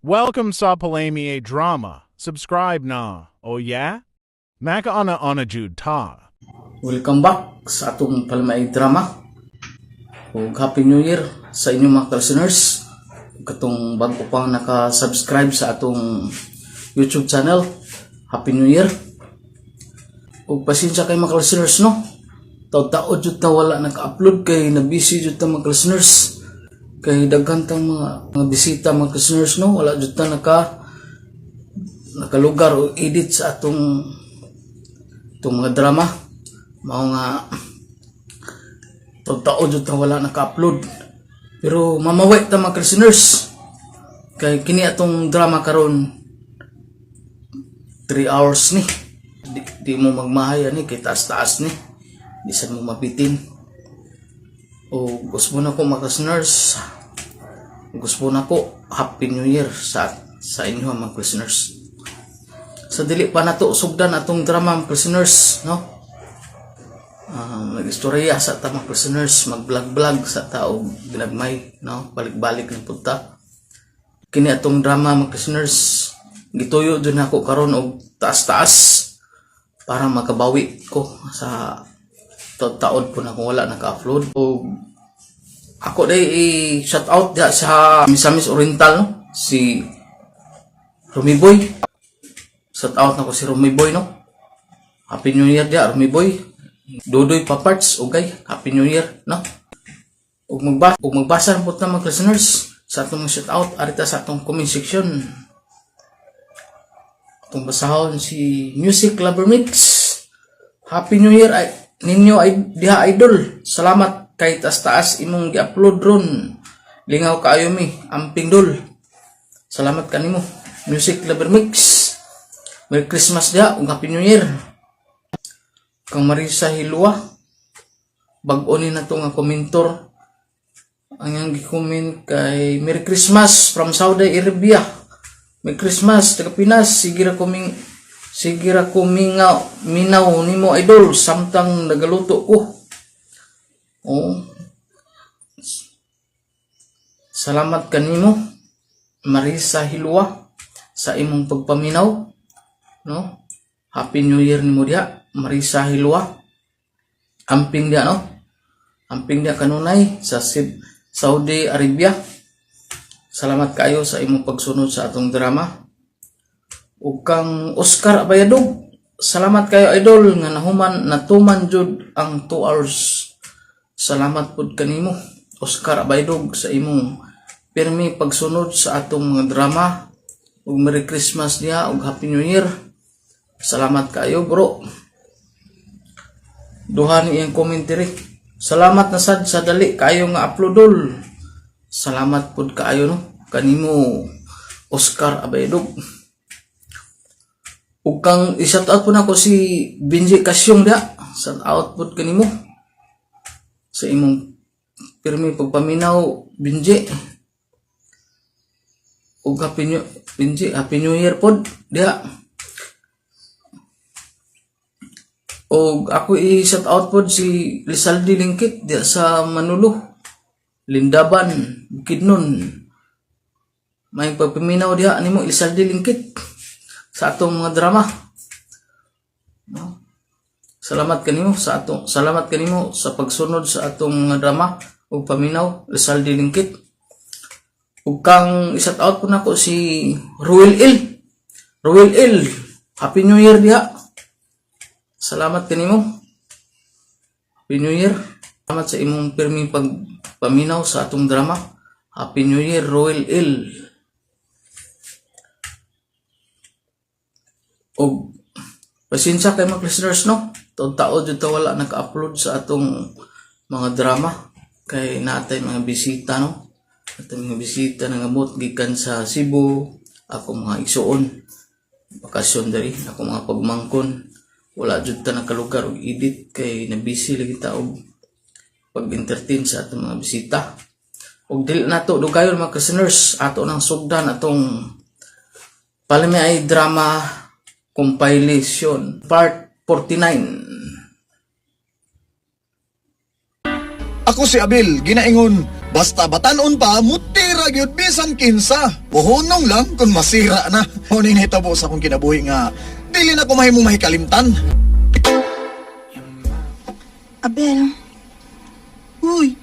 Welcome sa Palami Drama. Subscribe na. Oh yeah? Makaana ana jud ta. Welcome back sa atong Palmaig Drama. Ug Happy New Year sa inyong mga listeners. Ug katong bago pang naka-subscribe sa atong YouTube channel. Happy New Year. Ug pasensya kay mga listeners, no. Taod-taod jud ta wala naka-upload kay na busy jud ta, mga listeners. Kay daghan tang mga bisita, mga listeners, no. Wala jud ta nakalugar o edit sa atong mga drama. Mao nga taod jud ta wala naka-upload. Pero mamawi ta, mga listeners. Kay kini atong drama karon, 3 hours ni. Di mo magmahay ani kay taas-taas ni. Di sad mo mabitin. O gusto na ko, mga listeners. Gusto na ko, Happy New Year sa inyo, mga listeners. Sa dili pa nato sugdan atong drama, mga listeners, no? Mag-istorya sa ta, mga listeners, mag-vlog-vlog sa ta og ginagmay, no? Balik-balik ng punta. Kini atong drama, mga listeners, gituyo jud nako karon og taas-taas para makabawi ko sa taod po na kung wala naka-upload. O ako day i-shout out diha sa Misamis Oriental, no? Si Rumi Boy. Shout out nako si Rumi Boy, no. Happy New Year diha, Rumi Boy. Dudoy Paparts, okay. Happy New Year, no. Ug magbasa po ta, mga listeners, sa atong shout out arita sa atong comment section. Atong basahon si Music Lover Mix. Happy New Year ay ninyo ay diha, idol. Salamat kay taas-taas imong gi-upload ron. Lingaw kaayo mi, amping dol. Salamat kanimo, Music Lover Mix. Merry Christmas diha ug Happy New Year. Kang Marisa Hilwa. Bag-o ni na to nga komentor. Ang iyang gi-comment kay Merry Christmas from Saudi Arabia. Merry Christmas taga Pinas, sige ra ko mingaw minaw nimo, idol, samtang nagaluto ko. Oo. Salamat kanimo, Marisa Hilwa, sa imong pagpaminaw, no? Happy New Year nimo diha, Marisa Hilwa. Amping diha, no? Amping diha kanunay sa Saudi Arabia. Salamat kayo sa imong pagsunod sa atong drama. Ug kang Oscar Abayadog, salamat kayo, idol, nga nahuman natuman jud ang 2 hours. Salamat pud kanimo, Oscar Abayadog, sa imong pirmi pagsunod sa atong mga drama. Ug Merry Christmas diha ug Happy New Year. Salamat kayo, bro. Duha ni iyang commentary. Salamat na sad sa dali kayo nga uploadol. Salamat pud kaayo, no, kanimo, Oscar Abayadog. Ug kang i-shout out po nako si Benji Kasyong diha. Shout out pud kanimo sa imong pirmi pagpaminaw, Benji. Ug Happy New Benji, Happy New Year pod diha. Og ako i-shout out pod si Lizaldi Lingkit diha sa Manulo. Lindaban, Bukidnon. May pagpaminaw diha nimo, Lizaldi Lingkit, sa atong mga drama. No? Salamat kanimo sa pagsunod sa atong mga drama ug paminaw, Lizaldi Lingkit. Ug kang i-shout out po nako si Ruel Il. Ruel Il, Happy New Year diha. Salamat kanimo. Happy New Year. Salamat sa imong pirming pagpaminaw sa atong drama. Happy New Year, Roel Il. Og pasensya kay mga listeners, no. Taod-taod jud ta wala naka-upload sa atong mga drama kay natay mga bisita, no. Atay mga bisita nangamot gikan sa Cebu, ako mga igsuon. Bakasyon diri, ako mga pagmangkon. Wala jud ta nakalugar og edit kay na busy lagi ta og pag-entertain sa atong mga bisita. Og dili nato dugayon, mga listeners, ato nang sugdan atong Palami ay Drama Compilation Part 49. Ako si Abel, ginaingon, Basta batanon pa, mutira gyud bisan kinsa. Puhunong lang kung masira na. Mao ning nahitabo sa akong kinabuhi nga dili na ko mahimong mahikalimtan. Abel. Uy,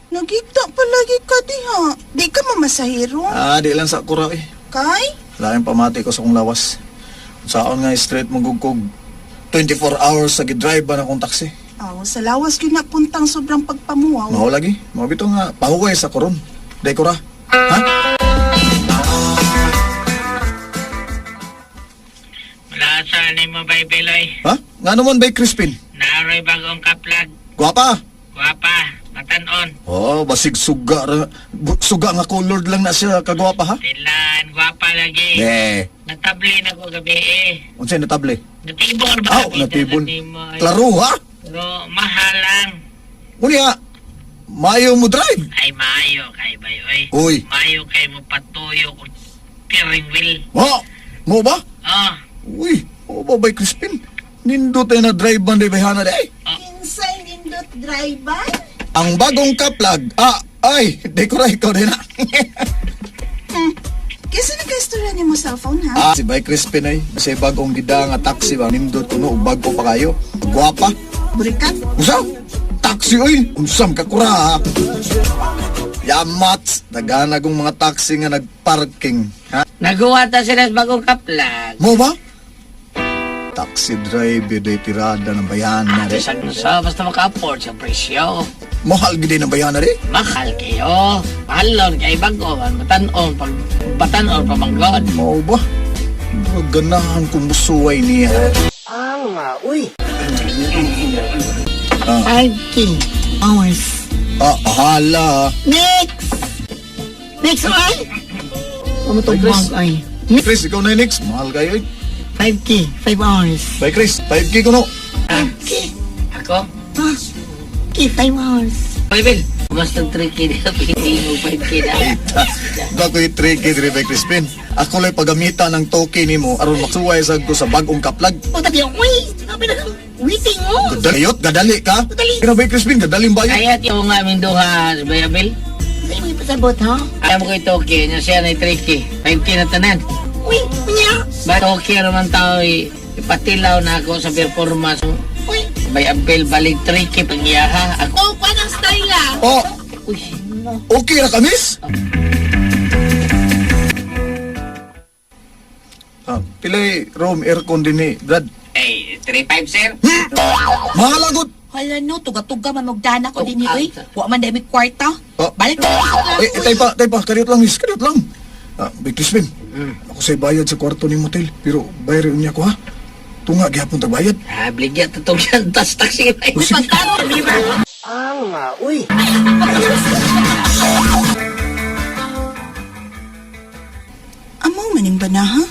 nagigta palagi ka diha. Di ka mamasahero. Ah, di lang sa kura eh. Kay? Laing pamati ko sa kong lawas. Saon nga straight mong 24 hours sa gidrive ba na akong taxi. Aw, sa lawas yun na puntang sobrang pagpamuaw. Mao lagi. Mao bitaw nga pahuway sa koron. Dekora. Ha? Wala sa ni mo bay Beloy. Ha? Nga naman bay Crispin? Naaroy bagong kaplag. Guwapa. Guwapa. Matanon. Oh, basig suga suga nga colored lang na siya kagwapa ha. Tilan. Guwapa lagi. Ne. Natabli na ko gabi eh. Unsay natable? Natibol ba? Aw, natibol. Ni mo, ay. Klaro ha. Pero mahal lang. Unya, maayo mo drive. Ay maayo kay bay oy. Uy. Maayo kay mo patuyo kung steering wheel. Mo, mo ba? Oh, Uy, mo ba bay Crispin? Nindot ay na drive man day bayhana day. Kinsay nindot driver? Ang bagong kaplag. Ah, ay, dekora ikaw din ha. Kisa nagka-istorya ni mo cellphone ha? Ah, si Bay Crispin ay sa bagong gida nga taxi ba nindot kuno ug bago pa kayo. Gwapa. Burikat? Usa? Taxi oy, unsam ka kura ha. Yamat, daghan akong mga taxi nga nagparking. Ha? Nagawa ta sila sa bagong kaplag. Mo ba? Taxi driver day tirada ng bayana Ate re. sa sa basta maka-afford sa presyo. Mahal gid ng bayana re. Mahal kayo. Mahalon kay bago. Matanon. Pag batanon pamanggod. Mo ba? Murag ganahan kong musuway niya. Ah. 5K hours. Ah, hala. Next! Next ay! Ano to Chris. bag ay? Chris, ikaw na yung next. Mahal kayo eh. 5K, 5 hours. Bye Chris, 5K ko no. 5K, Ako? ha? K, 5 hours. Bible, basta 3K na pili mo 5K na. Bakoy 3K diri bay Crispin. Ako lay pagamita ng token nimo aron maksuway sad ko sa bag-ong kaplag. O tabi, uy! Sabi na waiting mo! Gadali, gadali ka. Gadali. Kina bay Crispin, gadaling bayo. Kaya yung aming duha, Bible. Sa'yo mo ipasabot, ha? Ayaw mo ko itoke, niya siya na 3K. 5K na tanan. Uy, unya! Ba, okay naman tao, eh, ipatilaw na ako sa performance. Uy! Bay Abel, balik 3K pangyaha. Ako, Oh, paano ang style ah? Oh, uy, okay ra kamis? Ah, pilay room aircon din ni Brad. ay, 3.5 sir. Mahal agot. Hala no, tuga-tuga man magdana ko din Tugag. uy. Wa man dami kwarta. Oh. Balik na Eh, eh, tay pa, kariyot lang, miss, kariyot lang. Ah, Big Crispin, ako sa'y bayad sa kwarto ni motel, pero bayar niya ko ha. Tunga, gihapon tagbayad. Ah, bligya, tutong yan, tas taxi. Oh, sige. Pagkaroon, di ba? Amaw maning ba na ha?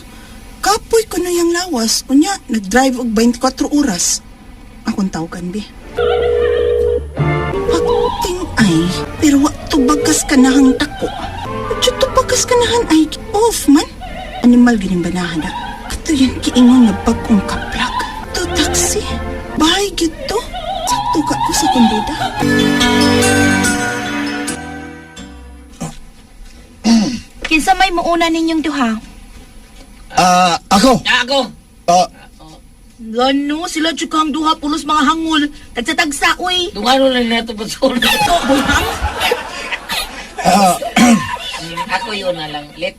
Kapoy ko na yung lawas. Unya, nag-drive og 24 oras. Akong tawagan, bi. Pagting ay, pero wa tubagas ka nahang tako. Adyo tubagas ka nahan ay, off man. Animal gining banahan na. Kato yan kiingon nga bagong kaplak. To taxi. Bahay gyud to. Sakto ka ko sa kumbuda. Kinsa may muuna ninyong duha? Ah, ako. Ah, ako. Ah, Gano, sila jud kang duha pulos mga hangol. Tagsa-tagsa, uy. Dungano lang na ito pasulod. Ito, buhang. Ako yun na lang, let.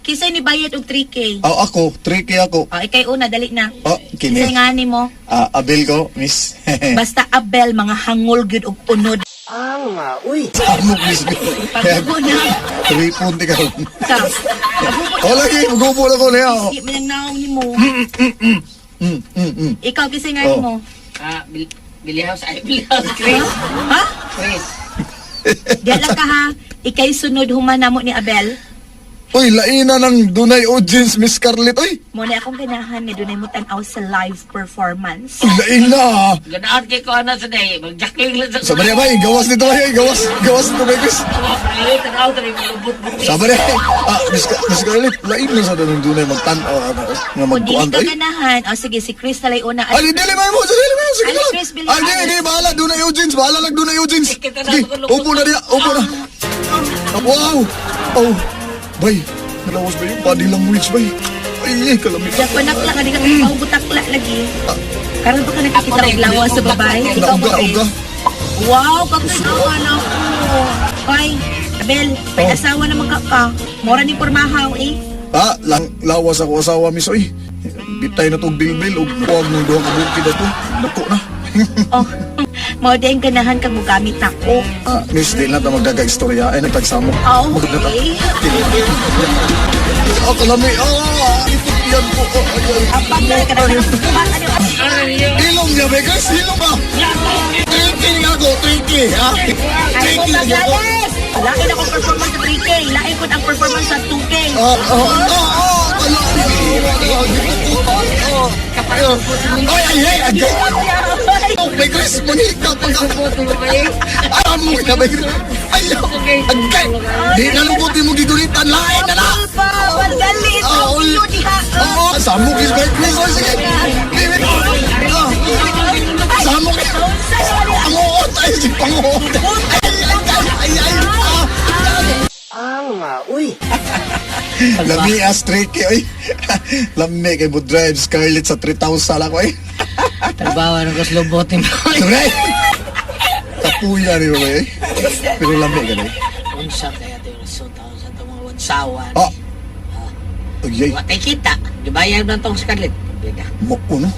Kinsay ni bayad og 3K? oh, ako, 3K ako. Oh, ikay una dali na. Oh, kini. Kinsay nga nimo? Ah, abil ko, miss. Basta Abel mga hangol gyud og unod. Samok, miss. Pagsugo na. Three punti ka. Sa. Oh, lagi, magubo na ko niya. Di man ang naong nimo. Ikaw kinsay nga Oh. nimo? Ah, Billy House, ay, Billy House, Chris. Ha? Chris. Diyan lang ka ha. Ikay sunod human namo ni Abel. Uy, laina ng dunay audience, Miss Scarlett. Uy, Mo na akong ganahan nga dunay mo tan-aw sa live performance. uy, laina. Ganahan kay ko ano sa day. Magjakling lang sa... Sabi niya ba, gawas nito ba, gawas, gawas nito ba, Chris? Tanaw, tanaw, lubot-bot. Sabi niya, ah, Miss Scarlett, laina sa dunay dunay magtan-aw, nga Kung dili magkuan ka tayo. ganahan, oh sige si Chris na lay una. Ay, dili may mo, dili may mo, sige Ali, lang. Chris, Billy Ay, di, House. di, bahala, dunay audience, bahala lang dunay audience. Kita na Sige, ako lubot. upo na diya, upo na. Wow! Oh, bay, nalawas ba yung body language, bay? Ay, kalamit. Diya pa nakla ka di ka kapaw takla lagi. Karon pa ka nakakita og lawas sa babae. Ikaw Nauga, ba? uga. Wow, kakita na ako. Hoy, Abel, may asawa naman ka ka. Mora ni pormahaw eh. Ah, lang, lawas ako asawa, miss, oy. Bitay na tong bilbil, ug huwag nung duha ka bukid ato. Dako na. Oh, mao din ganahan kag mugamit ako. Ah, miss, di na ta magdaga-istorya. Ay, nagtagsamo. Oh, Maganda ta. okay. Ah, kalami. Ah, itupian ko. Ah, ay, ay. Apag na ka na ano? Ilong niya, bay, guys. Ilong ba? Tricky nga ako, tricky, ha? Ay Tricky ko nga ako. maglalis. Lain akong performance sa 3K, lain ko ang performance sa 2K. Ah, ah, ah, ah, ah, ay, ay, ay, ay, Oh, may Chris, manghika pag Alam mo na, may Chris. Ay, agay. Di na lungkotin mo gigulitan. Lain na na. Pa, magalit. Ah, Ang ul- iyo diha. Oo, samok is may Chris. Oy, sige. Bibit. Ah, Samok. Panguot. Ay, si panguot. Ay, ay, ay, ay, ay. Ah. Uy. Lami as tricky, oy. Lami kay mo drive Scarlett sa 3,000 ako, eh. Trabaho ng kuslubot ni mo. Siyempre. Kapuya ni mo, eh. Pero lami ka na, eh. Unsa kaya ito yung resulta sa itong mga wansawan. Ah. Ay, ay. Watay kita. Gibayad na tong Scarlett. Bida. Mo, ano?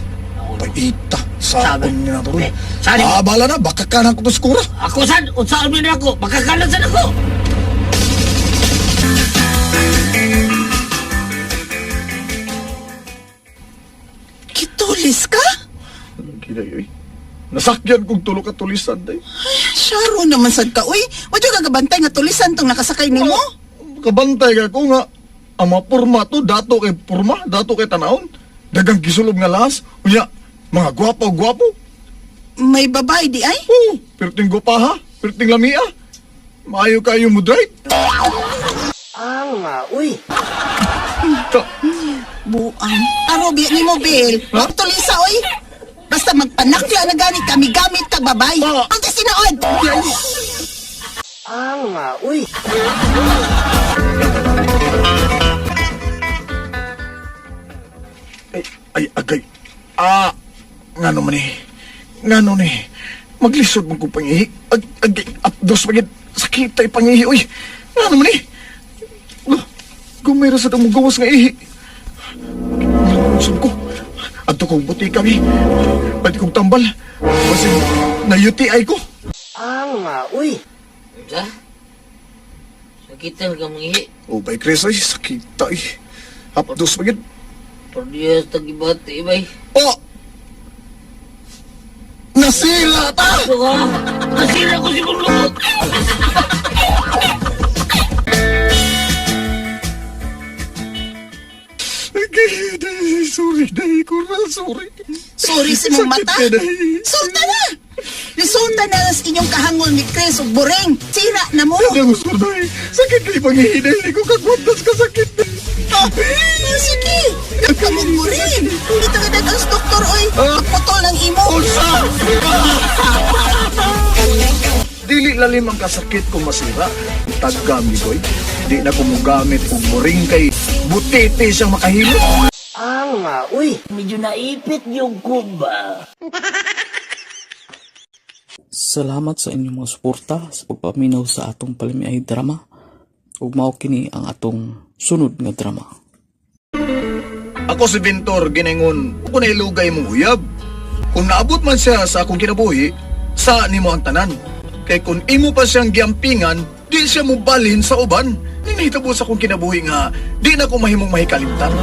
Paita. Sabi. Saon niya na to. Eh, sabi. Ah, bala na. Baka ka na ko to skura. Ako sad, unsaon man ako, makakalan sad ako. Kitulis ka? Kinay, oy. Nasakyan kong tulo ka tulisan, day. Syaro naman sad ka, uy. Wa jud ka gabantay nga tulisan tong nakasakay nimo? Kabantay ka ko nga. Ang mga purma to, dato kay purma, dato kay tanawon. Dagang gisulob nga lahas. Unya, mga gwapo, gwapo. May babae di ay? Oo, perting gwapaha, perting lamia. Maayo kayo mo drive. Ah, uy. Ta, Buang. Aro biya nimo, Bill. Ha? Wa tulisa, oy. Basta magpanakla na gani kami gamit ka babay. Ah. Ang sinaod. Uy. Ay, ay, agay. Ah, ngano man eh. Ngano ni. Maglisod man ko pangihi. Ag, agay, apdos pagid. Sakit ay pangihi, uy. Ngano man eh. Lo, gumera sa damong gawas nga ihi. Usap ko. Adto kong butika mi. Pwede kong tambal. Kasi na UTI ko. Uy. Unsa? Sakitan ka mangihi. Oh, bay Chris, ay, sakit ay. Apdos pagid. Por Dios, tagibati, bay. Oh! Nasila ta! Ako ka. Nasira ko si Bulok. Ay, day, sorry, day, kural, sorry. Sorry sa imong Sakit mata. ka, day. Sulta na. Resulta na sa inyong kahangol ni Chris ug Boreng. Sira na mo. Hindi ako sure, day. Sakit kay pangihinay, hindi ko kagwantas ka sakit. day. Oh, sige. Nagkamog mo rin. Dito ka dad ang doktor, oy. Ah. Pagputol ng imo. Unsa! Dili lalim ang kasakit kung masira. Tagam ni Goy. Di na kumugamit og muring kay butete siyang makahilo. Uy. Medyo naipit yung kuba. Salamat sa inyong mga suporta sa pagpaminaw sa atong palimiay drama. Ug mao kini ang atong sunod nga drama. Ako si Vintor Ginengon, ako na ilugay mong uyab. Kung naabot man siya sa akong kinabuhi, sa nimo ang tanan. Kay kung imo pa siyang giampingan, di siya mobalhin sa uban. Ninahitabo sa akong kinabuhi nga, di na ko mahimong mahikalimtan.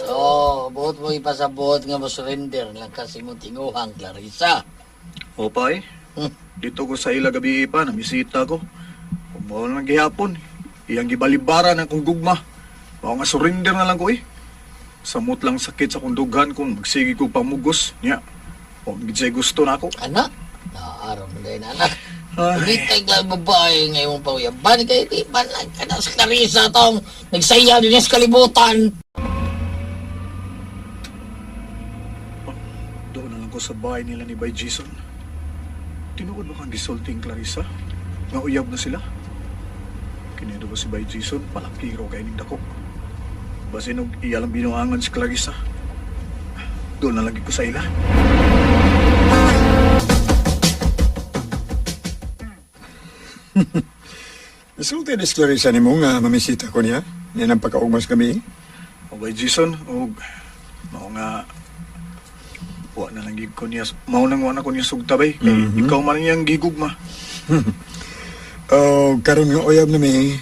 So, buot mo ipasabot nga mo surrender lang kasi mo tinguhang Clarissa. Opa eh, dito ko sa ila gabi pa, namisita ko. Kung lang gihapon, iyang gibalibara ng kong gugma. Mao nga surrender na lang ko eh. Samot lang sakit sa kong dughan kung magsige ko pamugos. Niya, o gid gusto na ako. Anak, naaram na din anak. Ay. Ulit lang babae nga imong pauyaban kay di man lang ka na sa Clarissa tong nagsaya din sa kalibutan. Doon na lang ko sa bahay nila ni Bay Jason. Tinuod ba kang gisulting, Clarissa? Nga uyab na sila? Kini ba si Bay Jason, malaki raw kay ning dako. Basin og iya lang binuangan si Clarissa. Doon na lagi ko sa ila. Isulti ni Clarissa nimo nga mamisita ko niya. Yan ang pagkaugmas kami. O Bay Jason, og mao nga wa na lang gid ko niya, mao nang wa na ko niya sugta bay. Kay ikaw man niyang gigugma. Oh, karon nga uyab na mi.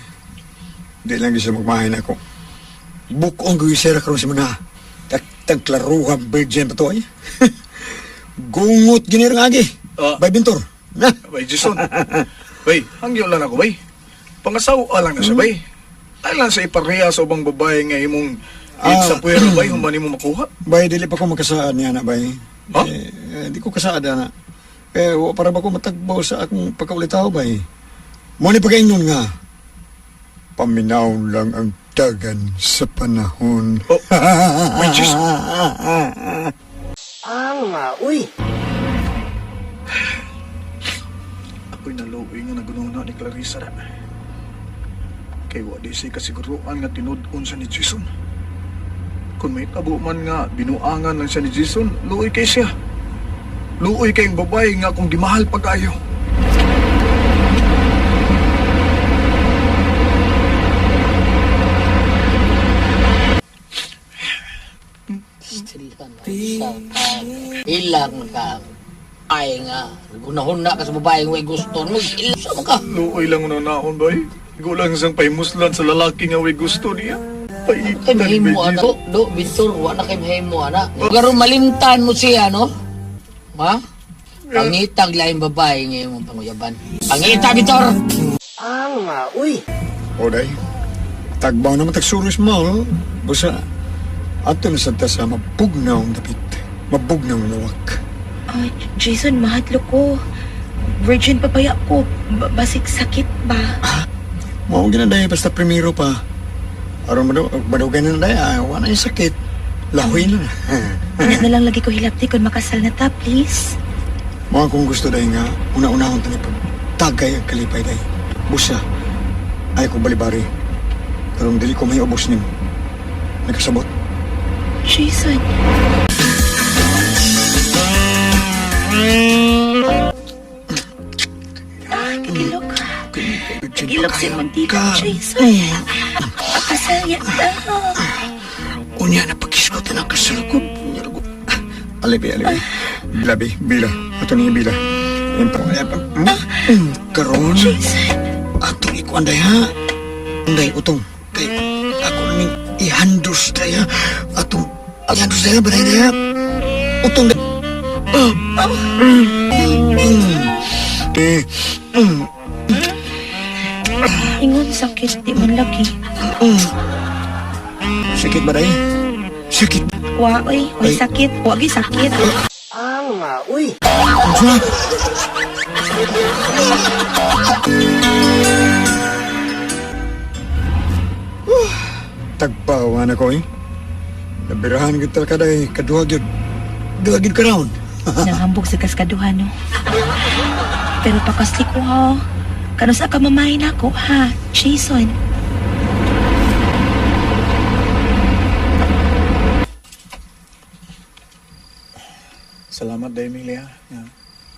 Di lang siya magmahay na ako. Bukong guysera karon si mga tagklaruhan virgin pa to ay. Gungot ginir nga agi. Ah. Bay Bintor. Na. Bay Jason. Bay, hangyo lang ako bay. Pangasawa lang na siya bay. Ay lang sa ipareha sa ubang babae nga imong ah. Sa puwero bay, human nimo makuha. Bay, dili pa ko magkasaad niya na bay. Ha? Eh, eh, di ko kasaad ana. Eh, wa para ba ko matagbaw sa akong pagkaulitaw bay. Mo ni pagaingon nga. Paminaw lang ang dagan sa panahon. Oh, Bay Jason. Ako'y naluoy nga nagununa ni Clarissa ra. Kay wa di siya kasiguruan nga tinud-on siya ni Jason. Kung may tabo man nga binuangan lang siya ni Jason, luoy kay siya. Luoy kayong babae nga akong gimahal pag-ayo. Sila na sa ilang ka ay nga gunahon na ka sa babae nga way gusto mo ilang sa mo ka. Luoy lang una naon bay. Gulang sang paimuslan sa lalaki nga way gusto niya. Kay Paitan mahimo bay ana Jason. do Victor wa na kay mahimo ana. Garo malimtan mo siya no? Ha? Pangitag laing babae nga imong panguyaban. Pangita Victor. O day, tagbaw naman tagsuros mo, no? Busa, ato na sa sa mabugnaw ang dapit, mabugnaw ang lawak. Ay, Jason, mahadlo ko. Virgin pa baya ko. Basig sakit ba? Mao gina day, basta primero pa. Aron madugay na day, ah, wala yung sakit. Lahoy na. Ano na lang lagi ko hilabti kung makasal na ta, please. Mao akong gusto day nga, una-unahon tani pag tagay ang kalipay day. Busa, ay ko balibari. Karong dili ko may ubos nimo. Nagkasabot. Jason. Ah, kagilok. Kagilok si Mantika, Jason. Pakasal ya ta. Unya na pagkiskot na kasalukod. Alibi, alibi. Bilabi, bila. Ato ni bila. Karon. Jason. Atong ikuan day ha. Anday utong. Kay ako ning ihandos day ha. Atong ihandos day ha, balay day ha. Utong day. Eh, Ingon sakit, di man lagi. Sakit ba day? Sakit. Wa, oy, oy, sakit. Wa, gi sakit. Unsa? Tagpawa na ko eh. Nabirahan gid ka day, kaduha gyud. Duha gyud ka round. Nanghambog sa kaskaduhan, no? Pero pakasli ko, ha? Kano sa kamamahin ako, ha? Jason. Salamat day Emilia. Nga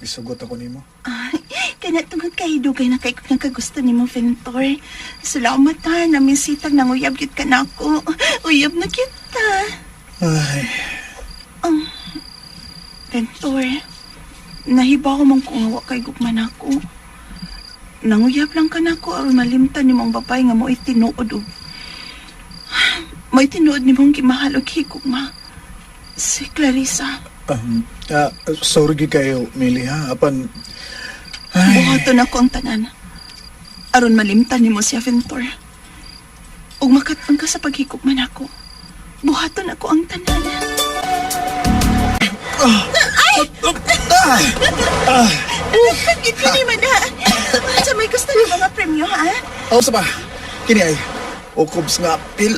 gisugot ako nimo. Ay, kana tungod kay dugay na kay ko nagkagusto nimo Ventor. Salamat ha, namisitag nang uyab gyud ka nako. Uyab na kita. Ay, Ventor, nahibaw man ko nga wa kay gugma nako. Nanguyab lang ka nako aron malimtan nimo ang babae nga mo'y tinuod og mo'y tinuod nimong gimahal og higugma. Si Clarissa. Sorry gyud kayo, Mili ha. Apan Buhaton ako ang tanan. Aron malimtan nimo siya, Ventor. Ug makatang ka sa paghigugma nako. Buhaton ako ang tanan. Ay! Nagpagit ko ni man ha. Sa may gusto ni mga premyo ha? Oh, sa ba? Kini ay ukobs nga apil.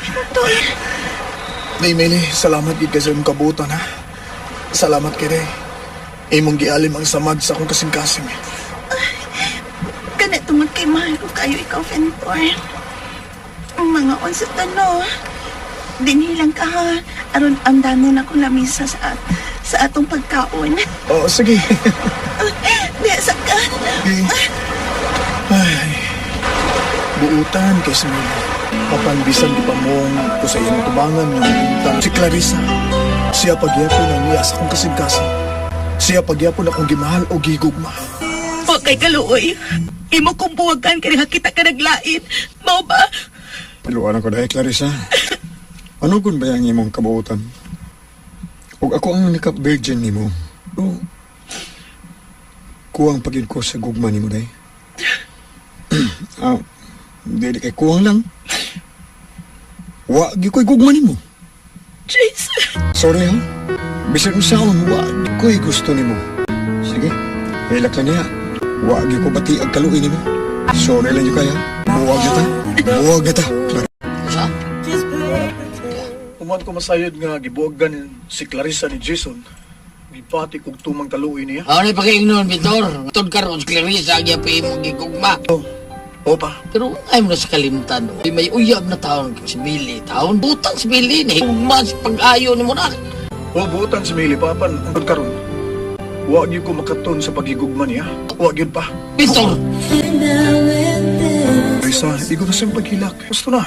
Ventor, Nay Mili, salamat gid kay sa imong kabutan ha. Salamat kay Day. Imong gialim ang samad sa akong kasing-kasing. Kana tungod kay mahal ko kayo ikaw, Ventor. Ang mga onsa tano. Dinhi lang ka ha. Aron andanon akong lamisa sa atong pagkaon. Oh, sige. Diya sa ka. Ay, buutan kay si Mila. Kapanbisan di pa mong ko sa iyang tubangan nga buutan. Si Clarissa, siya pagyapon ang niya sa akong kasing-kasing. Siya pagyapon akong gimahal o gigugma. Wa kay kaluoy. Imo kong buwagan kay kita ka naglain. Mao ba? Paluan ako dahil, Clarissa. Ano gun ba yung imong kabuutan? Ug ako ang naka-virgin nimo. O, kuwang pagid ko sa gugma nimo day. Ah, dili kay kuwang lang. Wa gyud ko'y gugma nimo. Jason. Sorry ha. Bisan unsaon wa ko'y gusto nimo. Sige, hilak lang niya. Wa gyud ko bati ang kaluoy nimo. Sorry lang gyud kaya. Buwag na ta. Buwag na ta. Sa? Human ko masayod nga gibuwagan si Clarissa ni Jason. Gipati kog tumang kaluoy niya. Ako na pakiingnon, Vitor. Tod karon si Clarissa, ang yapay mo gigugma. Oh, opa. Pero ay mo na sa kalimtan. May uyab na taon si Billy. Taon, butang si Billy. Nahigugma sa pag-ayo ni mo na. O buutan si Mili Papan ang karon. Wa gyud ko makaton sa pagigugma niya. Wa gyud pa. Vitor! Clarissa, di ko na siyang paghilak. Gusto na.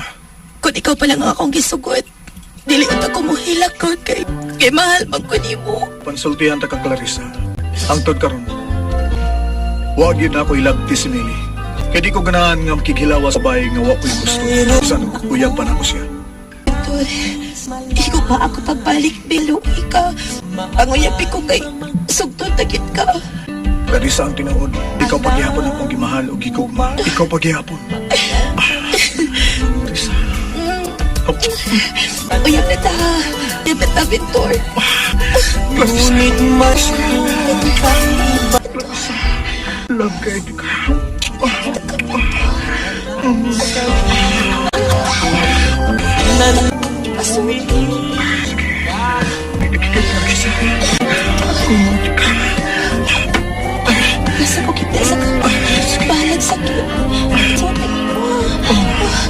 Kung ikaw pa lang ang akong gisugot, dili unta ko mohilak ko kay mahal man ko nimo. Pansultihan ta ka, Clarissa. Ang tod karon. Wa gyud na ako ilagti si Mili. Kay di ko ganahan nga makighilawa sa bahay nga wa ko'y gusto. Bisan uyab pa nako siya. Tor, ikaw pa ako pagbalik, Belo, ikaw. Ang uyapi ko kay sugtod na gid ka. Clarissa ang tinuod. Ikaw paghihapon akong gimahal o gigugma. Ikaw paghihapon. Ah, Clarissa. Oh, Uyab na ta. Uyab na ta, Victor. Clarissa. Clarissa. Love kayo ka. Nasa ko kita sa balag sa sakit. Sorry.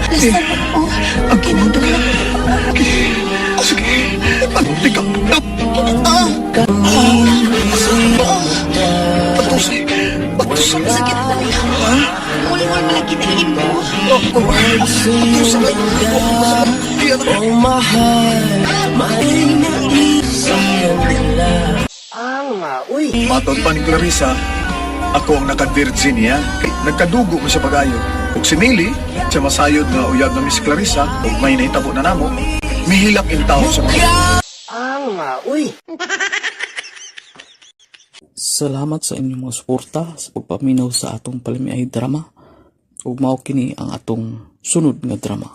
Lasa mo. Ang kinadula. Sige. Ikaw. Ah! Patusay. Patusay. Sakit na niya. Muli-muli malaki na imo. Patusay. Kaya na. Matod pa ni Clarissa, ako ang naka-virgin niya. Nagkadugo mo sa pag-ayo. Ug si Millie, siya masayod nga uyab na Miss Clarissa, ug may nahitabo na namo, mihilak in taon sa mga. Salamat sa inyong mga suporta sa pagpaminaw sa atong palamiay drama. Ug mao kini ang atong sunod nga drama.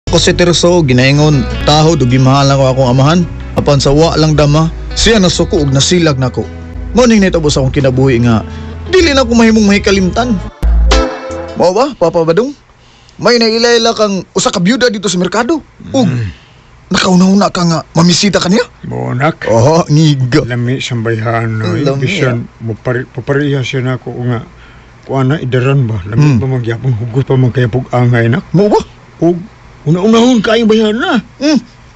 Ako si Tirso, ginaingon, tahod ug gimahal ako akong amahan. Apan sa wa lang dama, siya nasuko ug nasilag nako. Morning nito sa akong kinabuhi nga, dili na ako mahimong mahikalimtan. Mao ba, Papa Badong? May nailayla kang usa ka byuda dito sa merkado. Ug nakauna-una ka nga mamisita kaniya? Bonak. Oh, ngiga. Lami sambayhan no. Lami, Bisan mo pare, siya na ako nga kuan na idaran ba. Lami pa magyapon hugot pa man kaya pug angay nak. Mao ba? Ug una-unahon kayo bayhan na.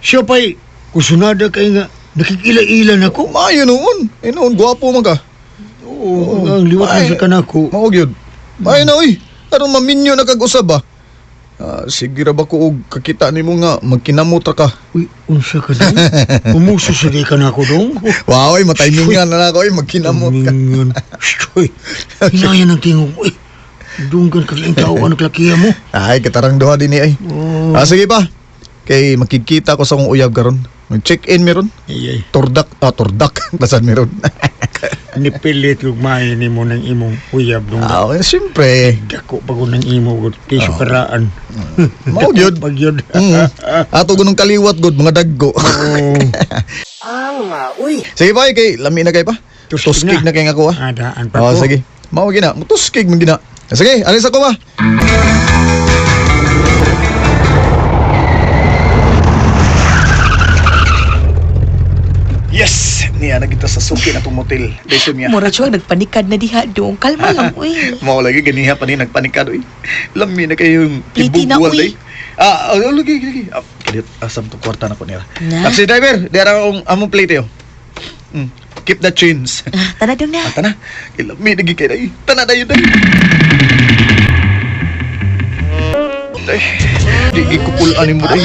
Siya pa'y kusunada kay nga nakikila-ila na ko. Maayo noon. Eh noon, gwapo man ka. Oo, ang liwat na Ay. sa kanako. Mao gyud. Maayo na oy. Aron maminyo na kag usab ba? Ah, sige ra ba ko og kakita nimo nga magkinamot ra ka. Uy, unsa ka dong? Umuso sa di ka nako dong. Wow, ay mataimingan na ako ay magkinamot ka. Mingan. Uy, hinaya ng tingog. Uy, dunggan kag laing tao ang klakiya mo. Ay, katarang duha din eh, ay. Oh. Ah, sige pa. Kay makikita ko sa akong uyab karon. Mag-check-in meron. Ay, ay. Tordak, ah, tordak. Basan meron. Nipilit kog maayo nimo ng imong uyab dong. Ah, okay, siyempre. Dako pa ko ng imo gud kay sukaraan. Mao gyud. Pag yun. Ato gunong kaliwat gud mga dagko. Oo. Sige pa, kay lami na kay pa. Tuskig Tuskig na kay nga ko ah. Adaan pa Oh, ko. sige. Mao gina, mutuskig man gina. Sige, alis ako ba? Yes! Niya na kita sa suki na tong motel. Dayson niya. Mura siya, nagpanikad na diha dong. Kalma lang, uy. Mao lagi ganiha pa ni nagpanikad oy. Lami na kayong Pliti na, ibugwal uy. day. Ah, oh, lagi lagi. Ah, kalit asam to kwarta na ko nila. Na? Taxi driver, di ara akong among plate yo. Mm, keep the change. Ah, tara dong na. Ah, tana. Lami na gid kay day. Tana dayon day. Day, di gikupulan nimo day.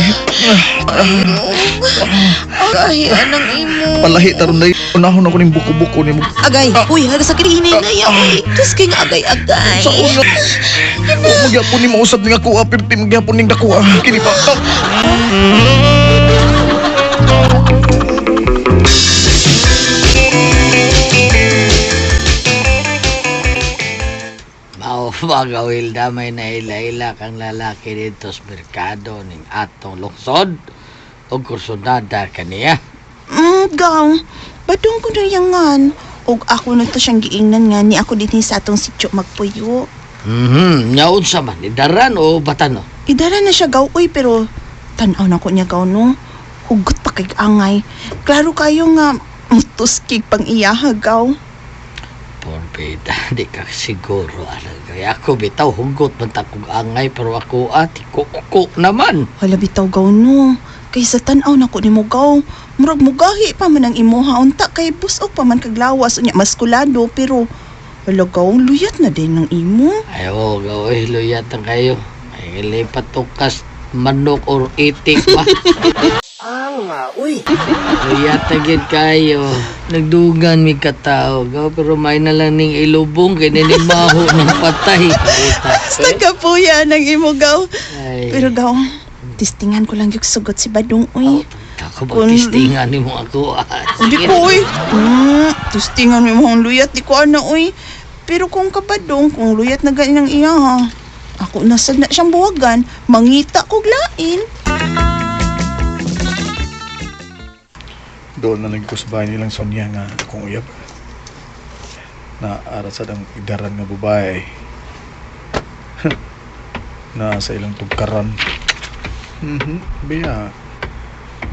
Ay, anang imo. Palahi taron day. Unahon ako ning buko-buko nimo. Agay, uy, haga sa kinihinay na iya, uy. Diyos kay nga agay, agay. Sa una. O magyapon ni mausab ning ako, pirti magyapon ning dako. Ah. Kini pa. Ah. Mao ba gawil damay na ila-ila kang lalaki dito sa merkado ning atong lungsod ug kursunada kaniya. Gaw. Badong ko na yangan. Og ako na to siyang giingnan nga ni ako din sa atong sityo magpuyo. Mhm, nya unsa man idaran o batano? Idara na siya gaw, uy, pero tanaw na ko niya gaw, no? Hugot pa kay angay. Klaro kayo nga, mutuskig pang iyaha, gaw. Porbida, di ka siguro alang kaya ako bitaw hugot man ta kog angay pero ako ati kuko naman. Hala bitaw gaw, no? Kay sa tanaw na ko ni mo gaw. Murag mugahi pa man ang imuha unta kay busok pa man kaglawas unya maskulado pero hala gaw, luyat na din ng imo. Ay oh, gawin luyatan kayo. Ay lipat tukas manok or itik ba? Uy. Luyatan gid kayo. Nagdugan mi katao gaw pero may na lang ning ilubong kay ninimaho ng patay. Puta. Basta kapuya ng imo gaw. Ay. Pero gaw, tistingan ko lang yung sugot si Badong uy. Ako ba tistingan nimo ako? Ah, Di sige. ko uy. Tistingan mo imong luyat di ko ana uy. Pero kung kabadong, kung luyat na ganin ang iya ha. Ako nasad na siyang buwagan, mangita kog lain. Doon na lang ko sa bahay nilang Sonia nga akong uyab. Na ara sa dang idaran nga babae. Na sa ilang tugkaran. Biya.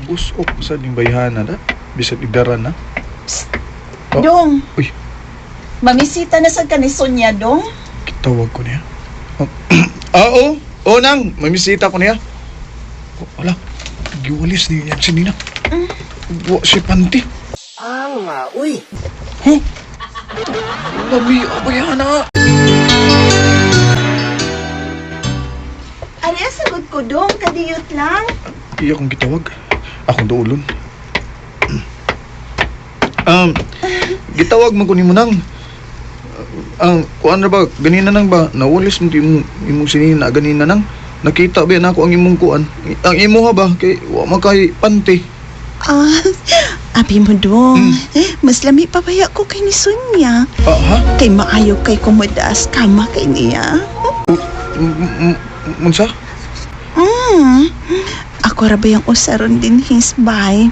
Busok sa ding bayhana da. Bisag idaran na. Oh. Dong. Uy. Mamisita na sad ka ni Sonia, dong. Kitawag ko niya. Oh. Ah, oo. Oo, nang. May misita ko niya. Oh, wala. Giwalis niya yan si Nina. Wa si Panty. Ah, uy. Huh? Lami, abayana. Ari, sagot ko, dong. Kadiyot lang. Iya kong gitawag. Akong duulon. Gitawag man ko nimo nang. Ang kuan ra ba ganina nang ba nawalis mo imong imong sinina ganina nang nakita ba na ako ang imong kuan ang imo ha ba kay wa man kay panty. Ah, abi mo, dong. Mas lami pa baya ko kay ni Sonia. Ah, ha? Kay maayo kay kumudas kama kay niya. Unsa? Ako ra ba yung usaron din his bay?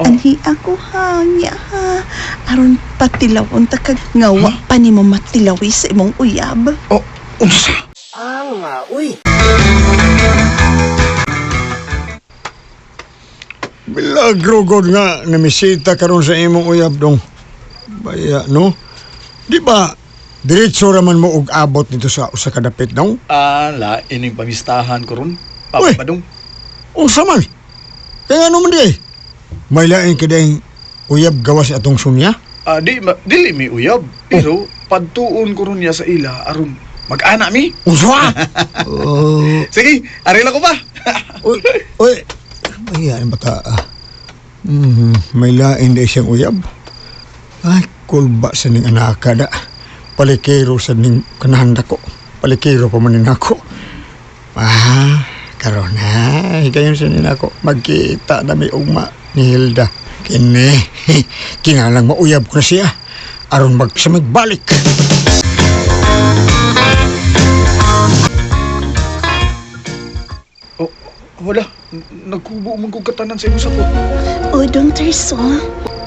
Oh. Anhi ako ha, niya ha. Aron patilawon ta kag nga wa pa nimo matilawi sa imong uyab. Oh, unsa? Uy. Milagro god nga namisita karon sa imong uyab dong. Baya no. Di ba diretso raman mo og abot nito sa usa ka dapit dong? Ah, la ining pamistahan ko ron. Uy! Papa Badong. Unsa man? Kaya ano man di ay? May lain ka ding uyab gawas atong sunya? Ah, di ma, dili mi uyab. Pero padtuon ko ron niya sa ila aron mag-ana mi. Unsa? Oh, Sige, arila ko pa. uy, uy. Baya ang bata. Ah. May lain di siyang uyab. Ay, kulba sa ning anaka da. Palikero sa ning kanahan dako. Palikero pa man ako. Ah, karon na. Higayon sa nin ako. Magkita na may ugma ni Hilda. Kini, kinalang mauyab ko na siya. Aron mag siya magbalik. Oh, wala. Nagkubo man kog katanan sa imong sapot. O, dong Terso.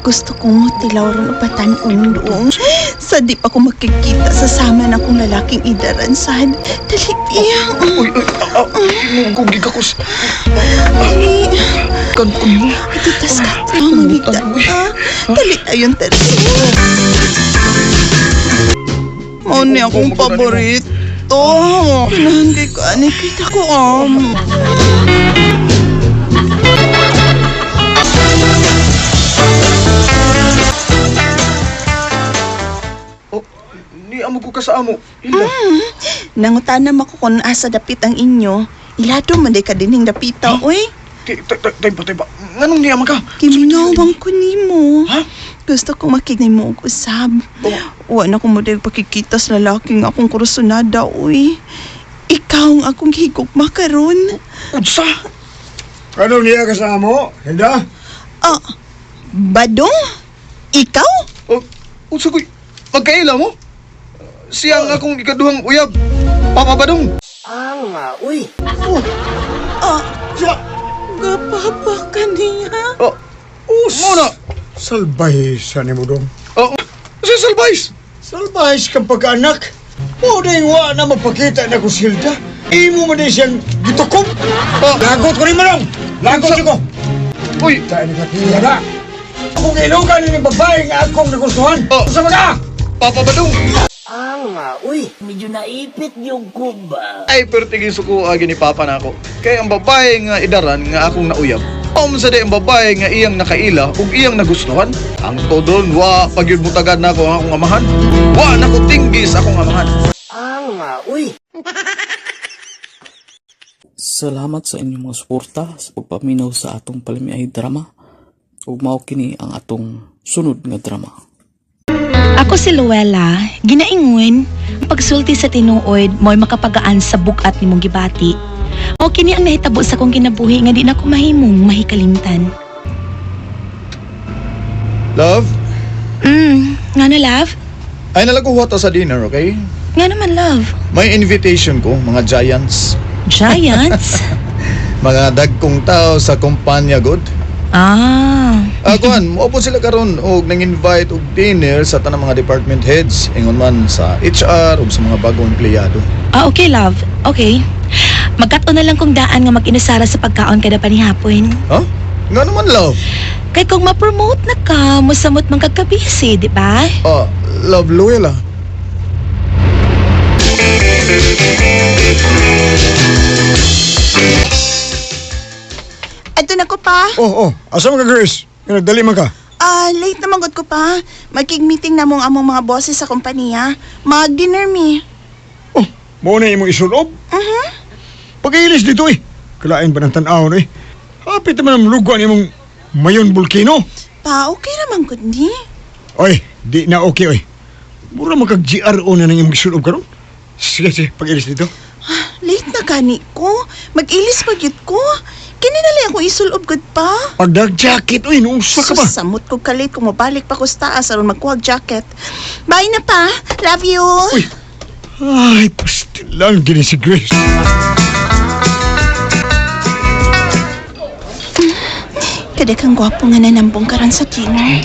Gusto kong tilaw ron patan-on doong. Sa di pa ko makikita sa sama na kong lalaking idaran sad. Dali, Pia. Uy, uy, ah, ah, kung gikakos. Dali. Kan ko mo. Ito tas ka. Mangigda ka. Dali tayon, tari. Mao ni akong paborito. Nanggi ko, ani kita ko, Oh, ni amo ko ka sa amo. Hilda. Nangutana ko kung asa dapit ang inyo. Ilado man day ka dinhing dapita, oy. Tay, tay, tay, ba? Nganong niya man ka? Kiminawang ko nimo. Ha? Gusto kong makignay mo og usab. Oh. Wa na ko mo day pakikita sa lalaki nga akong kursunada, oy. Ikaw ang akong higugma karon. Unsa? Ano niya ka sa amo, Hilda? Ah, Badong? Ikaw? Oh, unsa koy? Magkaila mo? Siya ang akong ikaduhang uyab. Papa Badong. Ah, gapapa ka niya. Oh, mo na. Salbahe sa ni mo dong. Oh, si Salvais. Salbahe kang pagkaanak. Mo na yung wa na mapakita na ko si Hilda. Imo man din siyang gitukom. Oh. Lagot ko rin manong. Lagot ko. Uy, Tayo nagkakiya na. Akong ilugan ni babae nga akong nagustuhan. Oh. Sa mga! Papa Badong. Medyo naipit yung kuba. Ay, pero tigil suko agi ni Papa na ako. Kay ang babae nga idaran nga akong nauyab. Om sa di ang babae nga iyang nakaila ug iyang nagustuhan. Ang todron wa pagyud mutagad na ako ang akong amahan. Wa na ko tinggi sa akong amahan. Salamat sa inyong mga suporta sa pagpaminaw sa atong palamiay drama. Ug mao kini ang atong sunod nga drama. Ako si Luella, ginaingon, ang pagsulti sa tinuod mo'y makapagaan sa bugat nimong gibati. O kini ang nahitabo sa kong kinabuhi nga di na ko mahimong mahikalimtan. Love, Nga na love? ay nalaguha ta sa dinner, okay? Nga naman love. May invitation ko, mga giants. Giants? Mga dagkong tao sa kumpanya, good. Ah. Ah, kuan, moapod sila karon og nang-invite og dinner sa tanang mga department heads, ingon man sa HR ug sa mga bagong empleyado. Ah, okay love. Okay. Magkat-on na lang kong daan nga mag-inasara sa pagkaon kada panihapon. Ha? Nga naman, love. Kay kung ma-promote na ka, musamot man kagkabisi, di ba? Ah, love Luella. Ato na ko pa. Oh, oh. Asa man ka, Grace? Nga nagdali man ka. Ah, late na manggod ko pa. Magkig-meeting na mong among mga bosses sa kompanya. Mag-dinner mi. Oh, mo na imong isulob. Uh-huh. Pag-ilis dito eh. Kalain ba ng tanaw eh. Hapit naman ang luguan imong mayon volcano. Pa, okay naman gud ni. Oy, di na okay oy. Mura man kag GRO na nang imong isulob karon. Sige, sige, pag-ilis dito. Late na gani ko. Mag-ilis pa gyud ko. Kini na lang ako isulob gud pa. Pagdag jacket oy, nusa ka ba? Sus, samot ko kalit kung mabalik pa ko sa taas aron magkuhag jacket. Bye na pa. Love you. Uy. Ay, pastilan gini si Grace. Kada kang gwapo nga nanambong karon sa dinner.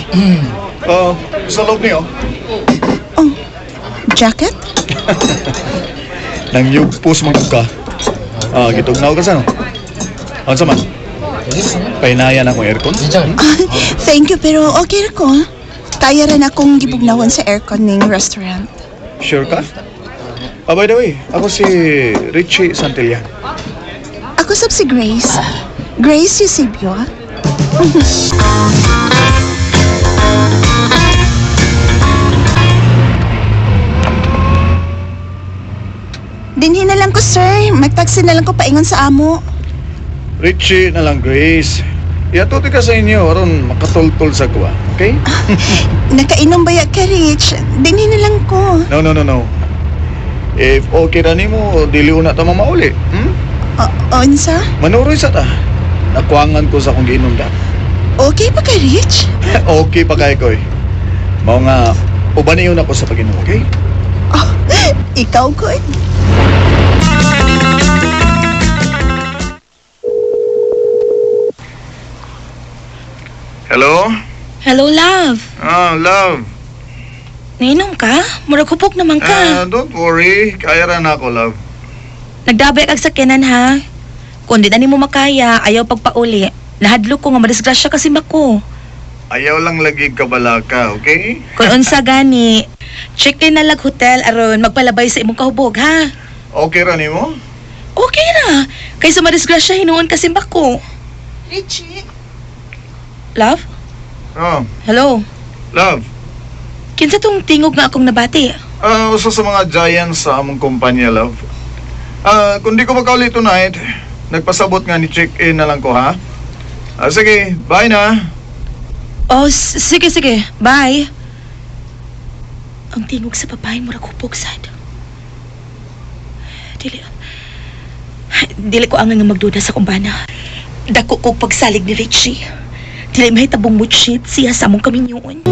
Ah, sa loob niyo. Oh, jacket? Nang yugpos man ka. Ah, gitugnaw ka sa no. Unsa man? Painayan akong aircon. Thank you, pero okay ra ko. Kaya rin akong gibugnawan sa aircon ning restaurant. Sure ka? Ah, by the way, ako si Richie Santillan. Ako sab si Grace. Grace Eusebio. Ah. Dinhi na lang ko, sir. Magtaxi na lang ko paingon sa amo. Richie na lang, Grace. Iatuti ka sa inyo aron makatultol sa kuwa, okay? Nakainom ba ya ka, Rich? Dinhi na lang ko. No, no, no, no. If okay ra nimo, dili una ta mamauli. Hmm? O, unsa? Manuroy sa ta. Nakuangan ko sa akong giinom da. Okay pa ka, Rich? Okay pa kay koy. Mao nga uban niyo na ko sa pag-inom, okay? Oh, ikaw, good. Hello? Hello, love. Ah, love. Nainom ka? Murag hupok naman Ah, ka. don't worry. Kaya ra na ako, love. Nagdabay kag sakyanan ha. Kung di na nimo makaya, ayaw pagpauli. Nahadlok ko nga madisgrasya kasi mako. Ayaw lang lagi kabalaka, okay? Kung unsa gani, check in na lag hotel aron magpalabay sa imong kahubog ha. Okay ra nimo? Okay ra. Kaysa madisgrasya hinuon kasi bako. Richie? Love? Oh, Hello. love. Kinsa tong tingog nga akong nabati? Ah, usa sa mga giants sa among kumpanya, love. Ah, kung di ko makauli tonight, nagpasabot nga ni check-in na lang ko, ha? Ah, sige, bye na. Oh, sige sige. Bye. Ang tingog sa babae murag hupok sad. Dili. Dili ko angay nga magduda sa kumbana. Dako kog pagsalig ni Richie. Dili mahitabong mo cheat siya sa among kaminyoon.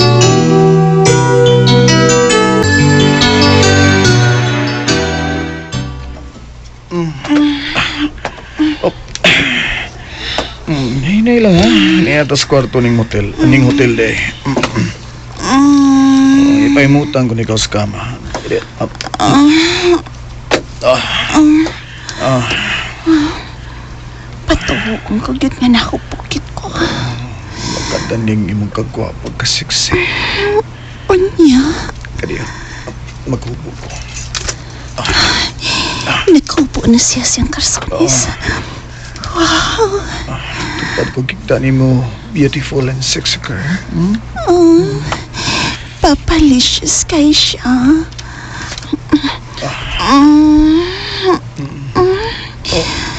Hinay lang, ha? Niya tas kwarto ning hotel. Ning hotel, de. Ipaimutan ko ni ikaw sa kama. Up. Ah. Ah. Patuo ko gyud nga nahupokit ko. Magkataning imong kagwapo kasiksi. Unya, Kadiya, maghubo ko. nagkubo na siya siyang karsonis. Wow. Tupad ko gigda nimo beautiful and sexy girl. Hmm? Oh, papalicious kay siya.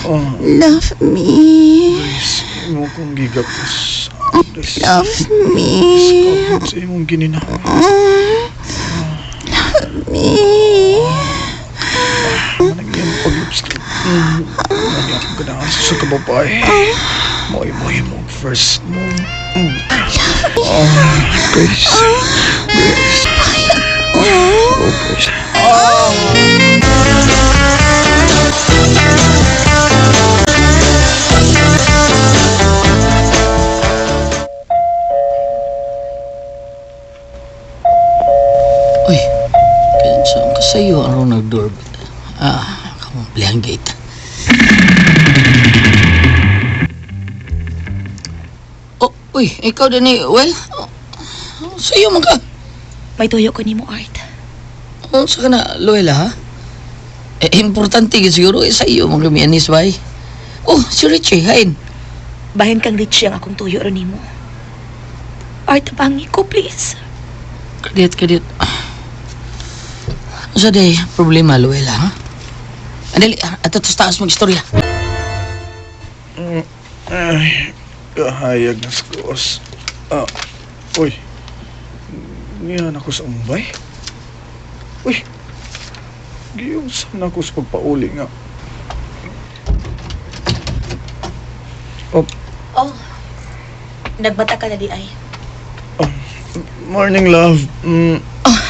Oh, Love me. please, imo kong gigapos. Please. Love me. Sa imong gininaw. Love me. Manang iyang pag-lipstick. Manang akong ganahan sa kababae. Moy, moy, mo first move. Oh, Grace. Grace. Oh, Grace. Uy, kinsa ka sa'yo aron nag-doorbell? Ah, kamong gate. Oh, uy, ikaw din eh. Well, oh, sa'yo man ka. May tuyo ko nimo, Art. Oh, sa ka na, Luella, ha? Eh, importante gyud siguro eh, sa iyo man kami anis bay. Oh, si Richie, hain. Bahin kang Richie ang akong tuyo ron nimo. Art, tabangi ko, please. Kadiyot, kadiyot. Sa day, problema, Luella, ha? Andali, ato sa taas mag-istorya. Ay, kahayag na sa kuos. Ah, uy. Niyan ako sa umbay. Uy. Giusam na ako sa pagpauli nga. Oh, Oh, nagbata ka na di ay. Morning, love.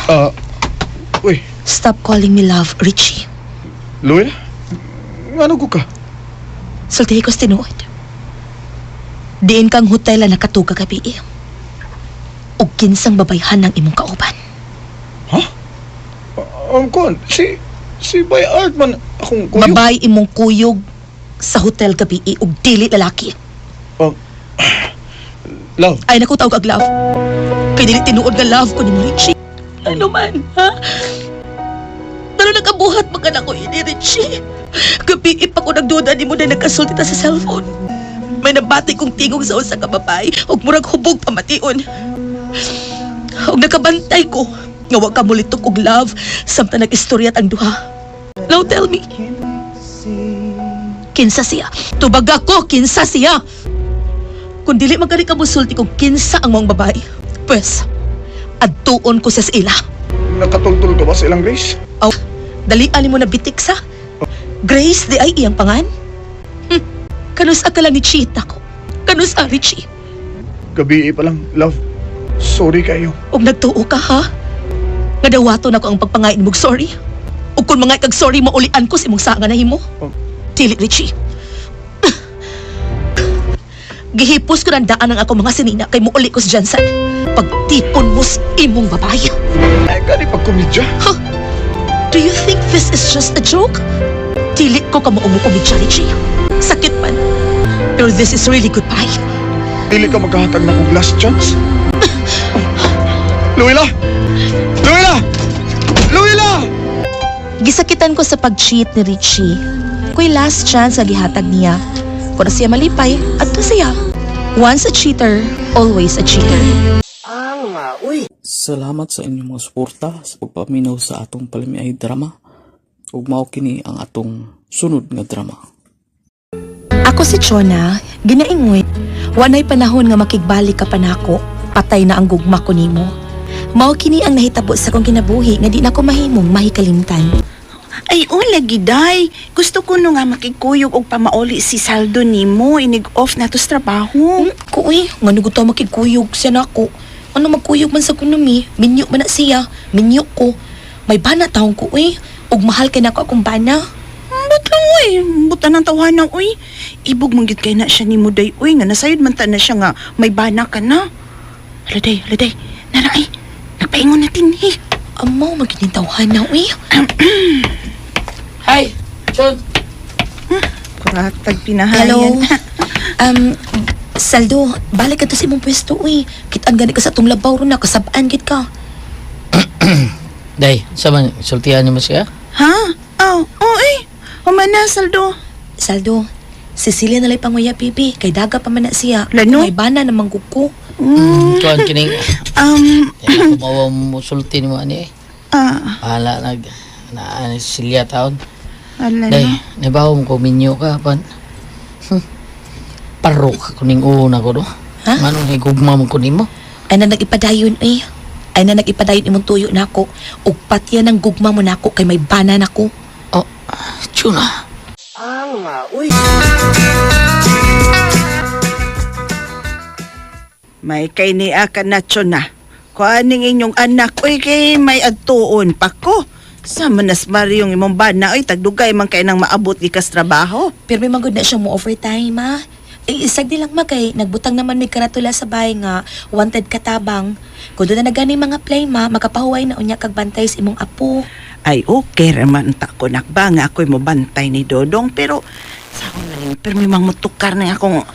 Ah, uy, Stop calling me love, Richie. Luella? Ngano ko ka? Sultihi ko sa tinuod. Diin kang hotel na nakatuga gabi eh. Og kinsang babayhan ng imong kauban. Ha? Ang kon, si Bay Art man akong kuyog. Babay imong kuyog sa hotel gabi eh, og dili lalaki. Love, Ay naku tawag ag love. Kay dili tinuod nga love ko nimo, Richie. Ano man, ha? Pero nakabuhat man ka na ko ini, Richie. Gabi pa ko nagduda nimo na nagkasulti ta sa cellphone. May nabati kong tingog sa usa ka babae ug murag hubog pamation. Ug nakabantay ko nga wa ka mulitok og love samtang nag-istoryat ang duha. Now tell me. Kinsa siya? Tubag ako, kinsa siya? Kung dili man gani ka musulti kung kinsa ang mong babae, pues, adtuon ko sa ila. Nakatultul ka ba sa ilang Grace? Aw, dalian mo na bitik sa. Grace, di ay iyang pangan? Kanus-a ka lang ni Chita ko. Kanus-a, Richie. Gabi pa lang, love. Sorry kayo. Ug nagtuo ka, ha? Nga dawaton ako ang pagpangain mong sorry. Ug kung mga kag sorry, maulian ko sa imong sanga na himo. Oh. Dili, Richie. Gihipos ko ng daan ang ako mga sinina kay muuli ko sa Jansan. Pagtipon mo sa imong babae. Ay, gani pagkomedya. Do you think this is just a joke? Dili ko ka maumukomedya, Richie. Sakit man. Pero this is really goodbye. Dili ka magkahatag na kong last chance. Luwila! Luwila! Luwila! Gisakitan ko sa pag-cheat ni Richie. Ko'y last chance nga gihatag niya. Kung na siya malipay, adto siya. Once a cheater, always a cheater. Salamat sa inyong mga suporta sa pagpaminaw sa atong palamiay drama. Ug mao kini ang atong sunod nga drama. Ako si Chona, ginaingoy. Wanay panahon nga makigbalik ka pa nako, patay na ang gugma ko nimo. Mao kini ang nahitabo sa akong kinabuhi nga di na ko mahimong mahikalimtan. Ay, oh, lagi, day. Gusto ko no nga makikuyog og pamaoli si Saldo nimo. Inig-off na to sa trabaho. Kuy, nga nugot ta makikuyog siya nako. Ano magkuyog man sa kunomi, minyo man na siya, minyo ko. May bana taong ko, uy. Ug mahal kay nako akong bana. But lang, uy. Buta ng tawanan, uy. Ibog manggit kay na siya nimo, day, uy. Nga nasayod man ta na siya nga may bana ka na. Hala, day, hala, day. Nara, ay. Nagpaingon natin, eh. Amaw, maginintawahan na, uy. Hi, Chon. Kuratag pinahayan. Hello. Saldo, balik ka to sa imong pwesto, uy. Kitaan gani ka sa atong labaw ron na, kasabaan gid ka. Day, sa man, sultihan niyo mo siya? Ha? Oh, oh, eh. Humana, Saldo. Saldo, Cecilia nalay panguya, bibi. Kay daga pa man na siya. Lano? May bana na manggug ko. Kuan kining, ako mawa mo sulti nimo ani eh. Bahala nag, na ani Cecilia taon. Ala Day, na. nabaho mo ko minyo ka pan. Parok ka kuning una ko do. Ha? Manong higugma mo ko nimo? Ay na nag-ipadayon, uy. Ay na nag-ipadayon imong tuyo nako. Ug patya ng gugma mo nako kay may bana nako. Oh, tuna. May kay ni aka na na. Kuaning inyong anak, uy, kay may adtuon pa ko. Sa manas Maryong imong bana, uy, tagdugay man kay nang maabot gikas trabaho. Pero may magod na siya mo overtime, ha? Eh, isag di lang magay, nagbutang naman may karatula sa bahay nga, wanted katabang. Kung doon na nagani mga play, ma, makapahuway na unya kag bantay sa imong apo. Ay, okay raman ta ko nakba nga ako'y mobantay ni Dodong, pero sa akong naling, pero may mga mutukar na akong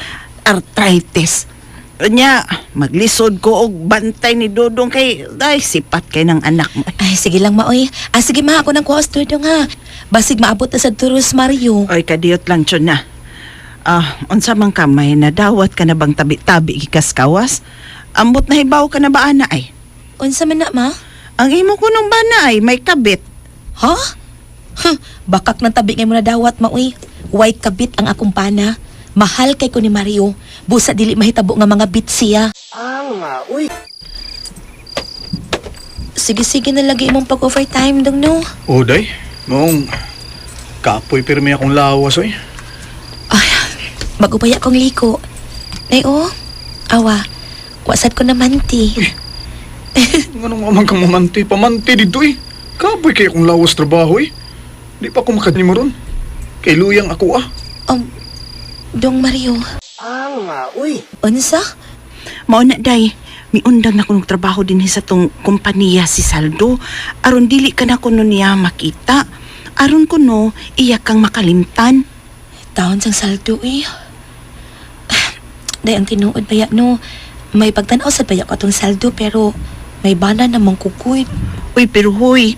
arthritis. Nya, maglisod ko og bantay ni Dodong kay, ay, sipat kay ng anak mo. Ay, sige lang, maoy. Ah, sige ma, ako nang kuha sa dong ha. Basig maabot na sa Turus Mario. Oy, kadiyot lang tiyon na. Ah, unsa man ka may nadawat ka na bang tabi-tabi gikas kawas? Ambot na hibaw ka na ba ana ay? Unsa man na, ma? Ang imo ko nung bana ay may kabit. Ha? Huh, bakak ng tabi ngay mo na dawat, maoy. Way kabit ang akong pana. Mahal kay ko ni Mario. Busa dili mahitabo nga mga bit siya. Sige, sige na lagi imong pag-overtime dong no. Oh, day. Noong kapoy pirmi akong lawas, oy. Ay, magubaya kong liko. Nay, oh. Awa, wasad ko naman ti. Nganong amang kang mamanti? Pamanti dito, eh. Kapoy kay akong lawas trabaho, eh. Di pa ako makadni mo ron. Kay luyang ako, ah. Dong Mario. Unsa? Mao na day, miundang na kunog trabaho dinhi sa tong kompanya si Saldo. Aron dili ka na kuno niya makita. Aron kuno iya kang makalimtan. Taon sang saldo eh. Day, ang tinuod baya no. May pagtanaw sa baya ko atong saldo pero may bana namang kukuy. Uy, pero huy,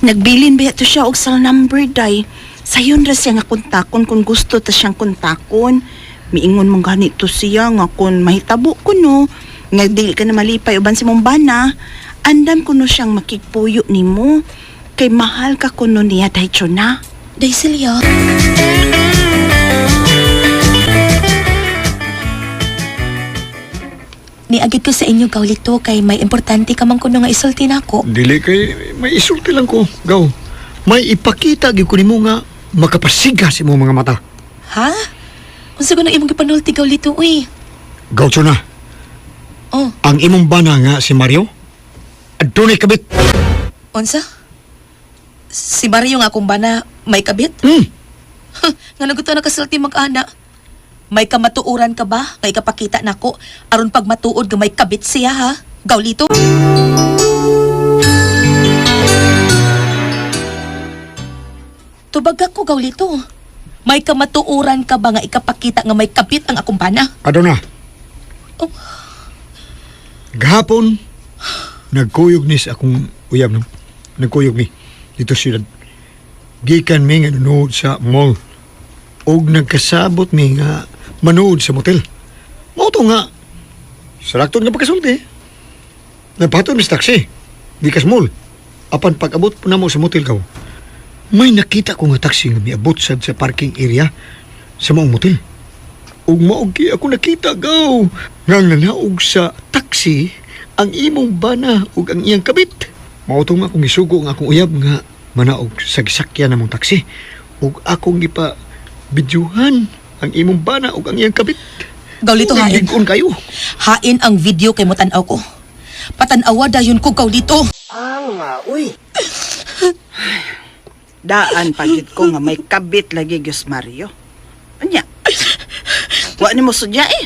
nagbilin ba to siya og cell number day? Sayon ra siya nga kontakon kung gusto ta siyang kontakon. Miingon man ganito siya nga kung mahitabo ko no, nga dili ka na malipay uban si mong bana, andam kuno siyang makigpuyo nimo. Kay mahal ka kuno niya daycho na. Day, Celia. Niagid ko sa inyo gaulito kay may importante ka man kuno nga isulti nako. Dili kay may isulti lang ko, gaw. May ipakita gyud ko nimo nga makapasiga sa imong mga mata. Ha? Unsa ko nang imong gipanulti gaulito uy? Gaw na. Oh, Ang imong bana nga si Mario, adunay kabit. Unsa? Si Mario nga akong bana may kabit? Nga naguto na kasulti mag-ana. May kamatuoran ka ba? Kay kapakita nako aron pag matuod nga may kabit siya ha. Gawlito. Tubag ako, Gawlito. May kamatuoran ka ba nga ikapakita nga may kabit ang akong bana? Adona. Oh. Gahapon, nagkuyog ni sa akong uyab, no? Nagkuyog mi dito siyudad. Gikan mi nga nanood sa mall. Og nagkasabot mi nga manood sa motel. Mao to nga, sarakton nga pagkasulti. Nagpahatod mi sa taxi. Di kas mall. Apan pag-abot po namo sa motel kaw, may nakita ko nga taxi nga miabot sad sa parking area sa maong motel. Ug mao gyud ako nakita gaw nga nanaog sa taxi ang imong bana ug ang iyang kabit. Mao to nga akong gisugo ang akong uyab nga manaog sa gisakyan namong taxi ug akong gipa bidyuhan ang imong bana ug ang iyang kabit. Gawlito, hain. Lig-on kayo. Hain ang video kay mo tan-aw ko. Patan-awa dayon ko, Gawlito. Daan pagit ko nga may kabit lagi Diyos Mario. Anya? Wa nimo sudya eh.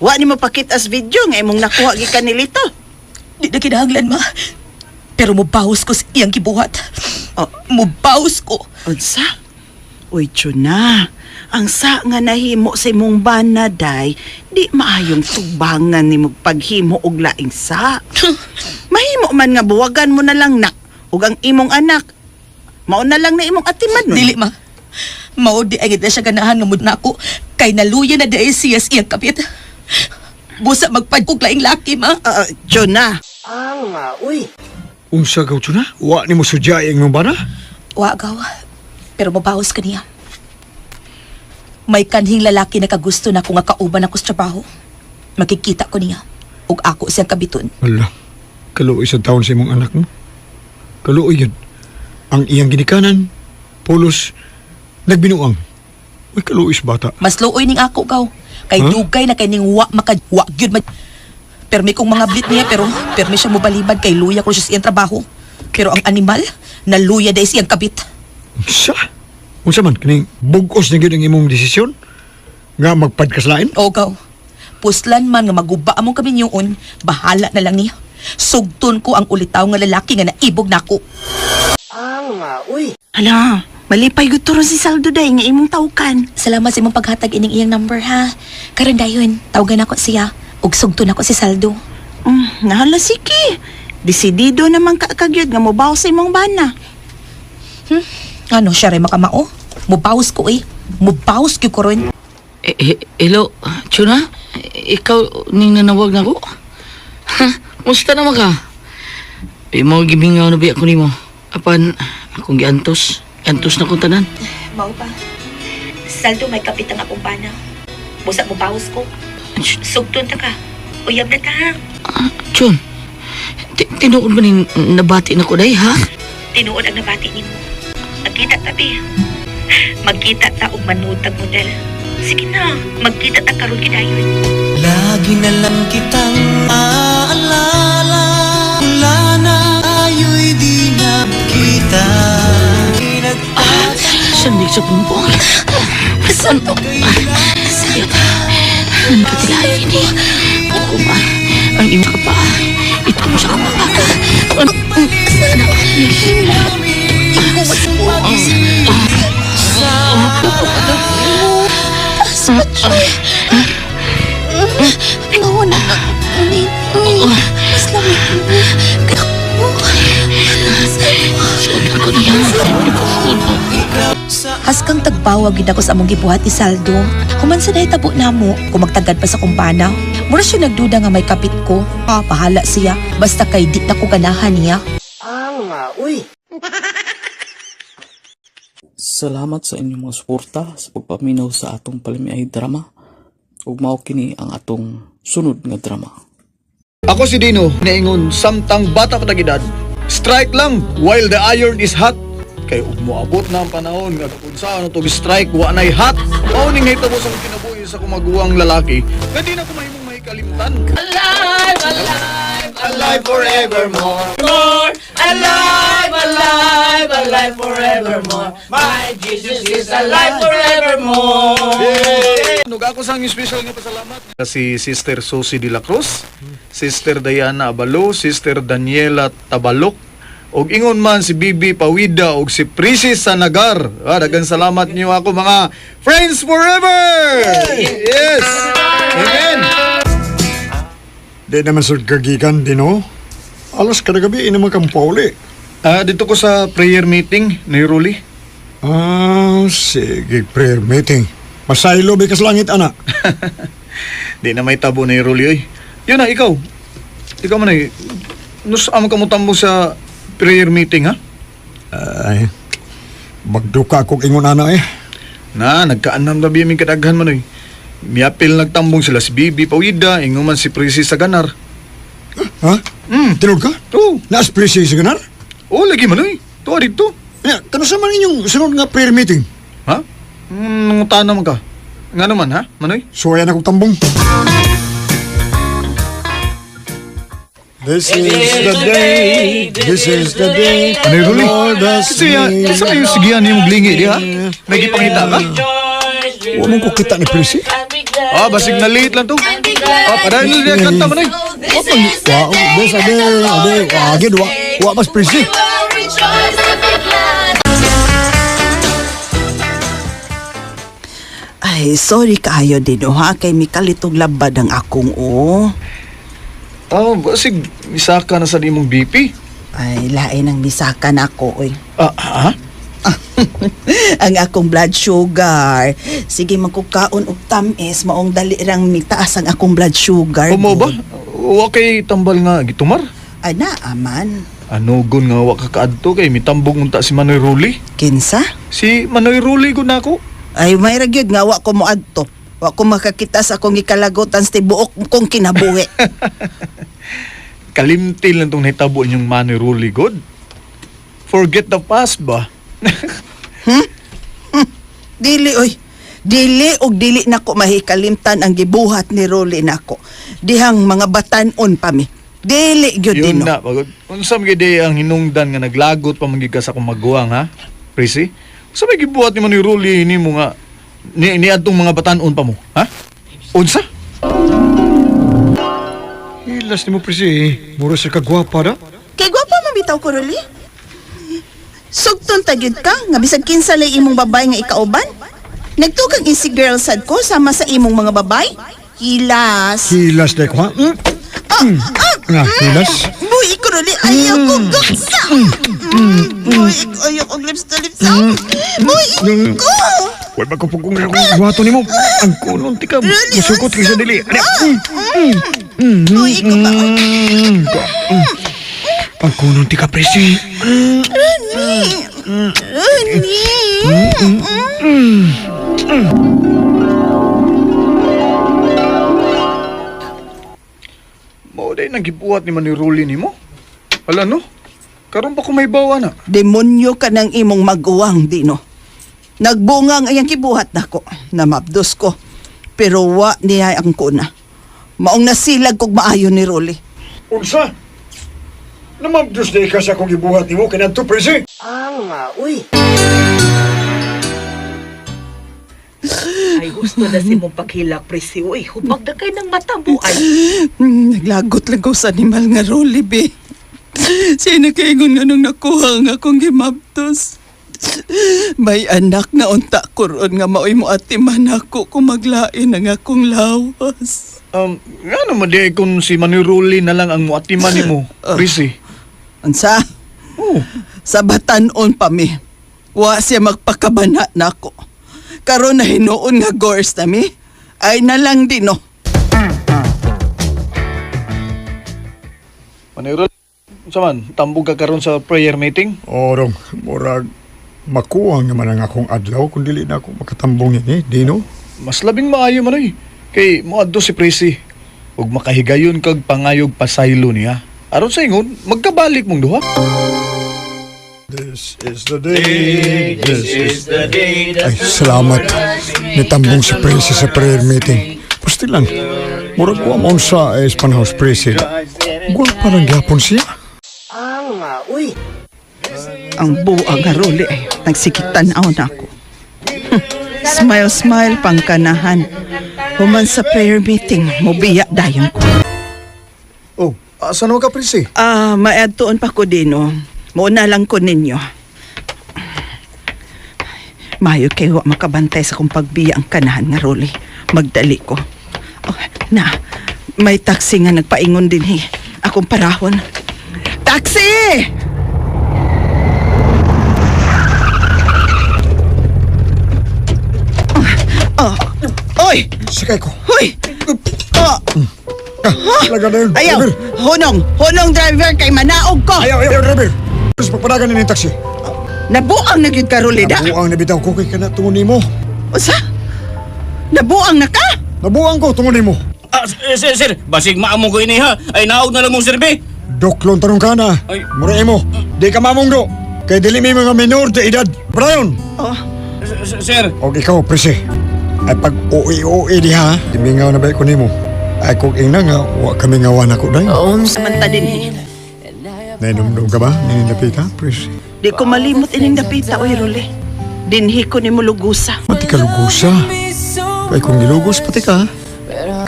Wa nimo pakit as video nga imong nakuha gikan ni Lito. Di na kinahanglan, ma. Pero mubawas ko sa iyang gibuhat. Oh. Mubawas ko. Unsa? Uy, Chuna. Ang sa nga nahimo sa imong bana, day, di maayong tubangan ni paghimo og laing sa. Mahimo man nga buwagan mo na lang na ug ang imong anak. Mao na lang na imong atiman nun. Dili, ma. Mao di ay na siya ganahan nga mud nako kay naluya na di ay siya sa iyang kapit. Busa magpadkog laing laki, ma. Ah, Chuna. Unsa gaw na? Wa nimo sudya ang imong bana? Wa gaw. Pero mabawas ka niya. May kanhing lalaki na kagusto na kung nga kauban ako sa trabaho. Makikita ko niya. Ug ako siyang kabiton. Ala, kaluoy sa taon sa imong anak mo. Kaluoy yun. Ang iyang ginikanan, pulos, nagbinuang. Uy, kaluoy sa bata. Mas luoy ning ako gaw. Kay Huh? dugay na kay ning wa maka wa gyud ma. Permi kong mga blit niya pero permi siya mobalibad kay luya ko siya sa iyang trabaho. Pero ang animal, naluya dahil siyang kabit. Unsa? Unsa man kining bug-os na gyud ang imong desisyon nga magpadkaslain? O gaw, puslan man nga maguba among kaminyoon, bahala na lang niya. Sugton ko ang ulitaw nga lalaki nga naibog nako. Hala, malipay gud turon si Saldo day nga imong tawkan. Salamat sa imong paghatag ining iyang number ha. Karon dayon, tawagan ako siya ug sugton ako si Saldo. Nahala sige. Desidido naman ka kagyud nga mobaw sa imong bana. Ano siya ray makamao? Mubawas ko eh. Mubawas gyud ko ron. Eh, eh, hello, Chuna? Ikaw ning nanawag na ko? Ha? Musta naman ka? Eh, mo gibingaw na biya ko nimo. Apan, akong giantos. Giantos na kong tanan. Mao ba? Saldo may kapit ang akong bana. Busa mubawas ko. Sugton ta ka. Uyab na ta ha. Ah, Chun, tinuod ba ning nabati na ko day, ha? Tinuod ang nabati nimo. Magkita ta bi. Magkita ta og manood tag model. Sige na, magkita ta karon gidayon. Lagi na lang kitang maaalala. Wala na tayo'y di na kita. Ah, sandig sa pumpong. Saldo. Sayot. Ang katilayo ini. Ako ba? Ang iyong ka pa. Ito mo sa kapapa. Ano? Mao na. Mas lamig. Haskang tagbawa gid ako sa among gibuhat ni Saldo. Human sa nahitabo namo, kung magtagad pa sa kumpana. Mura siya nagduda nga may kapit ko. Ah, bahala siya. Basta kay di na ko ganahan niya. Salamat sa inyong mga suporta sa pagpaminaw sa atong palimiay drama. Ug mao kini ang atong sunod nga drama. Ako si Dino, naingon samtang bata pa tag edad. Strike lang while the iron is hot. Kay ug moabot na ang panahon nga kung saan to strike wa nay hot. Mao ning nahitabo sa akong kinabuhi sa kumaguwang lalaki nga di na ko mahimong mahikalimtan. Alive, alive, alive forevermore. Alive, alive, alive forever. forevermore. My Jesus is alive forevermore. Nug ako sang special nga pasalamat si Sister Susie de la Cruz, Sister Diana Abalo, Sister Daniela Tabalok, ug ingon man si Bibi Pawida ug si Prissy Sanagar. Ah, daghang salamat niyo ako mga friends forever. Yes. Amen. Di naman sa kagikan, Dino. Alas kada gabi, ina man kang pauli. Ah, dito ko sa prayer meeting ni Ruli. Ah, sige, prayer meeting. Masaylo, bikas langit, ana. Di na may tabo ni Ruli oy. Yun na ikaw. Ikaw man ay nus amo ka mo tambo sa prayer meeting ha? Ay, magduka akong ingon, ana, eh. Na, nagkaanam na biyaming kadaghan man oy. Miapil nagtambong sila si Bibi Pawida, ingon man si Prissy Saganar. Ha? Tinog ka? Oo. Naas presi sa ganar? Oh, lagi man oy. Tuwa dito. Ya, kano sa man inyong sunod nga prayer meeting? Ha? Nangutana man ka. Nga naman ha, Manoy? Suwayan akong tambong. This is the day, this is the day. Ano yung huli? Lord has Kasi, made. kasi kayo sigihan ni mong lingi, di ha? May gipangita ka? Wa man ko kita ni Prissy. Ah, basig na late lang to. Ah, padayon na niya kanta, Manoy. Wa, this a day, a day, wa, gid, wa, wa mas Prissy. Ay, sorry kaayo din oh, ha kay mikalitog labad ang akong oh. Ah, basig misaka na sa imong BP. Ay, lain ang misaka na ako oy. Ah, ha? Ang akong blood sugar. Sige magkukaon og tamis maong dali rang mitaas ang akong blood sugar. Umo ba? Wa kay tambal nga gitumar. Ay, naaman. Ano gun nga wa ka kaadto kay mitambong unta si Manoy Ruli. Kinsa? Si Manoy Ruli gud nako. Ay, may ra gyud nga wa ko moadto. Wa ko makakita sa akong gikalagotan sa tibuok kong kinabuhi. Kalimtil lang tong nahitabo inyong Manoy Ruli god. Forget the past ba? Dili oy. Dili og dili nako mahikalimtan ang gibuhat ni Rolly nako. Dihang mga batan-on pa mi. Dili gyud Yun dino. na pagod. Unsa man gyud ang hinungdan nga naglagot pa man gyud ka sa akong maguwang ha? Prissy? Unsa may gibuhat ni Manoy Ruli nimo nga ni adtong mga batan-on pa mo, ha? Unsa? Hilas ni mo Prissy, mura sa kagwapa da. Kay gwapa man bitaw ko Rolly. Sugton ta gyud ka nga bisag kinsa lay imong babay nga ikauban. Nagtukang isi girl sad ko sama sa imong mga babay. Hilas. Hilas na ko ha? Mm. Ah, hilas. Buhi ko Rolly, ayaw ko guksa. Buhi ko, ayaw ko lips to lips. Buhi ko. Huwag ba kung pagkong guwato ni mo? Ang kunon ti ka, musukot ka sa dili. Ano? Buhi ko ba? Ang kunon ti ka, Prissy. Rani! Rani! Mao day nang gibuhat ni Manoy Ruli nimo? Hala no? Karon pa ko may bawa na. Demonyo ka ng imong maguwang, Dino. Nagbunga ang iyang kibuhat nako, namabdos ko. Pero wa niya ang kuna. Maong nasilag kog maayo ni Rolly. Unsa? Namabdos day ka sa akong gibuhat nimo kanadto, Prissy. Ay, gusto na si mong paghilak, Prissy. Uy, hubag na kay ng mata mo. Ay, Naglagot lang ko sa animal nga Rolly, be. Siya nakaingon nga nung nakuha nga akong gimabdos. May anak na unta ko ron nga maoy mo atiman ako kung maglain ang akong lawas. Nga naman di kung si Manoy Ruli na lang ang muatiman nimo, Prissy. Unsa? Oh, Sa batanon pa mi. Wa siya magpakabana nako. Karon na hinuon nga gores na mi. Ay na lang din no. Manoy Ruli. Unsa man, tambog ka karon sa prayer meeting? Orong, murag makuha naman ang akong adlaw kung dili na ako makatambong ini, Dino. Mas labing maayo Manoy. Kay moadto si Prissy. Ug makahigayon kag pangayog pasaylo niya. Aron sa ingon, magkabalik mong duha. This is the day, this is the day. Ay, salamat. Nitambong si Prissy sa prayer meeting. Pusti lang, murag wa mo sa Espan House Prissy. Gwapa lang gyapon siya. Ang buang nga Rolly ay nagsikig tanaw na ako. Smile, smile pang kanahan. Human sa prayer meeting, mubiya dayon ko. Oh, asa naman ka, Prissy? Ah, maadtuon pa ko din, oh. Muna lang ko ninyo. Mayo kay wa makabantay sa kong pagbiya ang kanahan nga Rolly. Magdali ko. Oh, na, may taxi nga nagpaingon din eh. Akong parahon. Taxi! Oh, oh, oy! Sakay ko. Hoy! Oh, Laga na yun. ayaw! Driver. Hunong! Hunong driver kay manaog ko! Ayaw, ayaw, driver. Tapos pagpadagan ni taxi. Nabuang na gyud ka Rolly da. Nabuang na bitaw ko kay kana tungod nimo. Usa? Nabuang na ka? Nabuang ko tungod nimo. Ah, sir, sir, basig maamo ko ini ha. Ay naog na lang mong sirbi. Doklon tanong ka na. Ay. Mura imo. Di ka mamong do. Kay dili mi mga minor de edad. Padayon. Oh, Sir, Og ikaw, prese. Ay pag uwi-uwi diha, dimingaw na ba ko nimo? Ay kung ingna nga, wa kami ngawan ako day. samanta din eh. Nainumdum ka ba? Ninindapita, prese. Di ko malimot ining dapita, oy Rolly. Dinhi ko ni mulugusa. Pati ka lugusa. Kay kung gilugos, pati ka.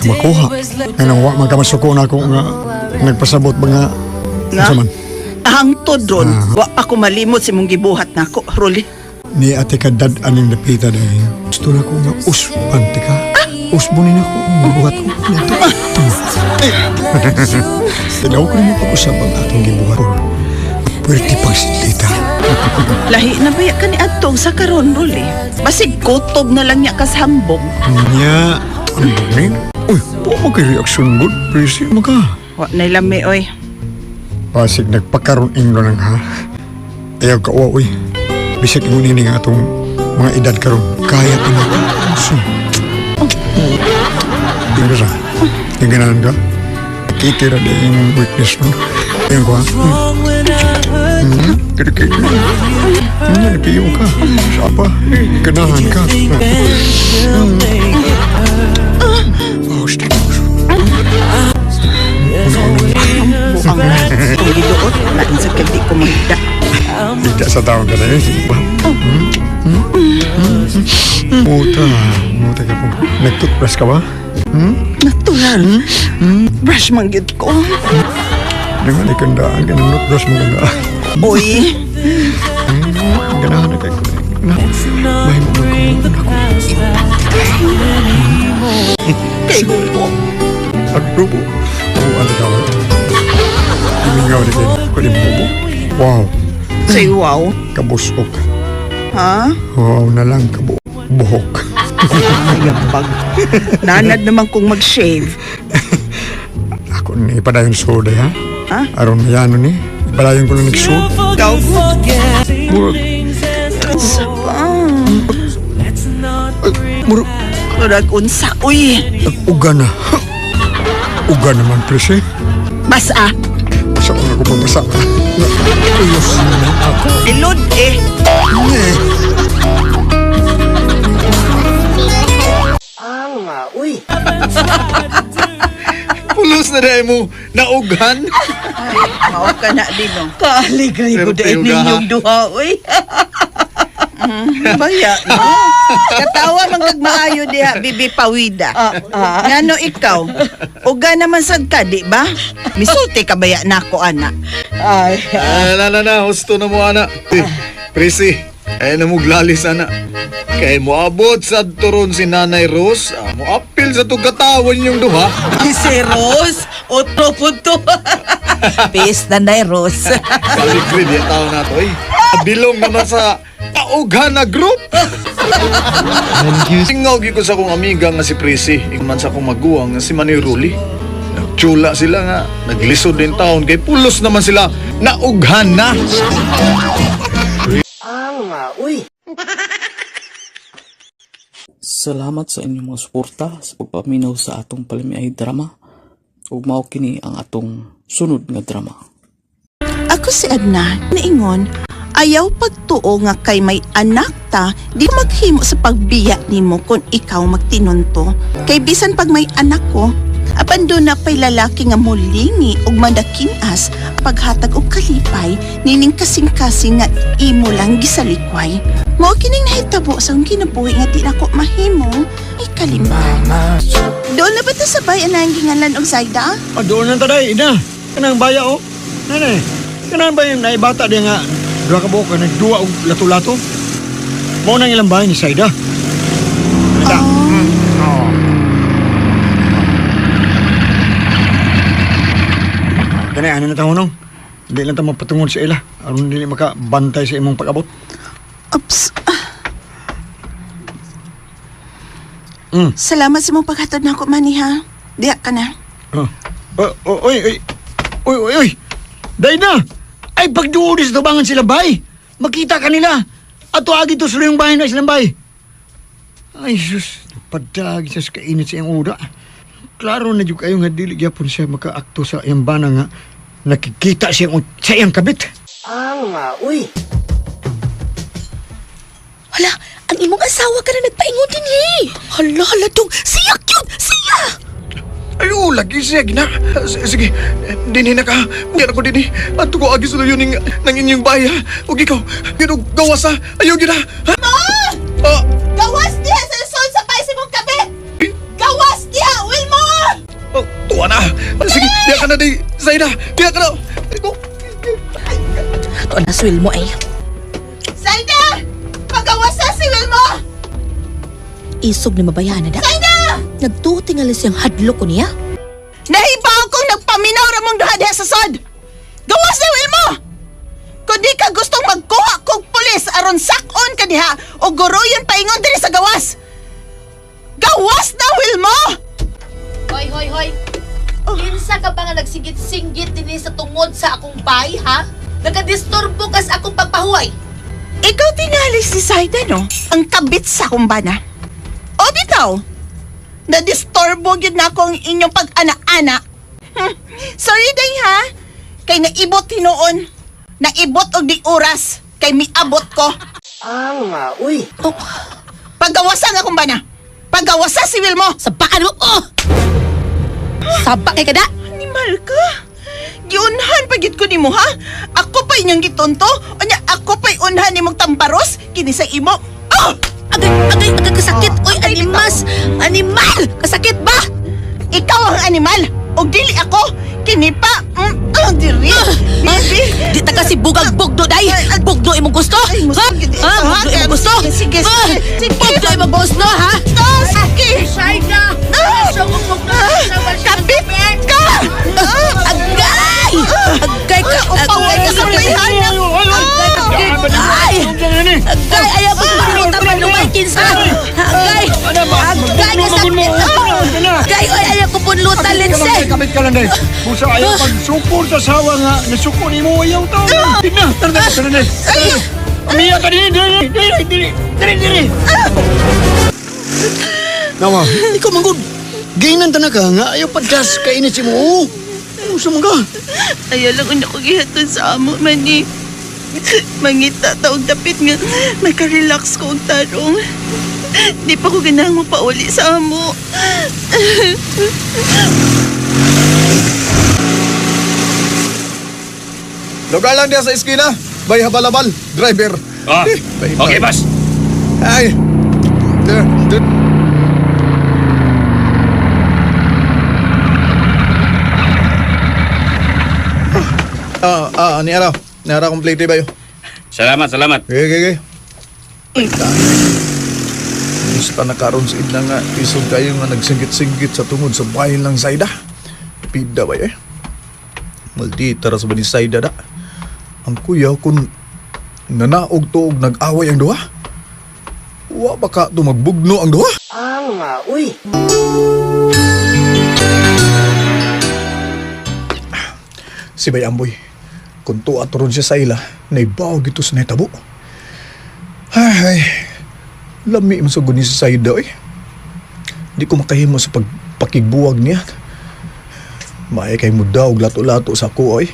Makuha. Nga wa man ka masuko na ako nga nagpasabot ba nga. Nga? Unsa man? Hangtod ron, wa pa ko malimot si mong gibuhat nako, Rolly. Ni ate ka dad aning dapita day. Gusto na ko nga usban ti ka. Usbonin ako. Gibuhat ko. Eh. Tilaw ko rin pag-usap ang atong gibuhat. Pwerte pang silita. Lahi na ba ka ni adtong sa karon, Rolly? Basig kutob na lang niya kas hambog. Nya, ano ba ni? Uy, wa mo kay reaksyon good, presi mo ka. Wa na lami, oy. Pasig nagpakaroon inglo nang ha. Ayaw ka uwa, uy. Bisag ingon ini nga atong mga edad karon. Kaya pa na. So. Tingnan sa. Tingnan ka. Kikira di yung weakness no. Ayun ko ha. Kirikiri. Nagpiyo ka. Sapa. Ganahan ka. Oh, stop. Buang na. Kung giduot, lain sa kay di ko mahida. Tidak sa taon ka na yun. Muta. Muta ka po. Nag-toothbrush ka ba? Natural. Brush man gyud ko. Dengan ikandaan ka ng toothbrush mo ganda. Oy, Ganahan na kayo. May mo man ko. kay gulo. Ang rubo. Oo, ano ka? Imingaw na kayo. Kunin mo mo. Wow. Say wow. Kabusok. Ha? Wow na lang kabu buhok. Ayabag. Nanad naman kong mag-shave. Ako ni ipadayon soda ha. Ha? Aron mayano ni. Ipadayon ko lang nagsuod. Ikaw? Murag, Unsa pa? murag, Murag unsa, uy. uga na. Uga naman, prese. Basa. Sa ko ako pagbasa. Uyos na ako. Ilod eh. Eh. Pulos na dahil mo naughan. Mao ka na din, oh. Kaaligre ko Pero dahil tiyo ka, ha? ninyong duha, uy. Baya, no? Katawa man kag maayo diha, Bibi Pawida. Ngano ikaw? Uga naman sad ka, di ba? Misulti ka baya nako, ana. Ay, Ah, na, na, na, husto na mo, ana. Eh, Prissy, ay na mo glalis, ana. Kay moabot sa turon si Nanay Rose, moapil sa tugatawan yung duha. si Rose, otro punto. Peace na na, Rose. Kalikri di tao na to, eh. Bilong naman sa paughan na group. Singaw gyud ko sa akong amiga nga si Prissy, man sa akong maguwang nga si Manny Ruli. Nagtsula sila nga, naglisod din taon kay pulos naman sila naughan na. Salamat sa inyong mga suporta sa pagpaminaw sa atong palamiay drama ug mao kini ang atong sunod nga drama. Ako si Adna, niingon, ayaw pagtuo nga kay may anak ta, di maghimo sa pagbiya nimo kung ikaw magtinunto. Kay bisan pag may anak ko, Apan doon na pa'y lalaki nga mulingi ug madakinas paghatag og kalipay nining kasing-kasing nga imo lang gisalikway. Mao kining nahitabo sa akong kinabuhi nga di nako mahimong ikalimtan. Doon na ba ta sa bayan ang ginganlan og Zaida? Ah, doon lang taday, ina. Kanang baya oh. Nanay, kanang baya na bata diya nga duha ka buok nagduwa og lato-lato. Mao nang ilang bahay ni Saida. Ano Oh. Oh. Kani ano na taon nung? Hindi lang ta mapatungod sa ila. Aron dili makabantay sa imong pag-abot. Oops. Mm. Salamat sa mong paghatod na ako, Manny, ha? Diya ka na. Oh. Oh, oh, oy, oy. Oy, oy, oy. Dahil na. Ay, pagduod sa tubangan sila, bay. Makita kanila. Ato agi to sila yung bahay na silang bay. Ay, sus. Padag sa kainit sa iyang ura. Klaro na dyan kayo nga dili gyapon siya makaakto sa iyang bana nga nakikita siya sa iyang kabit. Hala, ang imong asawa ka na nagpaingon din eh. Hala, hala dong. Siya cute! Siya! Ay, oh, lagi siya, gina. Sige, dinhi na ka. Yan ako dinhi. Ato ko agi suluyon ning ng inyong bahay, ha? Ug ikaw, yun og gawas, ha? Ayaw, gina. Ha? Ah, Gawas diha sa sol sa pais mong kabit! Gawas diha, Wilmore! oh, tuwa na. Sige, diya ka na di. Zaida, diya ka na. Ay, oh. Ato na swil mo eh. Zaida! Pagawasa si Wilmo! Isog ni mabayaan na da. Zaida! Nagtutingali siyang hadlok ko niya. Nahibaw kong nagpaminaw ra mong duha diha sa sod! Gawas ni Wilmo! Kung di ka gustong magkuha kog pulis aron sakon ka diha o guruyon paingon diri sa gawas! Gawas na, Wilmo! Hoy, hoy, hoy. Kinsa ka ba nga nagsinggit-singgit dinhi sa tungod sa akong bay, ha? Nagadisturbo ka sa akong pagpahuway. Ikaw tingali si Zaida, no? Ang kabit sa kumbana. O bitaw, nadisturbo gyud na ako ang inyong pag-ana-ana. Sorry day ha. Kay naibot hinuon. Naibot og di oras. Kay miabot ko. Oh, Pagawasa nga kumbana. Pagawasa si Wilmo. sabaan mo. Oh! Saba kay kada. Animal ka. Giunhan pa gyud ko nimo ha. Ako pa inyong gitonto. Unya ako pa'y unhan nimong tamparos kini sa imo. Oh! Agay, agay, agay kasakit. Oy, animas. Animal! Kasakit ba? Ikaw ang animal. O dili ako. Kini pa. Diri. Baby. Di ta kasi bugang bugdo day. Bugdo imong gusto. Ay, Ha? musta gid- Ha? Bugdo imong gusto. Sige, Ha? sige, sige. Bugdo imong gusto, ha? Ah, sige. Ah! Kabit ka! Agay! Agay ka! Upaway ka sa bayhana. Agay! Agay! Ayaw ko pulutan man lumay kinsa! Agay! Agay! Kasakit! Agay! Oy, ayaw ko punlutan, Lindsay! Kabit ka lang day. Busa ayaw pagsukol sa sawa nga nasuko ni mo ayaw to. Ina, tara tara tara day. Amiya ka din, dili, dili, dili, dili, dili. Nawa, ikaw manggod. Gainan ta na ka nga ayaw padgas kainit si mo. Usa man ka. Ayaw lang una ko gihatod sa amo, mani. Mangita ta og dapit nga makarelax ko og tarong. Di pa ko ganahang mopauli sa amo. Lugar lang diya sa eskina. Bay habalabal, driver. Ah, Eh, bay, okay, bay. boss. Ay. There, there. Ah, ah, ni araw. Ni araw complete ba yun? Salamat, salamat. Okay, okay, okay. Gusto na karon sa idna nga isog kayo nga nagsinggit-singgit sa tungod sa bahay lang Zaida. Pida ba eh? Maldita ra sa ba ni Zaida da. Ang kuya kun nanaog tuog nag-away ang duha. Wa ba ka to magbugno ang duha? Si Bay Amboy, kung tuwa turon siya sa ila, naibaw gito sa nahitabo. Ay, ay, lami man sa guni sa Saida eh. Di ko makahimo sa pagpakigbuwag niya. Maay kay mo daw lato-lato sa ako oy.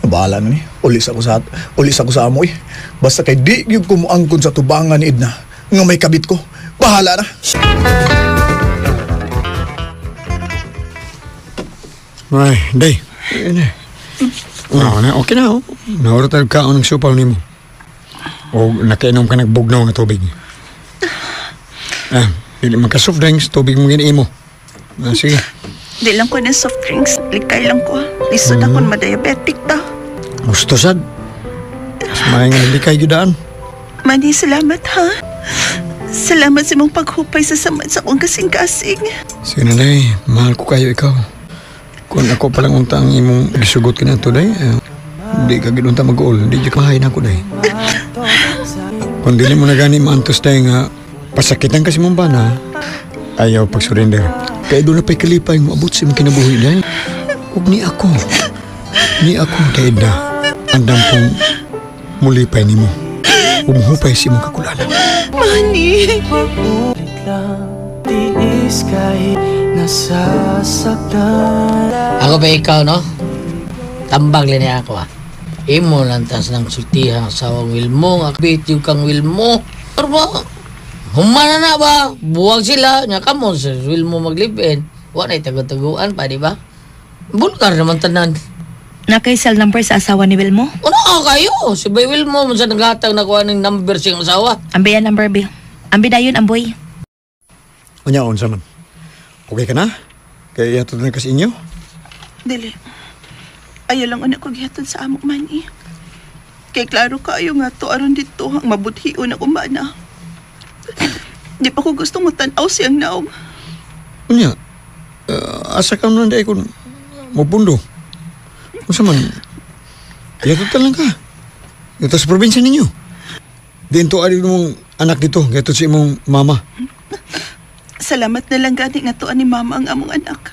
Bahala na ni. Ulis ako sa ulis ako sa amoy. Basta kay di gyud ko moangkon sa tubangan ni Edna nga may kabit ko. Bahala na. Ay, day. Ayun na. Oh, na, okay na, oh. Naurot tayo kaon ng supaw nimo. O nakainom ka nagbugnaw nga tubig. Ah, dili man ka soft drinks, tubig mo giniimo. Ah, sige. Di lang ko ng soft drinks. Likay lang ko. Lisod akong madiabetic ta. Gusto sad. Mas may nga likay gyudaan. Manny, salamat ha. Salamat sa imong paghupay sa samad sa akong kasing-kasing. Sige na, day. Mahal ko kayo ikaw. Kung ako palang unta ang imong gisugot ka na to, day, eh, di ka gid unta mag-uol. Di ka mahay na ako, day. Kung dili mo na gani maantos, day, nga pasakitan kasi mong bana, ayaw pag-surrender. Kaya doon na pa'y kalipay mo abot sa imong kinabuhi, day. Ug ni ako. Ni ako, day na. Andam kong mulipay nimo. Umuhupay sa imong kakulanan. Manny! Tiis kahit nasasaktan. Ako ba ikaw, no? Tambag lang niya ako, ah. Imo lang tas ng sultihan sa Wilmo, nga kabit yung kang Wilmo. Pero ba, humana na ba? Buwag sila, nga kamo sa Wilmo maglibin. Wa na'y tago-taguan pa, di ba? Bulgar naman tanan. Nakay cell number sa asawa ni Wilmo? Ano ka kayo? Si Bay Wilmo, man sa naghatag na kuha ng number siyang asawa. Ambi ang number, Bill. Ambi dayon, amboy. Unya, unsa man. Okay ka na? Kaya ihatod na kasi inyo? Dili. Ayaw lang una ko gihatod sa amok, Manny. Kay klaro kaayo nga to aron dito ang mabuthion ako mana. Di pa ko gusto mo tan-aw siyang naong. Unya, asa ka man day kung mupundo. Unsa man, ihatod ta lang ka. Ito sa probinsya ninyo. Dinto ari mong anak dito, gato sa imong mama. Salamat na lang gani nga tuan ni mama ang among anak.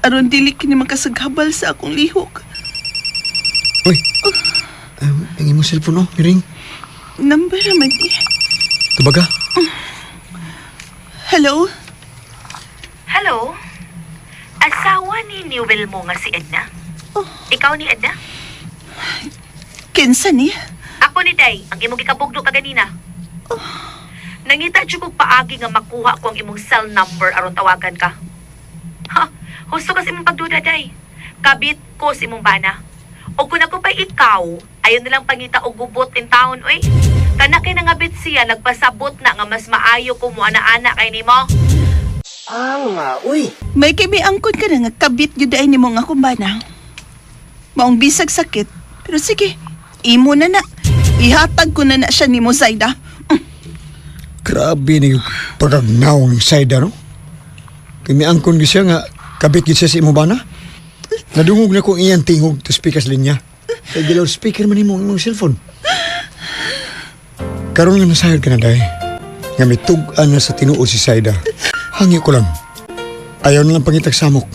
Aron dili kini makasaghabal sa akong lihok. Uy, ang imong cellphone, oh, ring. Number naman eh. Tubaga. Hello? Hello? Asawa ni Wilmo nga si Edna? Ikaw ni Edna? Kinsa ni? Ako ni Day, ang imong gikabugno kaganina. Nangita jud kog paagi nga makuha ko ang imong cell number aron tawagan ka. Ha, husto kasi imong pagduda, Day. Kabit ko sa imong bana. O kung ako pa ikaw, ayon na lang pangita og gubot in town, oy. Kana kay nangabit siya, nagpasabot na nga mas maayo ko mo ana-ana kay nimo. May kay may angkon ka na nga kabit gyud ay nimo nga kumbana. Maong bisag sakit. Pero sige, imo na na. Ihatag ko na na siya nimo, Zaida. Grabe ni pagagnaw ng Saida, no? Kaya may angkon gyud siya nga, kabit gyud siya sa imong bana. Nadungog na ko iyang tingog to speaker sa linya. Kaya gilaw speaker man nimo ang imong cellphone. Karon nga nasayod ka na, day. Nga may tug-an na sa tinuod si Saida. Hangyo ko lang. Ayaw na lang pangitag samok.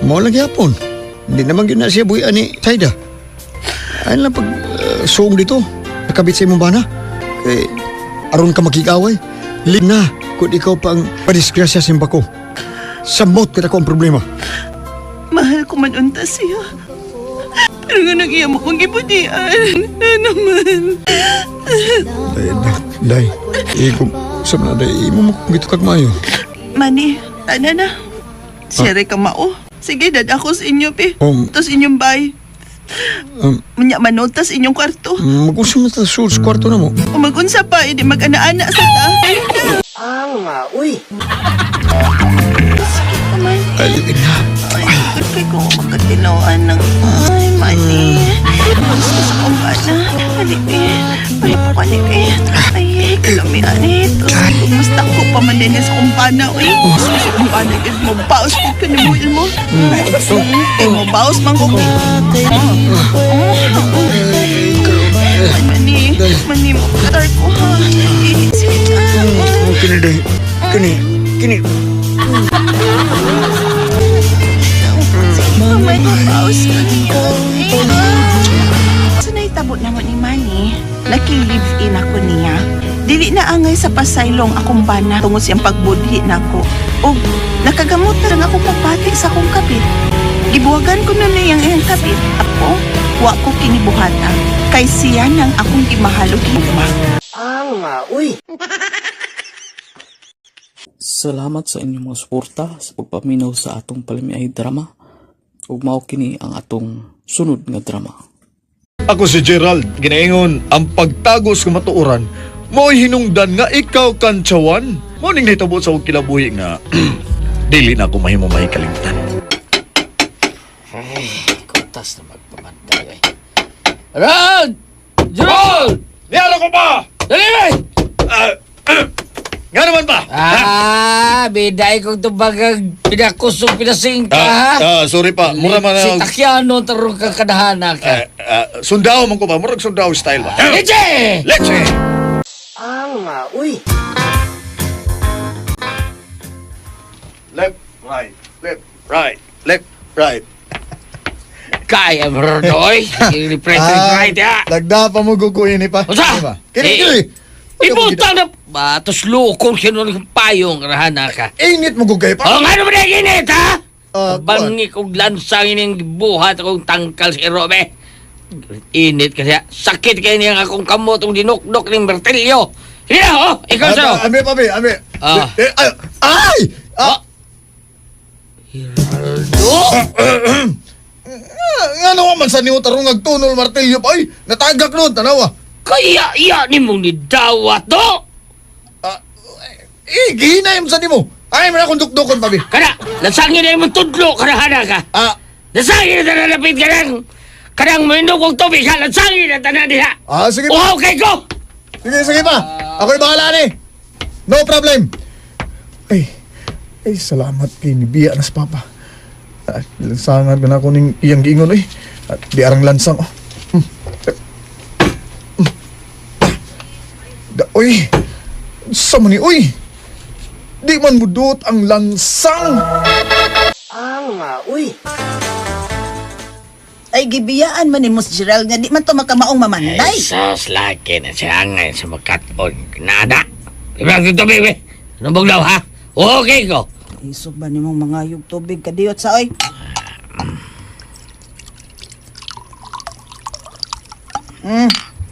Mao lang gyapon. Hindi naman gyud na siya buhian ni Saida. Ayaw na lang pag suong dito. Nakabit sa imong bana. Kay aron ka makikaway. Lib na kung ikaw pa ang padisgrasya sa bako. Samot ka na ko ang problema. Mahal ko man unta siya. Pero nga nang iya mo kong gibutian. Ano man. Day, day, day. Iko, sab na day, imo mo kung gito kag maayo. Mani, tana na. Siyere ka mao. Sige, dad ako sa inyo, pe. Tas inyong bay. Munya manood tas inyong kwarto. Mag-unsa man ta sa kwarto na mo. O magunsa pa, hindi mag-ana-ana sa ta. Uy! Sakit naman. Ay, na. Ay, kay ko makatinuan ng... Ay, mani. Gusto sa kong bana. Halip eh. Ay, panik eh. Ay, kalamian eh. Kumusta ko pa man din sa kong bana. Uy, gusto sa kong bana. Mo baos ko ka ni Will mo. Eh, mo baos man ko. Mani, mani mo. Katar ko ha. Eh, sige na. Kini, day. Kini, kini. Mamay, paus ka niya. Sa nahitabo naman ni Manny, naki-live-in ako niya. Dili na angay sa pasaylong akong bana tungod siyang pagbudhi nako. O nakagamot na lang ako pagpati sa akong kapit. Gibuwagan ko na niyang iyang kapit. Ako, wa ko kinibuhata. Kay siya nang akong gimahal og higugma. Uy! Salamat sa inyong mga suporta sa pagpaminaw sa atong palamiay drama. Ug mao kini ang atong sunod nga drama. Ako si Gerald, ginaingon ang pagtagos kamatuoran mo'y hinungdan nga ikaw kantsawan. Mao ning nahitabo sa akong kinabuhi nga dili na ako mahimo mahikalimtan. Ay, kutas na magpamanday. Ay. Gerald! Gerald! Niyaro ko pa! Dali ba! Nga naman pa! Ah, biday kong tubagag pinakusog pinasingka, ha? Sorry pa, mura man Si ang... Takyano tarong kakadahana ka. Sundao man ko ba? Murag sundao style ba? Leche! Leche! Ang uy. Left, right, left, right, left, right. Kaya mo rin, oy. I-press right, ya. Lagda pa mo guguin ni pa. Unsa? Di ba? Kini, Eh, kini. Ibutang na... Batos lukong siya nun payong rahana ka. Init mo gugay pa. O nga naman na init, ha? Ah, Bangi kong lansang ining buhat akong tangkal si Robe. Init kasi sakit kayo niyang akong kamot ang dinukdok ng martilyo. Sige na, oh! Ikaw sa... Ami pa, ami, ami. Ah. Eh, ay! Ay! Ah! Geraldo! Nga naman man sa niyo tarong nagtunol martilyo pa. Ay, natagak nun, tanawa. Kaya iya ni mong nidawat, do! Ah, eh, gihinay mo sa nimo. Ay, man akong dukdukon, pabi. Kana, lansangin na imong tudlo, karahana ka. Ah, Lansangin na tanan lapit ka nang... Kanang mainom kong tubig, ha? Lansangin na tanan diha. Sige pa. Uhaw kay ko! Sige, sige pa. Ako'y bahala ni. No problem. Ay, ay, salamat kay ni Bia nas papa. Ah, lansangan ka na ako ning iyang giingon eh. At di arang lansang oh. Mm. Mm. Da, uy, sa man ni uy. Di man mudot ang lansang. Ang uy. Ay gibiyaan man ni Mos Gerald nga di man to makamaong mamanday. Ay, sus, laki na siya ngayon sa makaton. Nada! Ibang yung tubig, eh. Anong buglaw, ha? Okay ko. Isog ba nimong mga yug tubig kadiyot sa oy?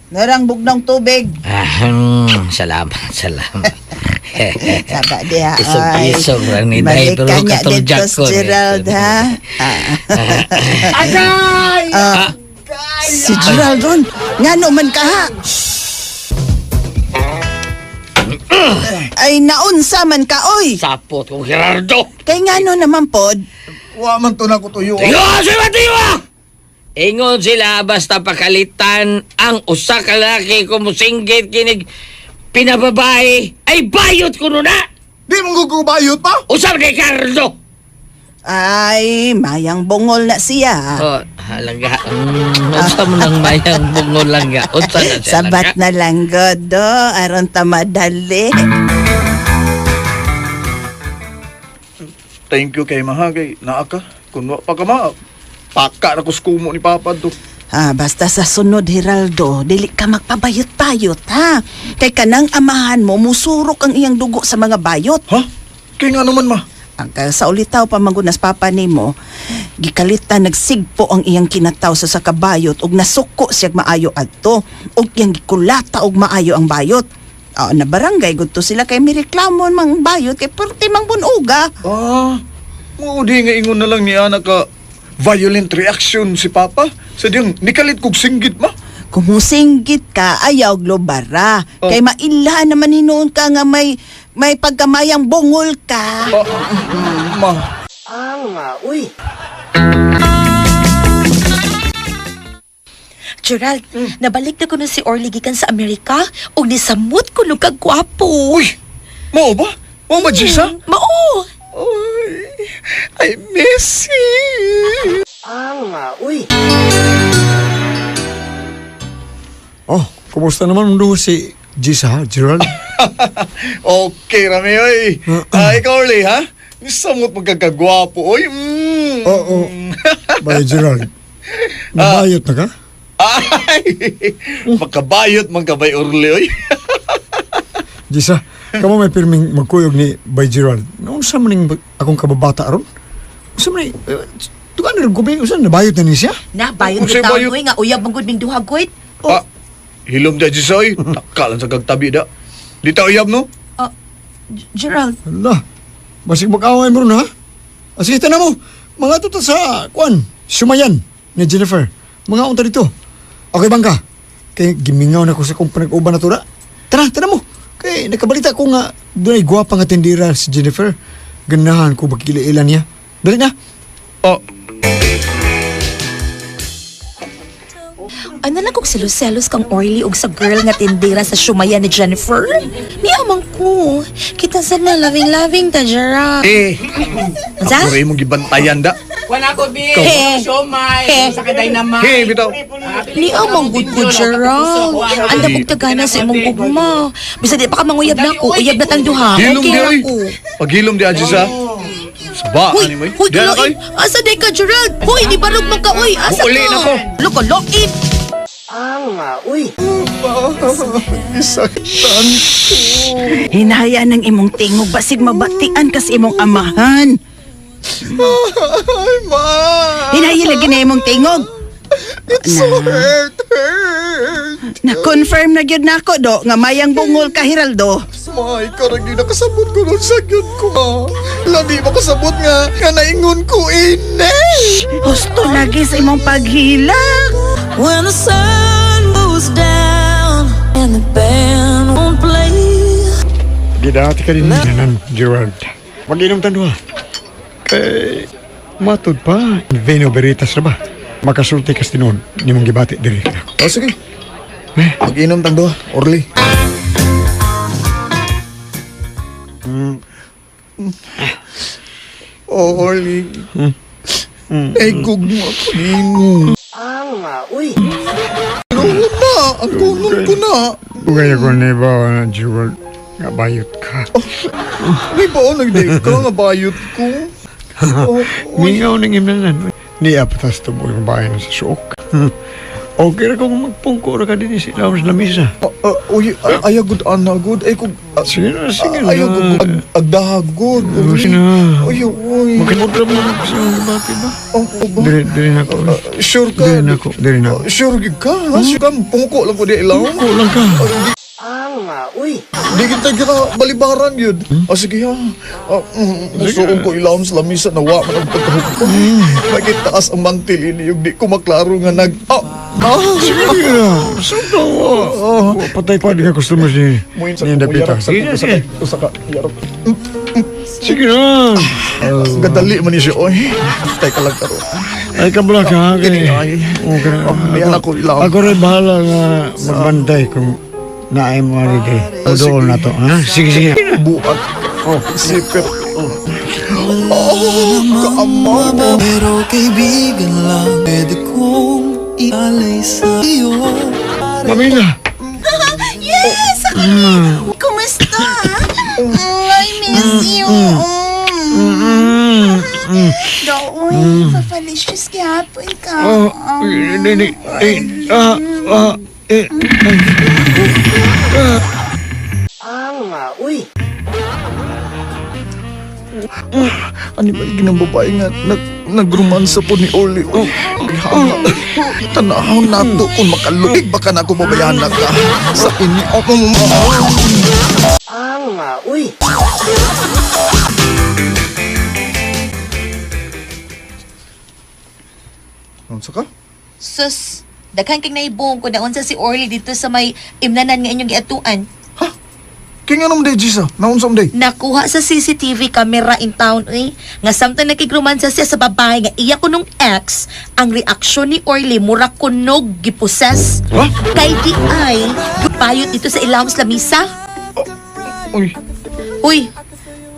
Narang bugnaw tubig. Ah, salamat, salamat. Saba diha. Isog-isog lang ni Day, Balik pero ka niya katurjak dito, ko. eh. Gerald, ha? Ah. Agay! Ah, si Gerald ron. Ngano man ka, ha? Ay, naunsa man ka, oy. Sapot kong Gerardo! Kay ngano naman pod. Wa man to na ko tuyo. Tiyo! Sila tiyo! Ingon sila basta pakalitan ang usa ka lalaki kumusinggit kinig pinababae ay bayot kuno na! Di man gugubayot pa. Usap ni Ricardo! Ay, mayang bungol na siya. Oh, halaga. Unsa mo nang mayang bungol langga? Unsa na siya Sabat langga? na lang, godo. Aron ta madali. Thank you kay maha kay naa ka. Kun wa pa ka ma, paka na ko sa kumo ni papa to. Ah, basta sa sunod, Geraldo, dili ka magpabayot-bayot, ha? Kay kanang amahan mo, musurok ang iyang dugo sa mga bayot. Ha? Kay nga naman ma. Ang sa ulitaw pa mangunas papa nimo, gikalitan nagsigpo ang iyang kinataw sa sakabayot ug nasuko siya maayo adto ug iyang gikulata og maayo ang bayot. Ah, na barangay gudto sila kay mireklamo mang bayot kay perti mang bunuga. Ah, mao di nga ingon na lang ni ana ka violent reaction si papa. Sa diyang nikalit kog singgit ma. Kung musinggit ka, ayaw globara. Oh. Kay maila naman hinuon ka nga may pagkamayang bungol ka. Ah, ma. Ang uy. Gerald, nabalik na ko na si Orly gikan sa Amerika ug nisamot ko nung kagwapo. Uy, mao ba? Mao ba Jisa? Mao! Uy, I miss you. Ang uy. Oh, kumusta naman do si Gisa, Gerald? Okay, rami oy. Ah, ikaw Orly, ha? Samot magkakagwapo, oy. Mm. Oo. Bay Gerald. Nabayot na ka? Ay, makabayot man ka bay Orly, oy. Gisa, kamo may pirming magkuyog ni Bay Gerald. Noon sa maning akong kababata aron? Unsa man ni tugan na rin ko unsa nabayot na ni siya? Na, bayot Unsay ko taon bayot? ko nga uyab manggod ming duha goit. Ah, hilom da Jisa, oy. Takalan sa kagtabi da. Di ta uyab, no? Gerald, Ala, basig mag-away mo ron ha? Ah, sige, tanan mo. Mga tuto sa kuan, sumayan ni Jennifer. Mga unta dito. Okay bangka. Kay gimingaw na ko sa kong panag-uban na tura. Tara, tara mo. Kay nakabalita ko nga dunay gwapa nga tindira si Jennifer. Ganahan ko bakila niya. Dali na. Oh, Ano lang kung selos-selos kang Orly og sa girl nga tindera sa Shumaya ni Jennifer? Niamang ko. Kita sa na loving-loving ta, Gerald. eh. Unsa? Ako rin mong gibantayan da. Wala ko, Bi. He. Siomay. He. Sa dynamite. Hey, bitaw. Niamang good ko, Gerald. Anda kong tagana sa imong gugma. Bisa di pa ka manguyab na ako. Uyab na tang duha. Hilom Okay di ra oy. ko. Paghilom di aji sa. Saba Huy, ani mo. huy, Di na kaloin. Asa di ka, Gerald? Huy, di barog man ka, uy. Asa Uli ka? na ko. Loko, lokin. Ang uy. Isakitan ko. Hinaya ng imong tingog basig mabatian kas imong amahan. Ay, ma. Hinaya lagi na imong tingog. It's so hurt, hurt. Na-confirm na gyud nako do nga mayang bungol ka Heraldo. Ma, ikaw rin yung nakasabot ko nun sa gyud ko, ma. Labi makasabot nga, nga naingon ko, ine. Husto lagi sa imong paghilak. When the sun goes down and the band won't play. Gidati ka din nanan, Gerald. Mag-inom tan duha. Kay matud pa, Vino Veritas na ba? Makasulti kas tinuod nimong gibati diri ka. Oh, sige. Mag-inom tang duha, Orly. Oh, Orly. Naigog mo ako nimo. Ang uy. Ano na? Ang kunon ko na. Ugay ako ni ba na Gerald nga bayot ka. Di ba, oh, nag-date ka, nga bayot ko. Oh, Mingaw ning imnanan. Niya patas tubo yung bahay na sa suok. Okay ra kung magpungko ra ka din sa ilawom sa lamisa. Ah, uy, ay, good, ana, good. Ay, kung... Sige na, sige na. Ayaw, good, agdahag, good. Oh, sige na. Uy, uy. Magkamod ra mo sa imong gibati ba? Oh, oh, ba? Diri, diri na ako. Ah, sure ka? Diri na ako, diri na ako. Ah, sure gid ka, ha? Sure ka, pungko lang ko di ilaw. Pungko lang ka. Ang uy. Di kita ka balibaran yun. Ah, sige ha. Ah, suong ko ilawom sa lamisa na wa man ang pagkahug ko. Bakit taas ang mantil ini yung di ko maklaro nga nag... Ah! Ah! Sige na. Sundo. Patay pa di ka customers ni. Muin sa Ni Dapita. yarap sa Sige na, usa sige. ka usa ka yarap. Sige na. Gadali man ni siya oy. Teka lang karon. Ay kabla ka. Kini ay. Okay. Oh, niya na ko ilawom. Ako rin bahala nga magbantay kung naay mo ari diri. Dool na to, ha? Sige, sige. Buat. Oh, sipit. Oh, kaama. Pero kaibigan lang, pwede kong ialay sa iyo. Mamila. Yes! Kumusta? I miss you. Doon, papalicious gihapon ka. Oh, hindi, hindi. Eh, ah, ah, eh. Ang uy. Ano ba ginang babae nga nagromansa po ni Orly? Oh, hanga. Tanaw nato kung makaluig baka na ako mabayahan na ka sa inyo. Oh, oh, oh, oh. Ang uy. Unsa ka? Sus, daghan kang naibong kung naunsa si Orly dito sa may imnanan nga inyong giatuan. Ha? Kaya nga naman day, Gisa. Naunsa man day? Nakuha sa CCTV camera in town eh. Nga samtang nakigrumansa siya sa babae nga iya ko nung ex, ang reaksyon ni Orly mura kunog giposes. Ha? Kay di ay gipayot dito sa ilawom sa lamisa. Uy, Uy,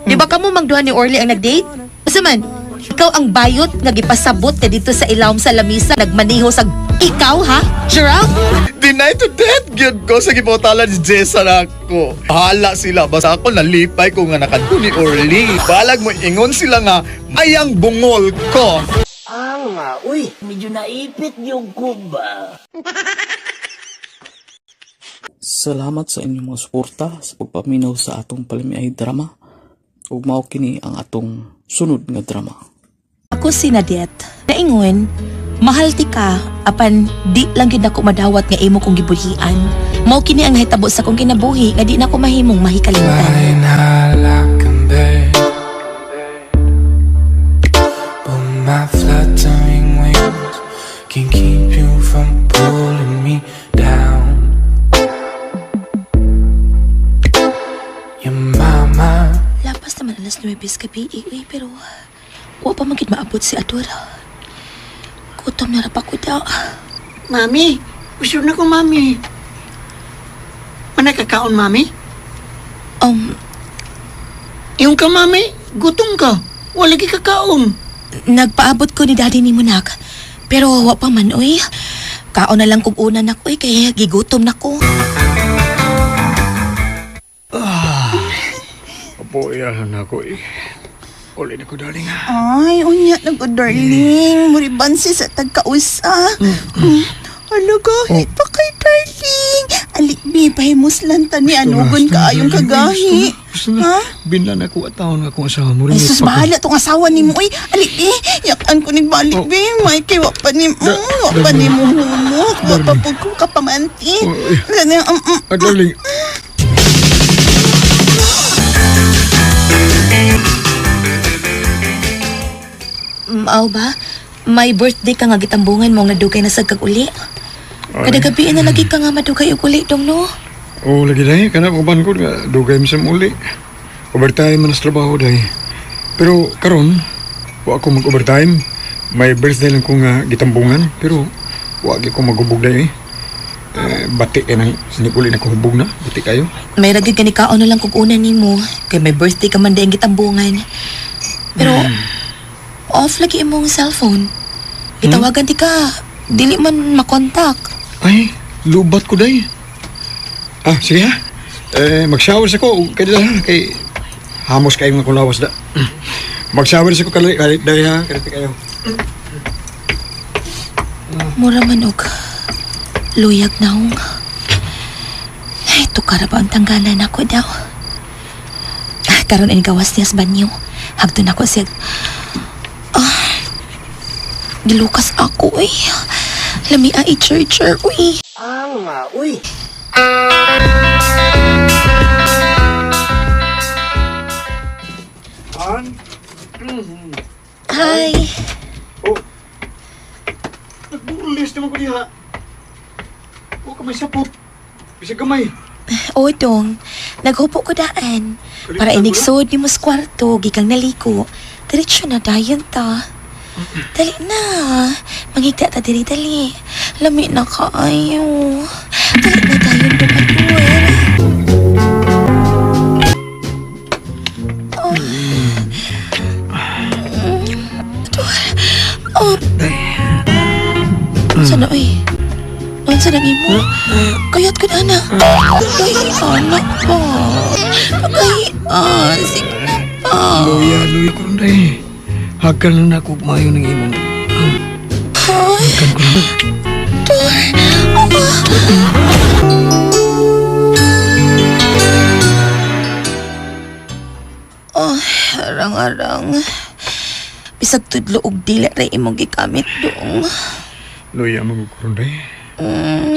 di ba kamo mangduha ni Orly ang nag-date? Asa man? Ikaw ang bayot nga gipasabot ka dito sa ilawom sa lamisa nagmaniho sa ikaw ha, Gerald? Deny to death gyud ko sa gipautalan si Jessa na ako. Bahala sila basta ako nalipay ko nga nakadto ni Orly. Balag mo ingon sila nga mayang bungol ko. Ang uy. Medyo naipit yung kuba. Salamat sa inyong mga suporta sa pagpaminaw sa atong palamiay drama. Ug mao kini ang atong sunod nga drama. Ako si Nadette. Naingon, mahal ti ka, apan di lang gyud nako madawat nga imo kong gibuhian. Mao kini ang nahitabo sa kong kinabuhi nga di nako mahimong mahikalimtan. Lying high like a bird. But man alas 9 sa gabi, eh, uy, pero wa pa man gid maabot si Adora. Gutom na ra pa ko da. Mami, gusto na ko, mami. Manay kakaon, mami? Yung ka, mami, gutom ka. Wala ki kakaon. Nagpaabot ko ni Daddy ni Munak. Pero wa pa man, uy. Kaon na lang kog una nak, uy, kay gigutom na ko. Apo, iyahan ako eh. Uli na ko, darling. Ay, unya na ko, darling. Muribansi sa tagkausa. Hala, gahit pa kay darling. Alik, bi, pahimuslan ta ni anugon ka ayong kagahi. Gusto na. Ha? Binlan ako at taon nga akong asawa mo rin. Ay, sus, bahala tong asawa ni mo. Uy, alik, bi. Yakan ko ni balik, bi. May kay wa pa ni, wa pa ni mo humok. Wa pa po ko kapamanti. Ganyan, Ah, darling. Mao ba? May birthday ka nga gitambungan mo nga dugay na sad kag uli. Kada gabi na lagi ka nga madugay og uli dong no. Oh, lagi dahi. Kana uban ko nga dugay mo sa uli. Overtime man sa trabaho dahi. Pero karon, wa ako mag-overtime. May birthday lang ko nga gitambungan. Pero wa gyud ko maghubog dahi. Eh, bati kay nang sinikuli na ko hubog na. Bati kayo. May ragid ka ni kaon na lang kog una nimo kay may birthday ka man dayang gitambungan. Pero off lagi imong cellphone. Gitawagan di ka, dili man makontak. Ay, lubat ko day. Ah, sige ha. Eh, mag-shower sa ko. Kay dala ha. Kay hamos kayo nga kung lawas da. Mag-shower sa ko kali kali day ha. Kali kayo. Mura man og luyag naong. Ay, tukara ba ang tanggalan ako daw? Ah, karon ay gawas niya sa banyo. Hagto na ko siya. Ah, gilukas ako eh. Lami ay churcher, uy. Ang uy. Hi. Oh. Nagburlis naman ko diha. Huwag ka may sapot. Bisag gamay. O, dong. Naghupo ko daan. Para inigsod ni mo sa kwarto, gikang naliko. Diretso na dayon ta. Dali na. Mangigda ta diri dali. Lami na kaayo. Dali na dayon dumaduer. Oh. Oh. Sana ay. Noon sa nang imo. Kayat ko na na. Ay, anak pa. Ay, ah, sige na pa. Luya, luya ko rin day. Hagal na ako mayo ng imong. Ay, Hagal ko na. Oh, arang-arang. Bisag tudlo og dila ra imong gikamit dong. Luya mo ko rin day.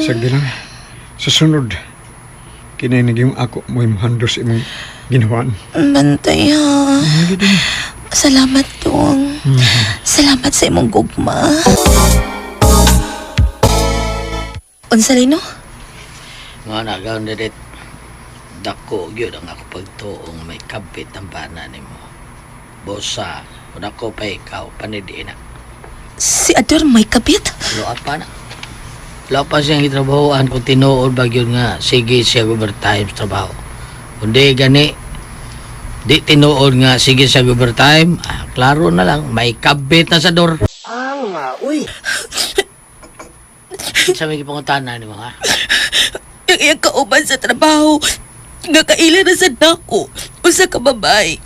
Sagdi lang. Sa sunod, kinay naging ako mo imong imong ginawaan. Bantay ha. Salamat dong. Salamat sa imong gugma. Unsa rin, no? Mga nagaw na dit. Dako gyud ang ako pagtuo nga may kabit ang bana nimo. Bosa, kung ako pa ikaw, panidiin na. Si Ador may kabit? Loa pa na. Loa pa siyang gitrabahoan kung tinuod ba gyud nga sige siya overtime sa trabaho. Kundi gani di tinuod nga sige siya overtime, ah, klaro na lang may kabit na sa door. Ang uy. Sa may gipangutana nimo ha. Ang iyang kauban sa trabaho. Nga kaila na sad nako. Usa ka babae.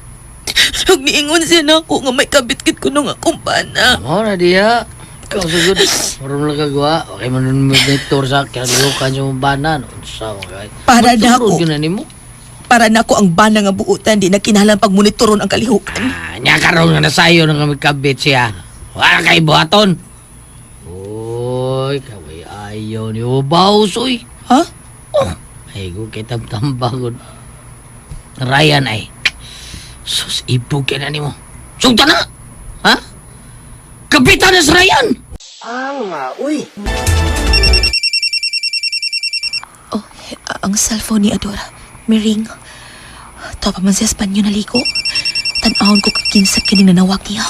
Ug niingon siya nako nga may kabit-kit ko nung akong bana. Mo na diya. Ikaw sugod. Maroon lang kagawa. Okay man nun monitor sa kinalukan sa mong bana. No? Unsa mo kay. Para na Maturod ako. gyud na nimo. Para nako ang bana nga buutan di na kinahanglan pagmonitoron ang kalihukan. Ah, nya karon nga nasayo na kami kabit siya. Wala kay buhaton. Oy, kaway ayaw ni Ubaws, oy. Ha? Oh, ay ko kay tamtambagon. Ryan ay. Sus, ibog kay na nimo. Sugta na! Ha? Kapitan na si Ryan! Ang uy. Oh, ang cellphone ni Adora. May ring. Topa man siya sa banyo naligo. Tan-awon ko kung kinsa kining nanawag niya.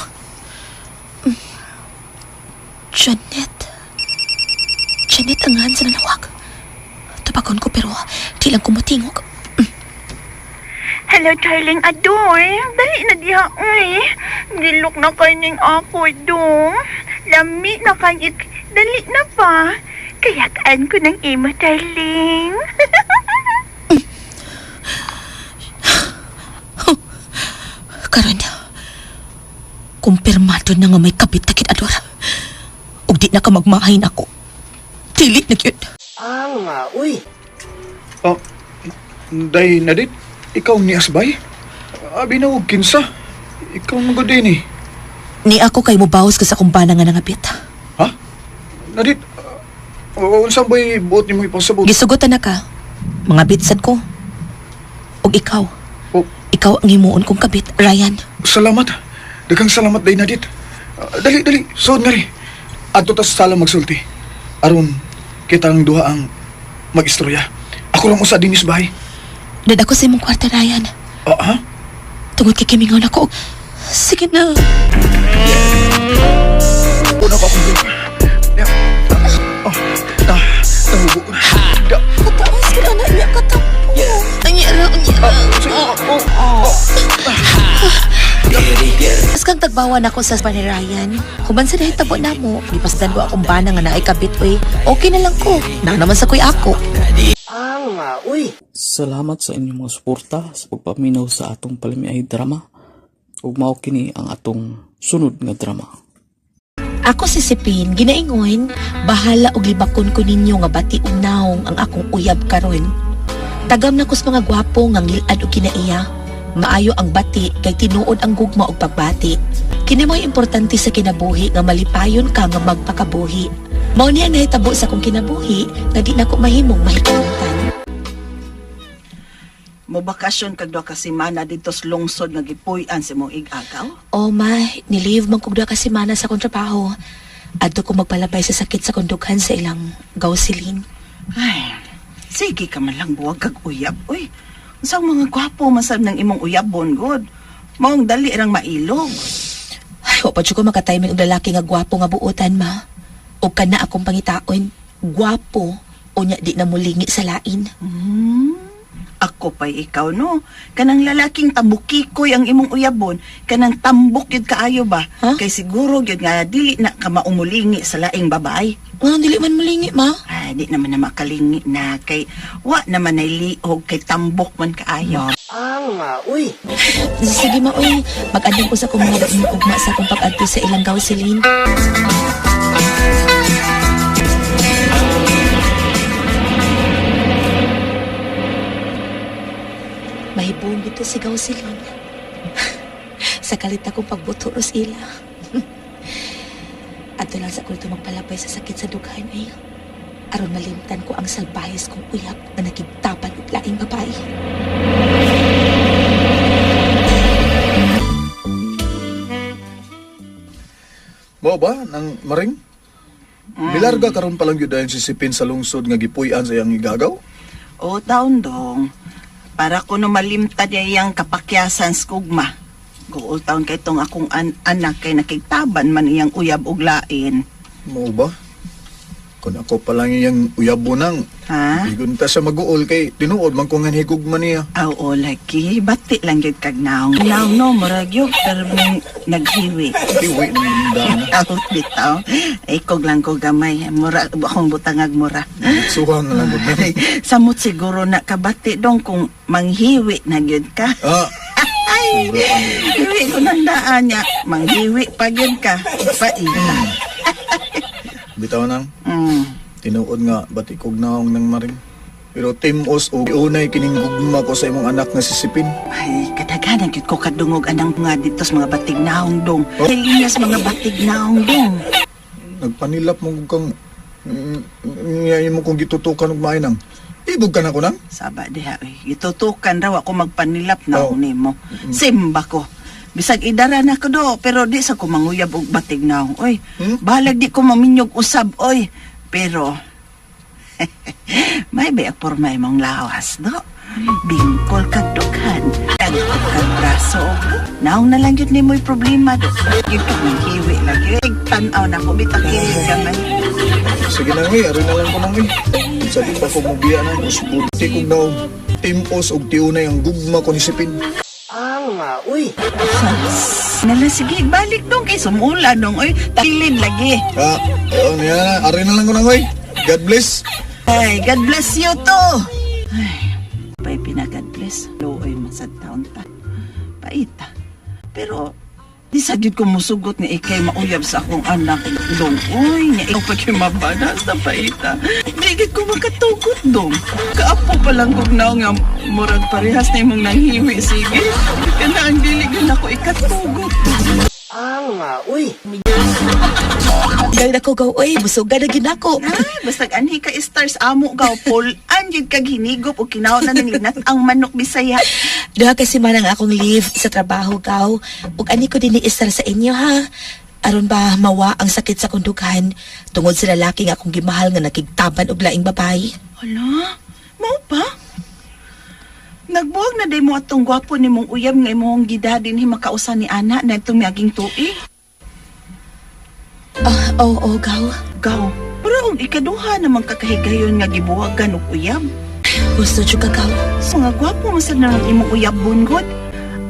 Janet. Janet ang ngalan sa nanawag. Tubagon ko pero di lang ko motingog. Hello, darling Adoy. Dali na diha, uy. Gilok na kay ning ako, dong. Lami na kay it. Dali na pa. Kaya kaan ko ng imo, darling. Karon, kumpirmado na nga may kabit na Ador. Ug di na ka magmahay nako. Dili na gyud. Oh, day Nadit, ikaw ni Asbay? Abi na og kinsa. Ikaw man gud din eh. Ni ako kay mobawas ka sa kumbana nga nangabit. Ha? Nadit, unsa ba'y buot nimo ipasabot? Gisugotan na ka. Mga bitsad ko. Ug ikaw. Oh. Ikaw ang himuon kong kabit, Ryan. Salamat. Daghang salamat day Nadit. Ah, dali, dali. Suod nga ri. Adto ta sa sala magsulti. Aron kitang duha ang mag-istorya. Ako lang usa dinis bahay. Dad ako sa imong kwarta, Ryan. Ah, ha? Tungod kay kimingaw na ko. Sige na. Una pa akong drink. Yeah. Oh, na, nahubo ko na. Da, Kataas ka na niya katampo. Anyara, anyara. oh, oh. Mas kang tagbawa na ko sa ni Ryan. Human sa nahitabo na mo, gipasdan ko akong bana nga naay kabit, uy. Okay na lang ko. Na naman sa kuy ako. Salamat sa inyong mga suporta sa pagpaminaw sa atong palamiay drama. Ug mao kini ang atong sunod nga drama. Ako si Sipin, ginaingon, bahala og libakon ko ninyo nga bati og naong ang akong uyab karon. Tagam na kus mga gwapo nga ngilad og kinaiya. Maayo ang bati kay tinuod ang gugma og pagbati. Kini mo'y importante sa kinabuhi nga malipayon ka nga magpakabuhi. Mao ni ang nahitabo sa akong kinabuhi nga di nako mahimong mahikalimutan. Mobakasyon kag duha ka semana dito sa lungsod nga gipuy-an sa imong igagaw. O ma, nilive man kog duha ka semana sa akong trabaho. Adto ko magpalabay sa sakit sa kondukhan sa ilang gausilin. Ay, sige ka man lang buwag kag uyab, uy. Unsang mga gwapo man sab ng imong uyabon, god. Maong dali rang mailog. Ay, wa pa jud ko makatiming og lalaki nga gwapo nga buotan, ma. Og kana akong pangitaon, gwapo, unya di na mulingi sa lain. Ako pa'y ikaw, no? Kanang lalaking tambukikoy ang imong uyabon, kanang tambok yun kaayo ba? Huh? Kay siguro yun nga, dili na ka maumulingi sa laing babae. Nga dili man mulingi, ma. Ay, di naman na makalingi na kay wa naman ay liog kay tambok man kaayo. Sige, ma, oy. Mag-andam ko sa akong mga ugma sa akong pag-adto sa ilang gausilin. Mahibong dito si Gausilin. Sa kalit akong pagbuto ros ila. Adto lang sa kulto magpalapay sa sakit sa dughan ay. Aron malimtan ko ang salbahis kong uyab nga nakigtapan og laing babae. Mao ba nang maring? Milarga karon pa lang gyud dayon si Sipin sa lungsod nga gipuy-an sa iyang igagaw. O taon dong, para ko no malimtad iyang kapakyasan sa kugma. Gool taon kay tong akong anak kay nakigtaban man iyang uyab og lain. Mao ba? Kun ako pa lang iyang uyabo nang Ha? Igun ta sa maguol kay tinuod man ko nga higugma niya. Aw, o lagi, bati lang gyud kag naong. Naong no, murag yun, pero mong naghiwi. Iwi na yung dana. Aw, bitaw. Ikog lang ko gamay. Mura, akong butangag mura. Suha na lang gud na. Samot siguro na kabati dong kung manghiwi na gyud ka. Ah. Ay, hiwi ko nang daan niya. Manghiwi pa gyud ka. Paita. Bitaw nang tinuod nga bati kog naong nang maring. Pero timos og unay kining gugma ko sa imong anak nga si Sipin. Ay, kadaghanan gyud ko kadungog anang nga dito sa mga batig naong dong. Oh. Linya sa mga batig naong dong. Nagpanilap mo kung kang niya imo kong gitutukan og maayo nang. Ibog ka na ko nang. Saba diha oy. Gitutukan raw ako magpanilap na Oh. nimo. Simba ko. Bisag idara na ko do, pero di sa ko manguyab og batig naong. Oy, Hmm? balag di ko maminyog usab oy. Pero may bayag porma imong lawas do. Bingkol kag dughan, dagko kag braso. Naong na lang yun ni mo'y problema do. Yun ka nang hiwi lang. Yun, tanaw na ko, bitakilid ka man. Sige na uy, ari na lang ko nang uy. Sa di pa ko mubiya na, usbuti kong naong. Timpos og tiunay ang gugma ko ni Sipin. Nala, sige, balik dong kay sumula dong. Oy, takilid lagi. Ah, ayun na, ari na lang ko nang uy. God bless. Ay, God bless you too. Ay, pa'y pina-God bless. Looy man sa taon ta. Paita. Pero, di sa gyud ko musugot ni ikay mauyab sa akong anak. Dong, uy, niya ikaw pa kay mabanas na paita. Di gyud ko makatugot dong. Kaapo pa lang kog naong nga murag parehas na imong nanghiwi. Sige, kana ang dili gyud ako ikatugot. Dahil ako gaw, oy, busuga na ginako. Ay, basta anhi ka stars amo gaw Paul. Anjud kag hinigop o kinaw na ng linat ang manok Bisaya. Duha kasi man ang akong leave sa trabaho gaw. Ug ani ko din ni-istar sa inyo ha. Aron ba mawa ang sakit sa kundukan tungod sa lalaki nga akong gimahal nga nakigtaban og laing babae. Hala, mao pa? Nagbuwag na day mo atong gwapo ni mong uyab nga imong gida dinhi makausa ni ana na itong miaging tuig. Ah, oo, oh, gaw. Gaw, pero og ikaduha namang kakahigayon nga gibuwagan og uyab. Gusto jud ka gaw. Mga gwapo man sad na ang imong uyab bungod.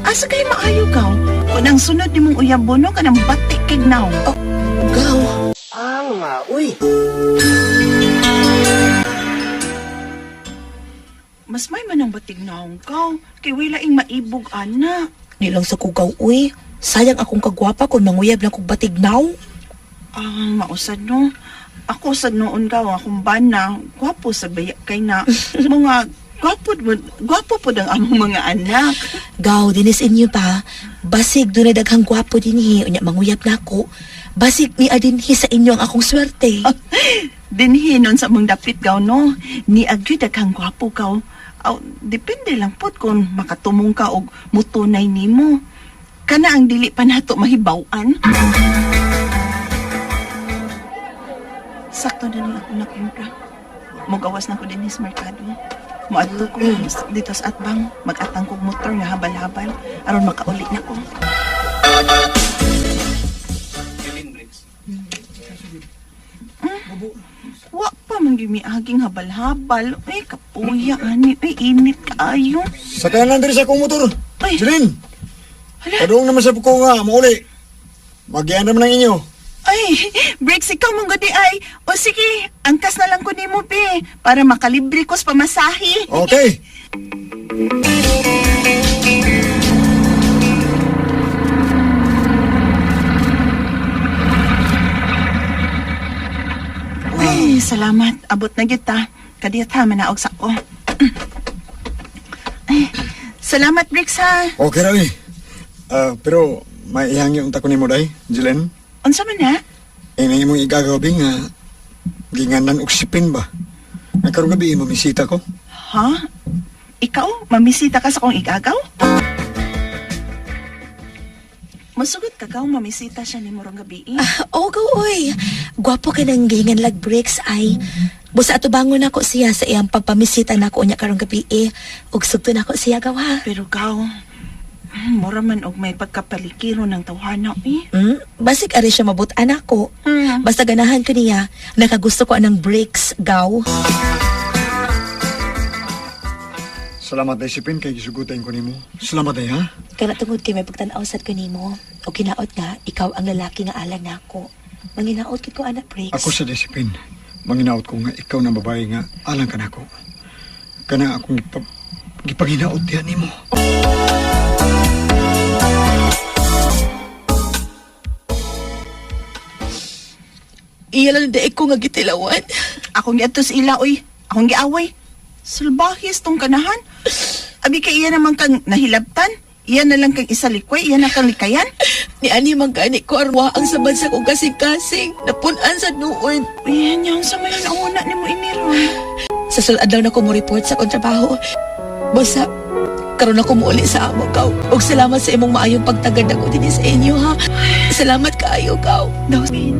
Asa kay maayo gaw? Kun ang sunod nimong uyab bono kanang batik kay naw. Oh, gaw. Mas may man ang batig naong gaw kay wala ing maibog ana. Nilang sa kugaw, uy. Sayang akong kagwapa kung manguyab lang kog batig now. Ah, mausad no. Ako sad noon gaw akong bana, gwapo sa baya kay na. Mga gwapo gwapo pod ang among mga anak. Gaw, dinis inyo pa. Basig doon na daghang gwapo dinhi, unya manguyab na ako. Basig ni adinhi sa inyo ang akong swerte. Dinhi nun sa mong dapit gaw no. Ni agyoy daghang gwapo gaw. Aw, depende lang pod kung makatumong ka og mutunay nimo. Kana ang dili pa nato mahibaw-an. Sakto na ni ako nakumpra. Mugawas na ko dinhi sa merkado. Moadto ko dito sa atbang, mag-atang kog motor nga habal-habal aron makauli na ko. Wa pa man gyud miaging habal-habal. Ay, kapuya ani. Ay, init kaayo. Sakayan lang diri sa akong motor. Ay. Jeline, Hala. padung naman sa ko nga, mauli. Magian naman ang inyo. Ay, breaks ikaw mong gudi ay. O sige, angkas na lang ko nimo be para makalibre ko sa pamasahe. Okay. Ay, salamat. Abot na kita. Kadiyot ha, manaog sa ko. Ay, salamat, Bricks ha. Okay ra ni. Ah, pero may ihangyo unta ko nimo day, Jeline. Unsa man ha? Eh, na imong igagaw nga ginganan og sipin ba? Nagkarong gabi mamisita ko. Ha? Ikaw, mamisita ka sa kong igagaw? Masugot ka gaw, mamisita siya ni Murong gabi. eh. Oo, gaw, oy. Gwapo ka ng gihingan lag breaks ay. Busa ato bangon nako siya sa iyang pagpamisita nako unya karong gabi eh. Ug sugto nako siya gaw ha. Pero gaw, mura man og may pagkapalikiro ng tawhana eh. Hmm? Basig ari siya mabutan ako. Hmm. Basta ganahan ko niya, nakagusto ko anang breaks gaw. Salamat day sipin kay gisugutan ko nimo. Salamat day ha. Kana tungod kay may pagtan-aw sad ko nimo. O kinaot nga ikaw ang lalaki nga alang nako. Manginaot kid ko anak breaks. Ako sa disipin. Manginaot ko nga ikaw na babae nga alang ka nako. Kana akong gipanginaot diha nimo. Iya lang daig ko nga gitilawan. Akong giadto sa ila, oy. Akong giaway. Salbahis tong kanahan. Abi kay iya naman kang nahilabtan. Iya na lang kang isalikway, iya na kang likayan. Ni ani man gani ko arwa ang sabad sa kong kasing-kasing. Napun-an sa nuon. Uy, yan sa mayon ang una ni mo iniron. Sa sulod na ko mo report sa akong trabaho. Basta karon ako muuli sa amo kaw. Ug salamat sa imong maayong pagtagad ako dinhi sa inyo ha. Salamat kaayo kaw. Daw, Min.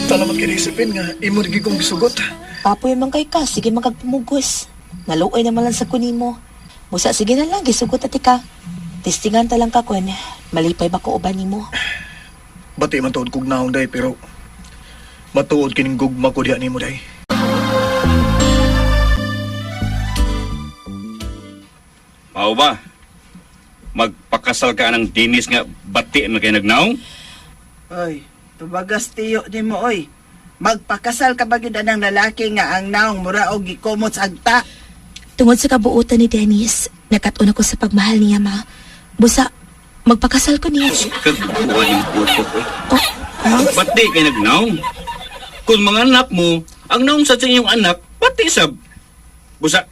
Salamat kay Sipin nga imo rin kong gisugot. Papoy man kay ka, sige man kag pumugos. Naluoy naman lang sa kunimo. Busa sige na lang, gisugot ati ka. Testingan ta lang ka kun, malipay ba ko uban nimo? Bati man tuod kog naong day pero matuod kining gugma ko diha nimo day. Mao ba? Magpakasal ka ng dinis nga bati na kay nagnaong? Oy, tubagas tiyo ni mo oy. Magpakasal ka ba gyud anang lalaki nga ang naong mura og gikumot sa agta? Tungod sa kabuutan ni Dennis, nakat-on ako sa pagmahal niya, ma. Busa, magpakasal ko niya. Kagbuwan yung buto ko. Oh, Bati kay nagnaong. Kung mga anak mo, ang naong sa inyong anak, bati sab. Busa,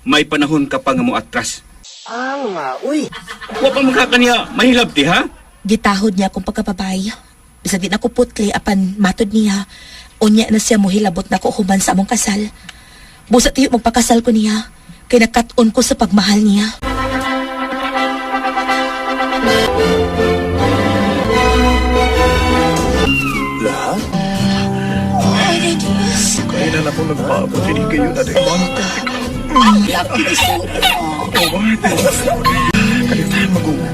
may panahon ka pa nga mo atras. Ah, uy. Wa pa magkakaniya mahilabti ha? Gitahod niya akong pagkababay. Bisa di na ko putli apan matod niya. Unya na siya mohilabot na ko human sa among kasal. Busa tiyo magpakasal ko niya. Kay nakat-on ko sa pagmahal niya. Lahat? Ay, Dennis. Kaya na ako nagpaabot ini kayo na day. Kalitan magugo.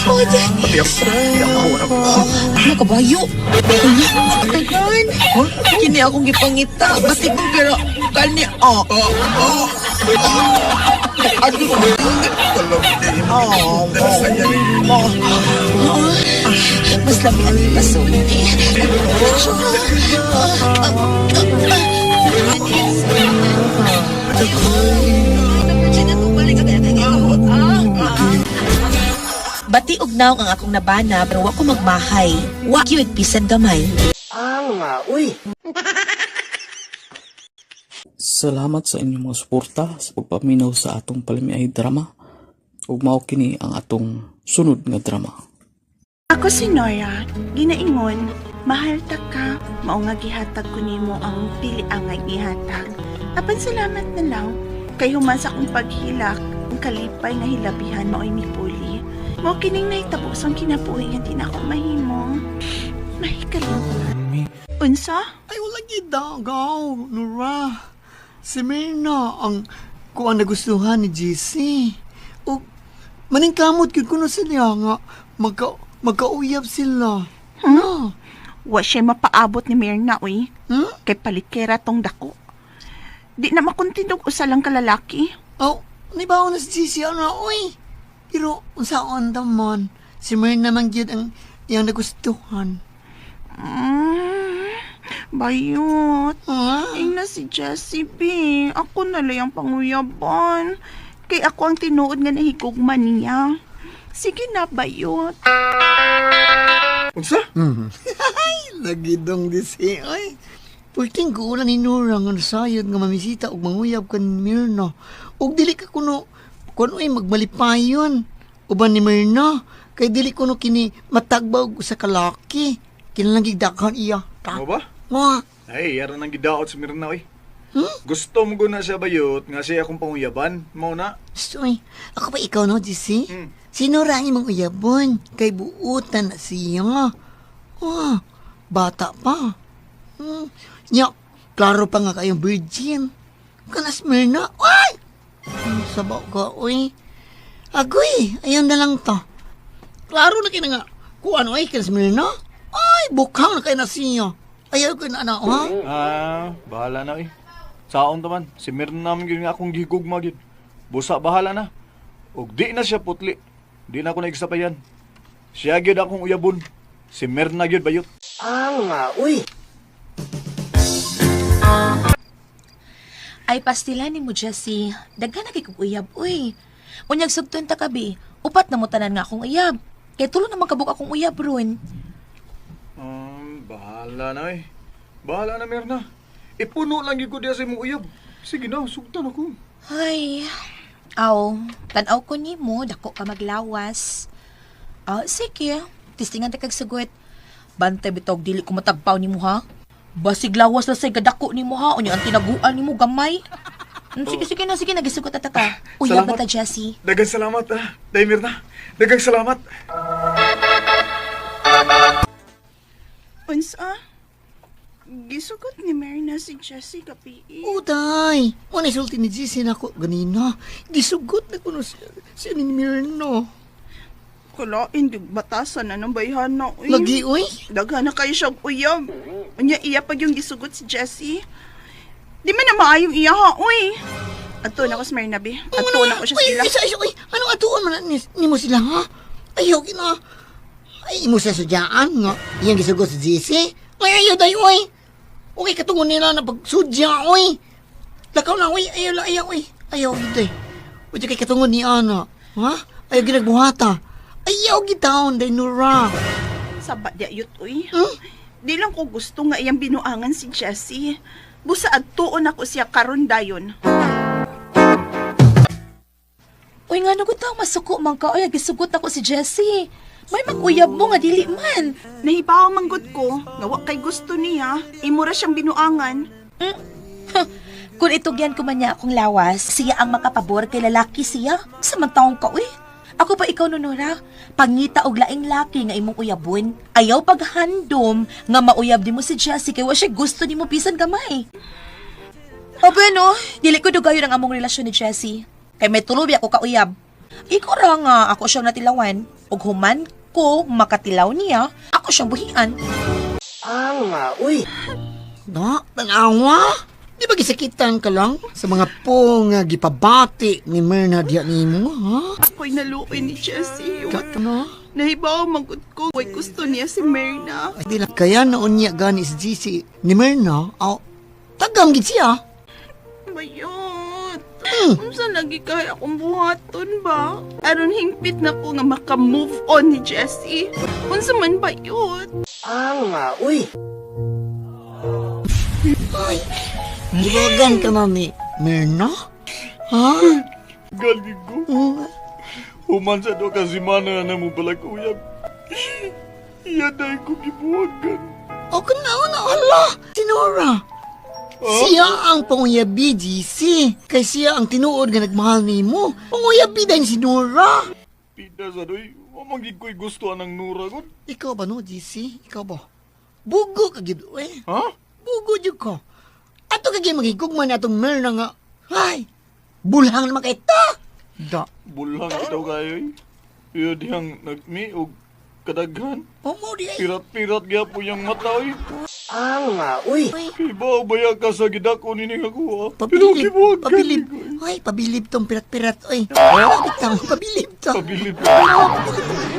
Oh, Dennis. Pati ako, pati ako na ko. Nakabayo. Tagan. Kini akong gipangita. Bati ko pero kani oh. Oh. Ano? Oh. Oh. Mas lami ang pasulti. Bati og naong ang akong nabana pero wa ko magmahay. Wa gyud bisan gamay. Salamat sa inyong mga suporta sa pagpaminaw sa atong palamiay drama. Ug mao kini ang atong sunod nga drama. Ako si Nora, ginaingon, mahal ta ka, mao nga gihatag ko nimo ang pili angay gihatag. Apan salamat na lang, kay human sa akong paghilak, ang kalipay nga hilabihan mao'y mipuli. Mao kining nahitabo sa kinabuhi nga di na ako mahimo. Mahikalimtan. Unsa? Ay, wala gidagaw, Nora. Si Mirna ang kuan nagustuhan ni GC. O, maningkamot gyud kuno sila nga magkauyab sila. Hmm? Wa siya mapaabot ni Mirna, uy. Hmm? Kay palikera tong dako. Di na makontindog usa lang kalalaki. Oh, nibaw na si GC ano, uy. Pero, unsaon ta man, si Mirna man gyud ang iyang nagustuhan. Bayot. Ah? Ing na si Jessie B. Ako na lang ang panguyaban. Kay ako ang tinuod nga nahigugma niya. Sige na, bayot. Unsa? Lagi dong di si, oy. Pulting ko ni Nora nga nasayod nga mamisita og manguyab kan Mirna. Og dili ka kuno kuno ay magmalipayon. Uban ni Mirna kay dili kuno kini matagbaw sa kalaki. Kinalang gigdakan iya. Ta. Mo ba? Nga. Ay, yara nang gidaot si Mirna oy. Gusto mo guna siya bayot nga siya akong panguyaban. Mao na. Soy, ako ba ikaw no, GC? Hmm. Si Nora ang imong uyabon kay buutan na siya. Oh, bata pa. Nya, klaro pa nga kayong virgin. Kanas Mirna, ay! Sabaw ka, uy. Agoy, ayun na lang to. Klaro na kina nga, kung ano ay kanas Mirna. Ay, bukang na kayo na siya. Ayaw ko na ano, ha? Ah, bahala na oy. Saon ta man, si Mirna man gyud nga akong gihigugma gyud. Busa bahala na. Og di na siya putli. Di na ako naigsapayan. Siya gyud akong uyabon. Si Mirna gyud bayot. Ay pastila ni mo Jessie. Daghan na kay kog uyab uy. Unyag sugton ta kabi. Upat na mo tanan nga akong uyab. Kay tulo naman kabuk akong uyab ron. Bahala na eh. Bahala na Mirna. Ipuno lang gyud ko diya sa imong uyab. Sige na, sugtan ako. Ay, aw, tan-aw ko nimo, dako ka maglawas. Ah, sige, tistingan ta kag sugot. Bantay bitog dili ko matagpaw nimo ha. Basig lawas na say gadako nimo ha, unya ang tinaguan nimo gamay. Sige, sige na, sige na, gisugot ta ka. Uyab Salamat. ba ta, Jessie? Daghang salamat ah. Day Mirna. Daghang salamat. Unsa? Gisugot ni Myrna si Jessie gabi. Uday, mo na isulti ni Jessie nako ganina. Gisugot na kuno siya ni Myrna. Kalain, di batasan na ng bayhana. Uy. Lagi, uy. Daghan na kayo siyang uyab. Unya, iya pag yung gisugot si Jessie. Di man na maayong iya ha, uy. Ato na ko sa Myrna, be. Ato na ko siya Uy, sila. Isa, isa, uy. Anong atuon man na ni mo sila, ha? Ayaw, gina. Ay, imo sa sudyaan nga. Iyang gisugot si Jessie. Ay, ayaw, day, uy. Okay, katungon nila na pagsudya, uy. Lakaw na, uy. Ayaw, la, ayaw, uy. Ayaw, gid, Uy, kay katungon ni Ana. Ha? Ayaw, ginagbuhata. Ayaw, gitaon, day, Nora. Saba di ayot, uy. Hmm? Di lang ko gusto nga iyang binuangan si Jessie. Busa adtuon ako siya karon dayon. Uy, nga nagod tao masuko man ka. Uy, gisugot ako si Jessie. May mag-uyab mo nga dili man. Nahibaw manggod ko, nga wa kay gusto niya, imo ra siyang binuangan. Kung itugyan ko man niya akong lawas, siya ang makapabor kay lalaki siya. Sa man taong ka, uy. Ako pa ikaw nunura. Pangita og laing laki nga imong uyabon. Ayaw paghandom nga mauyab nimo si Jessie kay wa siya gusto nimo bisan gamay. O bueno, dili ko dugayon ang among relasyon ni Jessie. Kay may tulubi ako kauyab. Ikaw ra nga ako siyang natilawan. Ug human ko makatilaw niya, ako siyang buhian. Uy. Na, tanawa. Di ba gisakitan ka lang sa mga po nga gipabati ni Myrna diya nimo, ha? Ako'y naluoy ni Jessie. Kato na. Nahibaw manggod ko, way gusto niya si Myrna. Ay, di lang. Kaya noon niya gani si Jessie ni Myrna, aw, tagam gid siya. Bayot. Unsa lagi kaya akong buhaton ba? Aron hingpit na ko nga maka-move on ni Jessie. Unsa man bayot? Ay, gibagan ka na ni Myrna? Ha? Galing ko. Human sa do ka simana na mo balag uyab. Iya dahil ko gibuwagan. O kana na, ala, si Nora. Siya ang panguyabi, GC. Kay siya ang tinuod nga nagmahal nimo. Panguyabi din si Nora. Pida sa doy, mamangig ko'y gusto anang Nura ko. Ikaw ba no, GC? Ikaw ba? Bugo ka gid, eh. Ha? Bugo jud ko. Ato ka gyud magigugma na atong Myrna nga. Ay, bulhang naman kay ta. Da. Bulang itaw kayo eh. Iya dihang nagmi og kadaghan. O mo di ay. Pirat-pirat gyapon yung mata oy. Uy. Kay ba baya ka sa gidako ni nga kuha. Pero Pabilib, gibuwagan pabilib. ko, eh. Ay, pabilib tong pirat-pirat, oy. Bitaw, pabilib to. Pabilib.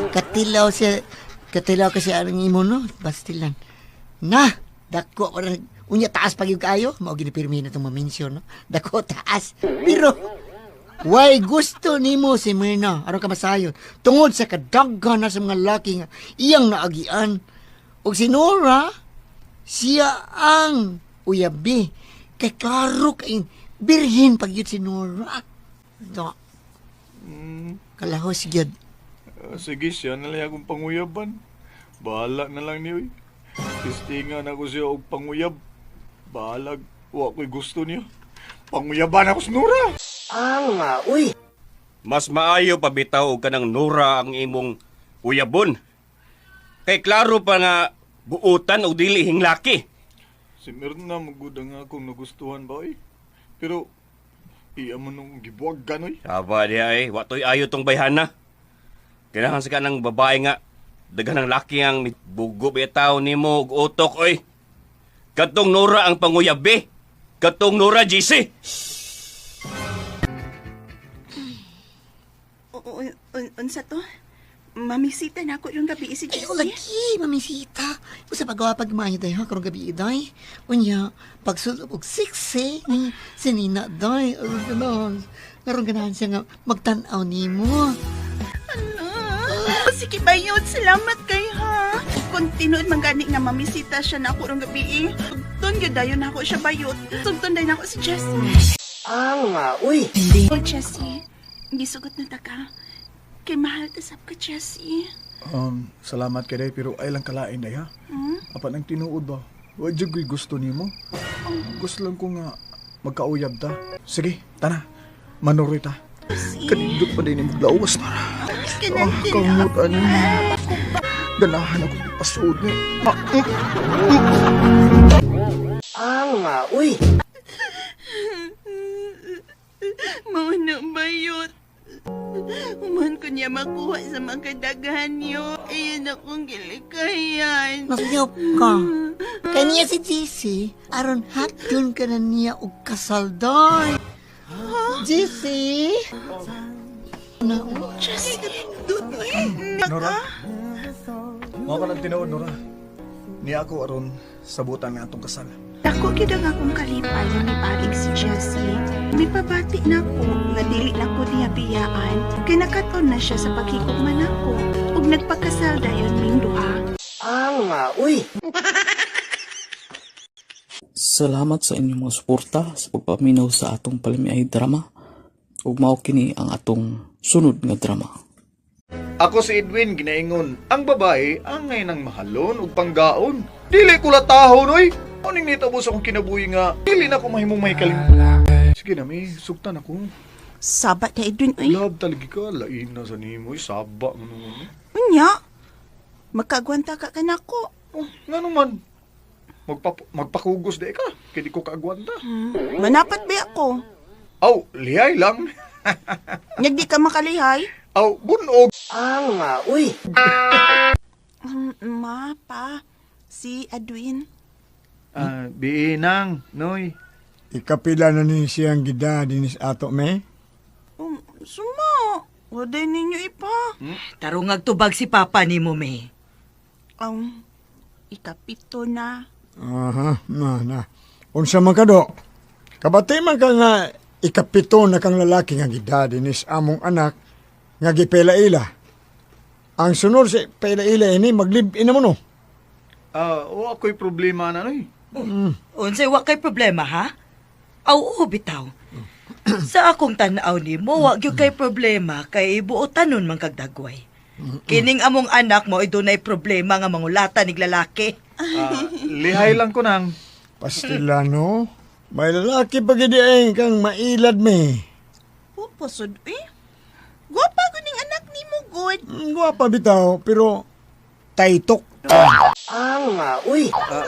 Katilaw siya, katilaw kasi anong imo no, bastilan. Na, dako ko na, unya taas pag yung kaayo, mao ginipirmi na itong ma-mention, no? Dako taas. Pero, why gusto nimo si Myrna, aron ka masayon, tungod sa kadaghan na sa mga laki nga iyang naagian. Og si Nora, siya ang uyabi. Kay klaro kay birhin pag yun si Nora. Da, kalahos gyud. Ah, sige, siya na lang akong panguyaban. Bahala na lang niyo. Tistingan ako siya og panguyab. Bahalag, wa ko'y gusto niya. Panguyaban ako sa Nora! Mas maayo pabitaw og kanang Nora ang imong uyabon. Kay klaro pa nga buutan og dili hinglaki. Si Mirna magud ang akong nagustuhan ba eh. Pero, iya man nung gibuwag ganoy. Saba diha eh, wa to'y ayo tong bayhana. Kailangan sa kanang babae nga daghan ng laki ang bugo bitaw nimo og utok oy. Katong Nora ang panguyabi. Katong Nora GC. Unsa to? Mamisita na ako yung gabi si Ay, Jessie. lagi, mamisita. Usa pagawa pag maayo day ha, karong gabi day. Unya, pagsulop og siksi ni si Nina day. Aron ganahan. Aron ganahan siya nga magtan-aw nimo. Ah, sige bayot, salamat kay ha. Kung tinuod man gani nga mamisita siya na ako rong gabi. Sugton gyud dayon ako siya bayot. Sugton dayon ako si Jessie. Uy. Oh, Jessie, gisugot na ta ka. Kay mahal ta sab ka, Jessie. Salamat kay day, pero ay lang kalain day ha. Apan ang tinuod ba? Wa jud ko'y gusto nimo. Gusto lang ko nga magkauyab ta. Sige, tana. Manuroy ta. Kanindot pa din imong lawas na. Kanan kamot ani. Ako ba? Ganahan ako ipasuod ni. Ah, Ang uy. Mauna bayot. Human ko niya makuha sa makadaghan niyo. Ayan akong gilikayan. Masayop ka. Kaniya si GC, aron hatyon ka na niya og kasal doy. GC? Na, Jesse, Nora? Mao ka lang tinuod, Nora. Niya ako aron sabutan nga atong kasal. Dako gyud ang akong kalipay nga mibalig si Jessie. Mipabati na ko nga dili na ko niya biyaan kay nakaton na siya sa paghigugma nako ug nagpakasal dayon ming duha. Ang uy. Salamat sa inyong mga suporta sa pagpaminaw sa atong palamiay drama. Ug mao kini ang atong sunod nga drama. Ako si Edwin ginaingon, ang babae angay ng mahalon ug panggaon. Dili ko latahon oy. Uning nitabo sa akong kinabuhi nga dili na ko mahimong may kalim. Sige na mi, sugtan ako. Saba ta Edwin oy. Love talaga ka, lain na sa nimo, oy, saba mo naman. Unya. Makagwanta ka kanako. Oh, nga naman. Magpakugos di ka, kay di ko kaagwanta. Manapat ba ako? Aw, lihay lang. Nyag di ka makalihay? Aw, bunog. Ang uy. Ma, pa, si Edwin. Ah, biinang, noy. Ikapila na ni siyang gida dinis ato me. Suma. Waday ninyo ipa. Tarungag tubag si Papa ni mo, May. Ang ikapito na. Aha, na na. Unsa man ka do? Kabati man ka nga ikapito na kang lalaki nga gida dinis among anak nga gipela-ila. Ang sunod sa pela-ila ini maglib-in na mo no. Ah, o ako'y problema na noy. Unsay wa kay problema, ha? Aw, oo, bitaw. Sa akong tan-aw nimo, wa gyud kay problema kay buotanon man kag dagway. Kining among anak mo ay dunay problema nga mangulata nig lalaki. Ah, lihay lang ko nang. Pastila no. May lalaki pa gid ay kang mailad me. Pupasod eh. Gwapa ko ning anak ni mo, good. Gwapa bitaw pero taytok. Ang uy. Ah,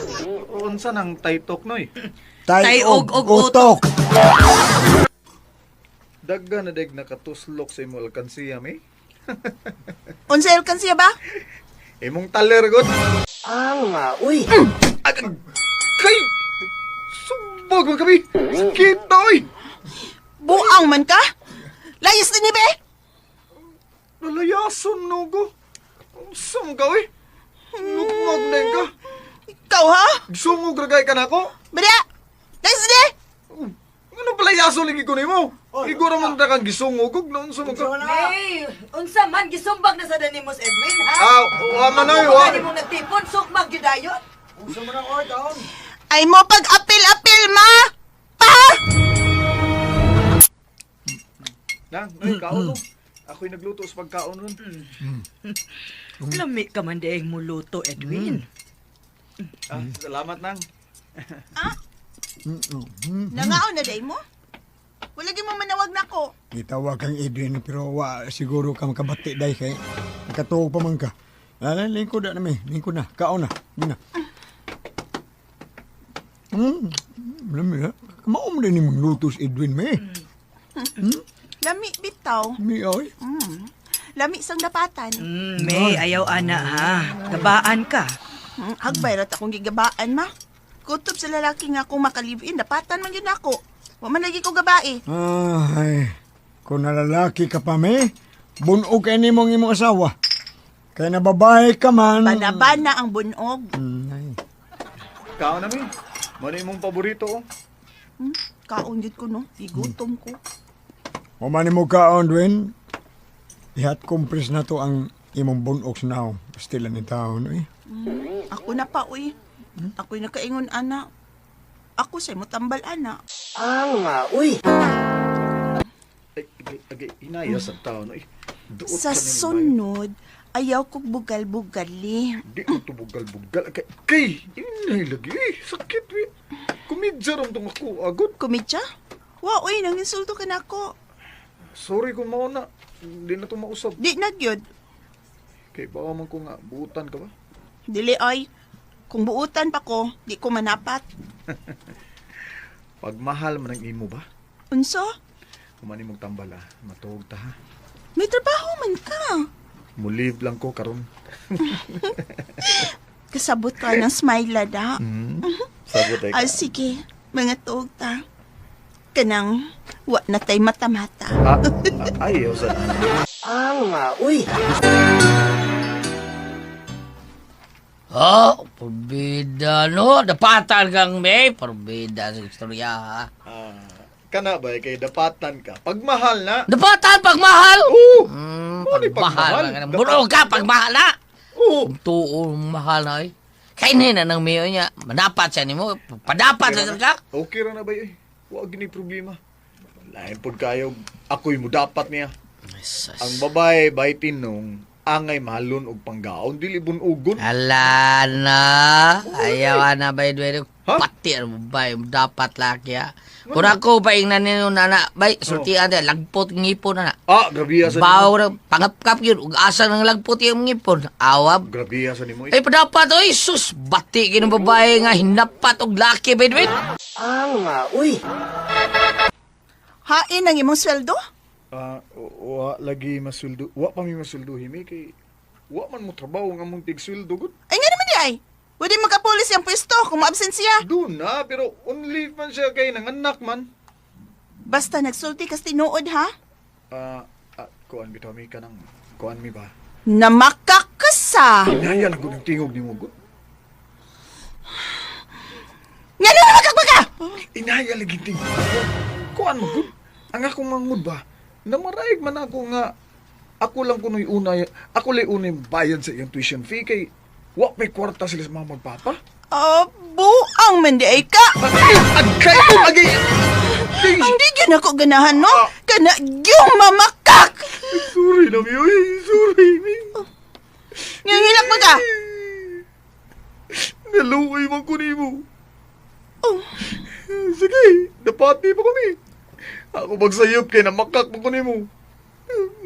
unsa nang taytok noy? Tayog Tayog og utok. Dagga na deg nakatuslok sa imo alkansiya mi. Unsa alkansiya ba? Imong taler god. Ang uy. Ag- Kay sumbag man kami. Sakit na oy. Buang man ka? Layas din ni be? Nalayason no go. Unsa man ka oy? Lugmag na ka. Ikaw ha? Sungog ra kay ka nako. Bada! Layas din! Ano pala yaso lagi ko nimo? Iguro man ta kang gisungog og naunsa man ka. May, unsa man gisumbag na sa danimos Edwin, ha? Ah, wa man oy, wa. Wa nimong nagtipon sukmag gyud dayon. Ay mo pag-apil-apil ma! Pa! Nang, noy kaon no. Ako'y nagluto sa pagkaon ron. Lami ka man dieng mo luto, Edwin. Ah, salamat nang. Nangaon na day mo? Wala gyud mo manawag nako. Gitawag kang Edwin pero wa siguro ka makabati day kay nakatuog pa man ka. Lala, lingkod na mi, lingkod na, kaon na, di na. Lami ha. Mao man din imong lutos Edwin me. Lami bitaw. Mi oy. Lami sang dapatan. May, ayaw ana ha. Gabaan ka. Hagbay rat akong gigabaan ma. Kutob sa lalaki nga akong makalive-in, dapatan man yun ako. Wa man lagi ko gabae. Ay, kung nalalaki ka pa me, bunog kay nimong imong asawa. Kay na babae ka man. Banabana ang bunog. Ay. Kaon na mi. Mano imong paborito oh. Kaon yun ko no, igutom ko. O man mo kaon, Dwayne. Ihat compress na to ang imong bunog sa naong. Pastila ni taon, eh. Ako na pa uy. Ako'y nakaingon ana. Ako sa'y mutambal ana. Ang uy. Ay, agay, agay, inaya sa taon oy. Duot Sa ka nimo, sunod, ayaw kog bugal-bugali. Di ko to bugal-bugal. Kay, kay, inay lagi. Eh, sakit, we. Kumidya ram tong ako, agod. Kumidya? Wa uy, nang insulto ka na ako. Sorry kung mauna. Di na to mausap. Di na gyud. Kay bawa man ko nga buutan ka ba? Dili ay. Kung buutan pa ko, di ko manapat. Pagmahal man ang imo ba? Unsa? Kumani mong tambal ah, matuog ta ha. May trabaho man ka. Mulive lang ko karon. Kasabot ka ng smile da. Sabot ay ka. Ah, sige. Mga tuog ta. Kanang wa na tay mata-mata. Ah, ah, ay, usa. Oh, porbida no. Dapatan kang may. Porbida sa istorya ha. Ah, kana ba kay dapatan ka? Pagmahal na. Dapatan pagmahal. Oo. Mm, Mo ni pagmahal. pagmahal. Bunog ka pagmahal na. Oo. Kung tuo mahal na eh. Kainin na ng mayo niya. Manapat siya nimo. Padapat sa ka. Okay ra na ba eh. Wa gini problema. Lain pod kayo ako'y mo dapat niya. Ang babae bay tinong angay mahalon og panggaon dili bunugon. Ala na. Ayaw na ba Edwin? Ha? Pati ang babae. Dapat laki ha. Kung ako pa ingnan ninyo na na. Bay, sultian na. Lagpot ngipon na na. Ah, grabe sa nimo. Baw na. Pangapkap yun. Ug asa ng lagpot yung ngipon. Awab. Grabe sa nimo. Eh. Ay, padapat. Oy, sus. Bati kinong babae nga hinapat og laki ba Edwin? Hain ang imong sweldo? Ah, wa lagi masuldo. Wa pa mi masuldo himi kay wa man mo trabaho nga mong tigsweldo gud. Ay nga naman di ay. Pwede makapulis yung pwesto kung maabsent siya. Doon na, pero on leave man siya kay nanganak man. Basta nagsulti kas tinuod ha. Ah, ah, kuan bitaw mi kanang kuan mi ba? Namakakasa. Inaya lang gud ang tingog nimo gud. Nga na naman ka! Inaya lagi tingog. Kuan mo gud. Ang akong mangud ba? Namaraig man ako nga ako lang kunoy unay, ako lay unay bayad sa iyang tuition fee kay wa may kwarta sila sa mga magpapa. Ah, buang man di ay ka. Agkay ko agay. Hindi gyud ako ganahan no. Kana gyung mamakak. Sorry na mi, oy, sorry mi. Ngangilak pa ka. Naluoy man ko nimo. Oh. Sige, dapati pa kami. Ako magsayop kay namakak mo ko nimo.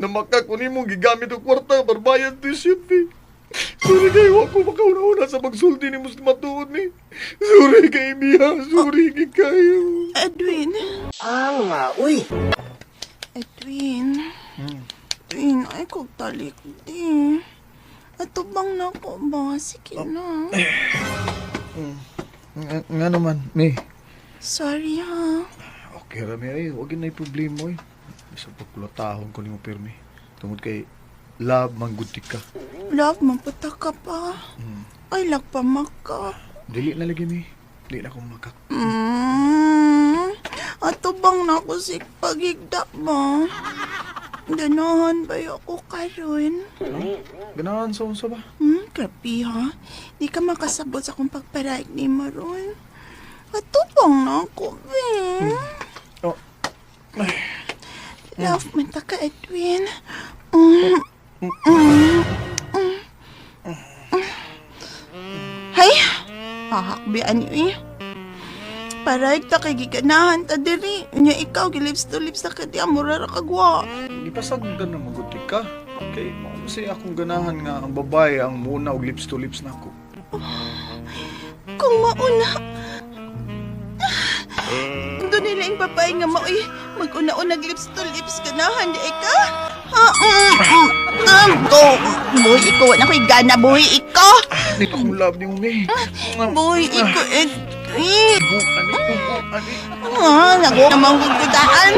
Namakak ko nimo gigamit og kwarta barbayad tuition fee. Sorry kay wa ko makauna-una sa pagsulti nimo sa matuod ni. Sorry kay Mia, sorry gid kayo. Edwin. Edwin. Edwin, ay kog talik di. Ato bang nako ba? Sige na. Nga naman, mi. Sorry ha. Okay ra mi ay, wag na problema oy. Bisa pagkulatahon ko nimo pirmi. Tungod kay love manggud ka. Love, maputa ka pa. Ay, lagpamak ka. Dili na lagi mi. Dili na akong makak. Ato bang nako si pagigda ba? Ganahan ba ako karon? Ganahan sa unsa ba? Grabe ha. Di ka makasabot sa akong pagparaig ni Maron. Ato bang nako, be? Oh. Love man ta ka, Edwin. Mm. Mm. Mm. Hay! Hahakbian niyo eh. Paraig ta kay giganahan ta diri. Nya ikaw gilips to lips ta ka di amura ra kagwa. Gipasagdan na maguti ka. Kay mao man say akong ganahan nga ang babae ang muna og lips to lips nako. Kung mauna. Doon nila yung babae nga maoy mag-una-unag lips to lips ganahan di ay ka. Ha? Go. Boy, ikaw na ko'y gana, boy, ikaw. Di pa akong love nimo mi. Boy, ikaw, eh. Eh. Ani, ani. Ah, naku namang gugudaan.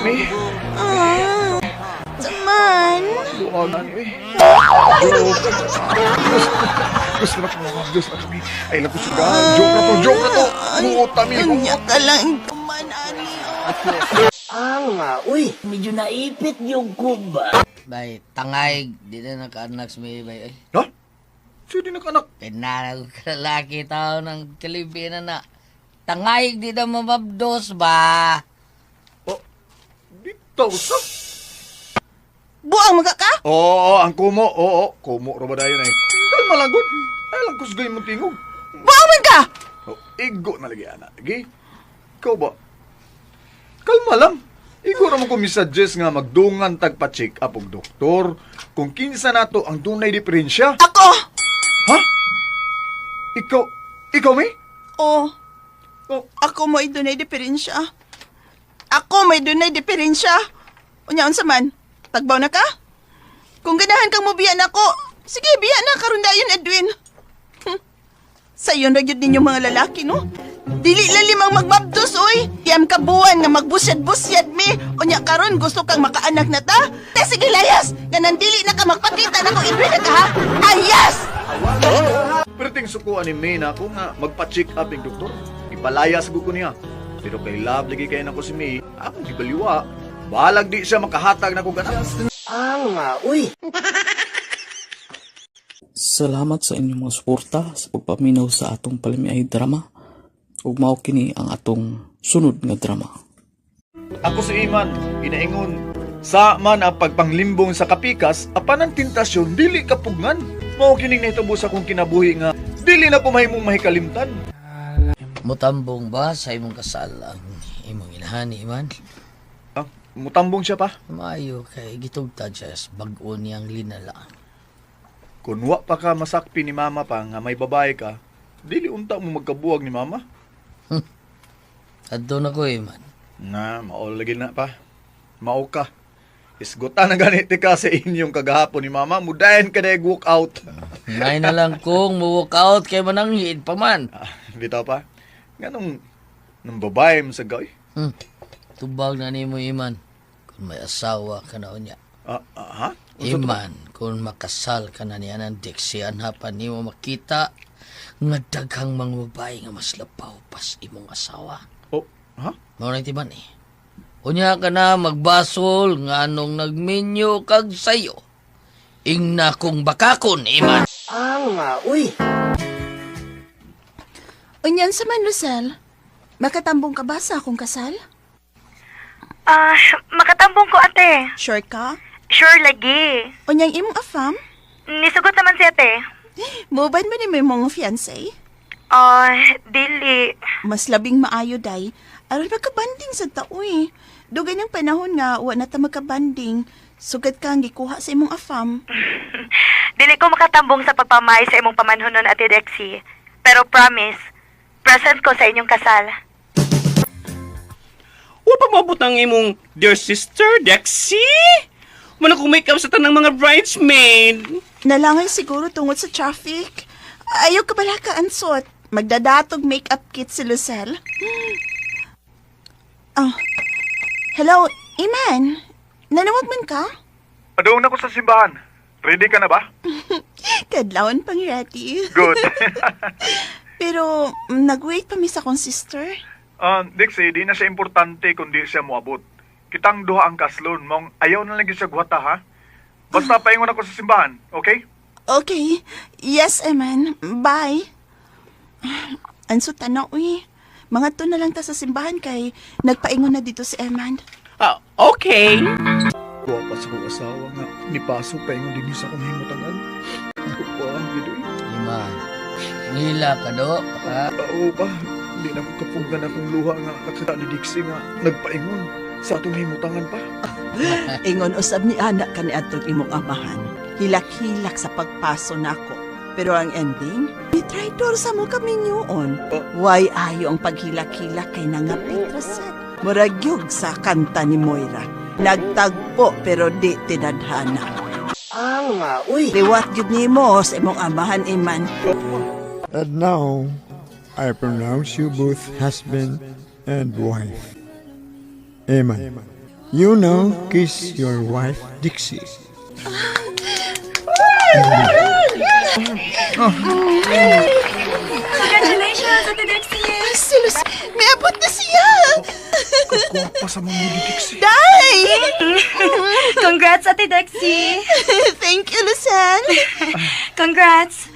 Mi, Ah, Saman. buang ani eh. Gusto na kami, gusto na kami. Ay, lang ko sugahan. Joke na to, joke na to. Buot mi. Unya ka lang kuman, ani. Medyo naipit yung kuba. Bay, tangay. Di na nakaanak sa may bay. Ay, Ha? Siya di nakanak. Pinara ko kalaki tao ng Pilipina na. Tangay, di na mamabdos ba? Oh, dito sa. Buang maga ka? Oo, ang kumo. Oo, kumo ra ba dayon ay. Kalma lang gud. Ay lang kusgay mo tingog. Buang man ka! Oh, igo na lagi ana. Lagi. Ikaw ba? Kalma lang. Igo ra mo ko misuggest nga magdungan tag pa-check up og doktor kung kinsa nato ang dunay diferensya. Ako! Ha? Ikaw, ikaw may? Oh. Oh. Ako mo'y dunay diferensya. Ako may dunay diferensya. Unya unsa man? Tagbaw na ka? Kung ganahan kang mobiya nako, sige biya na karon dayon Edwin. Sayon ra gyud ninyo mga lalaki no? Dili lalim ang magmabdos oy. Yam ka buwan nga magbusyad-busyad mi. Unya karon gusto kang makaanak na ta? Te sige layas. Nga nandili na ka magpakita nako Edwin na ka ha. Ayas! Perting sukuan ni May na ako nga magpa-check up ng doktor. Ipalayas ko niya. Pero kay love lagi kay nako si May, akong gibaliwa. Balag di siya makahatag na ko ganap. Salamat sa inyong mga suporta sa pagpaminaw sa atong palamiay drama. Ug mao kini ang atong sunod nga drama. Ako si Iman, ginaingon. Sa man ang pagpanglimbong sa kapikas, apan ang tentasyon dili kapugngan. Mao kining nahitabo sa akong kinabuhi nga dili na ko mahimong mahikalimtan. Mutambong ba sa imong kasal ang imong inahan ni Iman? Ah, mutambong siya pa. Maayo kay gitugtad siya sa bag-o niyang linala. Kung wa pa ka masakpi ni mama pa nga may babae ka, dili unta mo magkabuwag ni mama. Adto na ko, Iman. Na, mao lagi na pa. Mao ka. Isgutan na ganit ka sa inyong kagahapon ni mama. Mudayan ka na walk out. May na lang kung mo-walk out kay mananghid pa man. Ah, bitaw pa. Nganong nung babae mo sa gawin? Tubag na nimo, Iman. Kung may asawa ka na unya. Ah, ah, ha? Unsa to ba? Iman, kung makasal ka na niya ng Dixie, pa nimo makita nga daghang mga babae nga mas lapaw pas imong asawa. Oh, ha? Mao na timan eh. Unya ka na magbasol nga anong nagminyo kag sayo. Ingna kong bakakon, Iman. Unyan sa man Lucel. Makatambong ka ba sa akong kasal? Ah, makatambong ko ate. Sure ka? Sure lagi. Unyang imong afam? Nisugot naman si ate. Mobile ba ni mo imong fiancé? Ah, dili. Mas labing maayo day. Aron magkabanding sa tao eh. Dugay ng panahon nga wa na ta magkabanding. Sugad ka ang gikuha sa imong afam. Dili ko makatambong sa pagpamay sa imong pamanhonon, Ate Dexie. Pero promise, present ko sa inyong kasal. Wa pa maabot ang imong dear sister, Dexie? Wala kong make up sa tanang mga bridesmaid. Nalangay siguro tungod sa traffic. Ayaw ka bala ka ansot. Magdadatog makeup kit si Lucel. Oh. Hello, Iman. Nanawag man ka? Padung na ko sa simbahan. Ready ka na ba? Kadlawon pang ready. Good. Pero nag-wait pa mi sa akong sister. Dixie, di na siya importante kung di siya moabot. Kitang duha ang kaslon, mong ayaw na lagi siya guwata, ha? Basta paingon ako sa simbahan, okay? Okay. Yes, Eman. Bye. Anso tanaw, uy. Mga to na lang ta sa simbahan kay nagpaingon na dito si Eman. Ah, okay. Kuha pa sa kong asawa nga, nipaso paingon din sa akong himutangan. Ako pa, gidoy. Iman, ngila ka do, ha? Oo pa, hindi na ko kapugan akong luha nga nakita ni Dixie nga nagpaingon sa atong himutangan pa. Ingon usab ni anak kani atong imong amahan. Hilak-hilak sa pagpaso nako. Pero ang ending, ni traitor sa mo kami yun. Why ayo ang paghilak-hilak kay nangapit raset. Murag yug sa kanta ni Moira. Nagtagpo pero di tinadhana. Liwat gyud nimo sa imong amahan Iman. And now, I pronounce you both husband and wife. Amen. You now kiss your wife, Dixie. Congratulations, Ate Dexie! Silos, may abot na siya! Kuha pa sa mga ni Dixie. Day! Congrats, Ate Dexie! Thank you, Lucen. Congrats!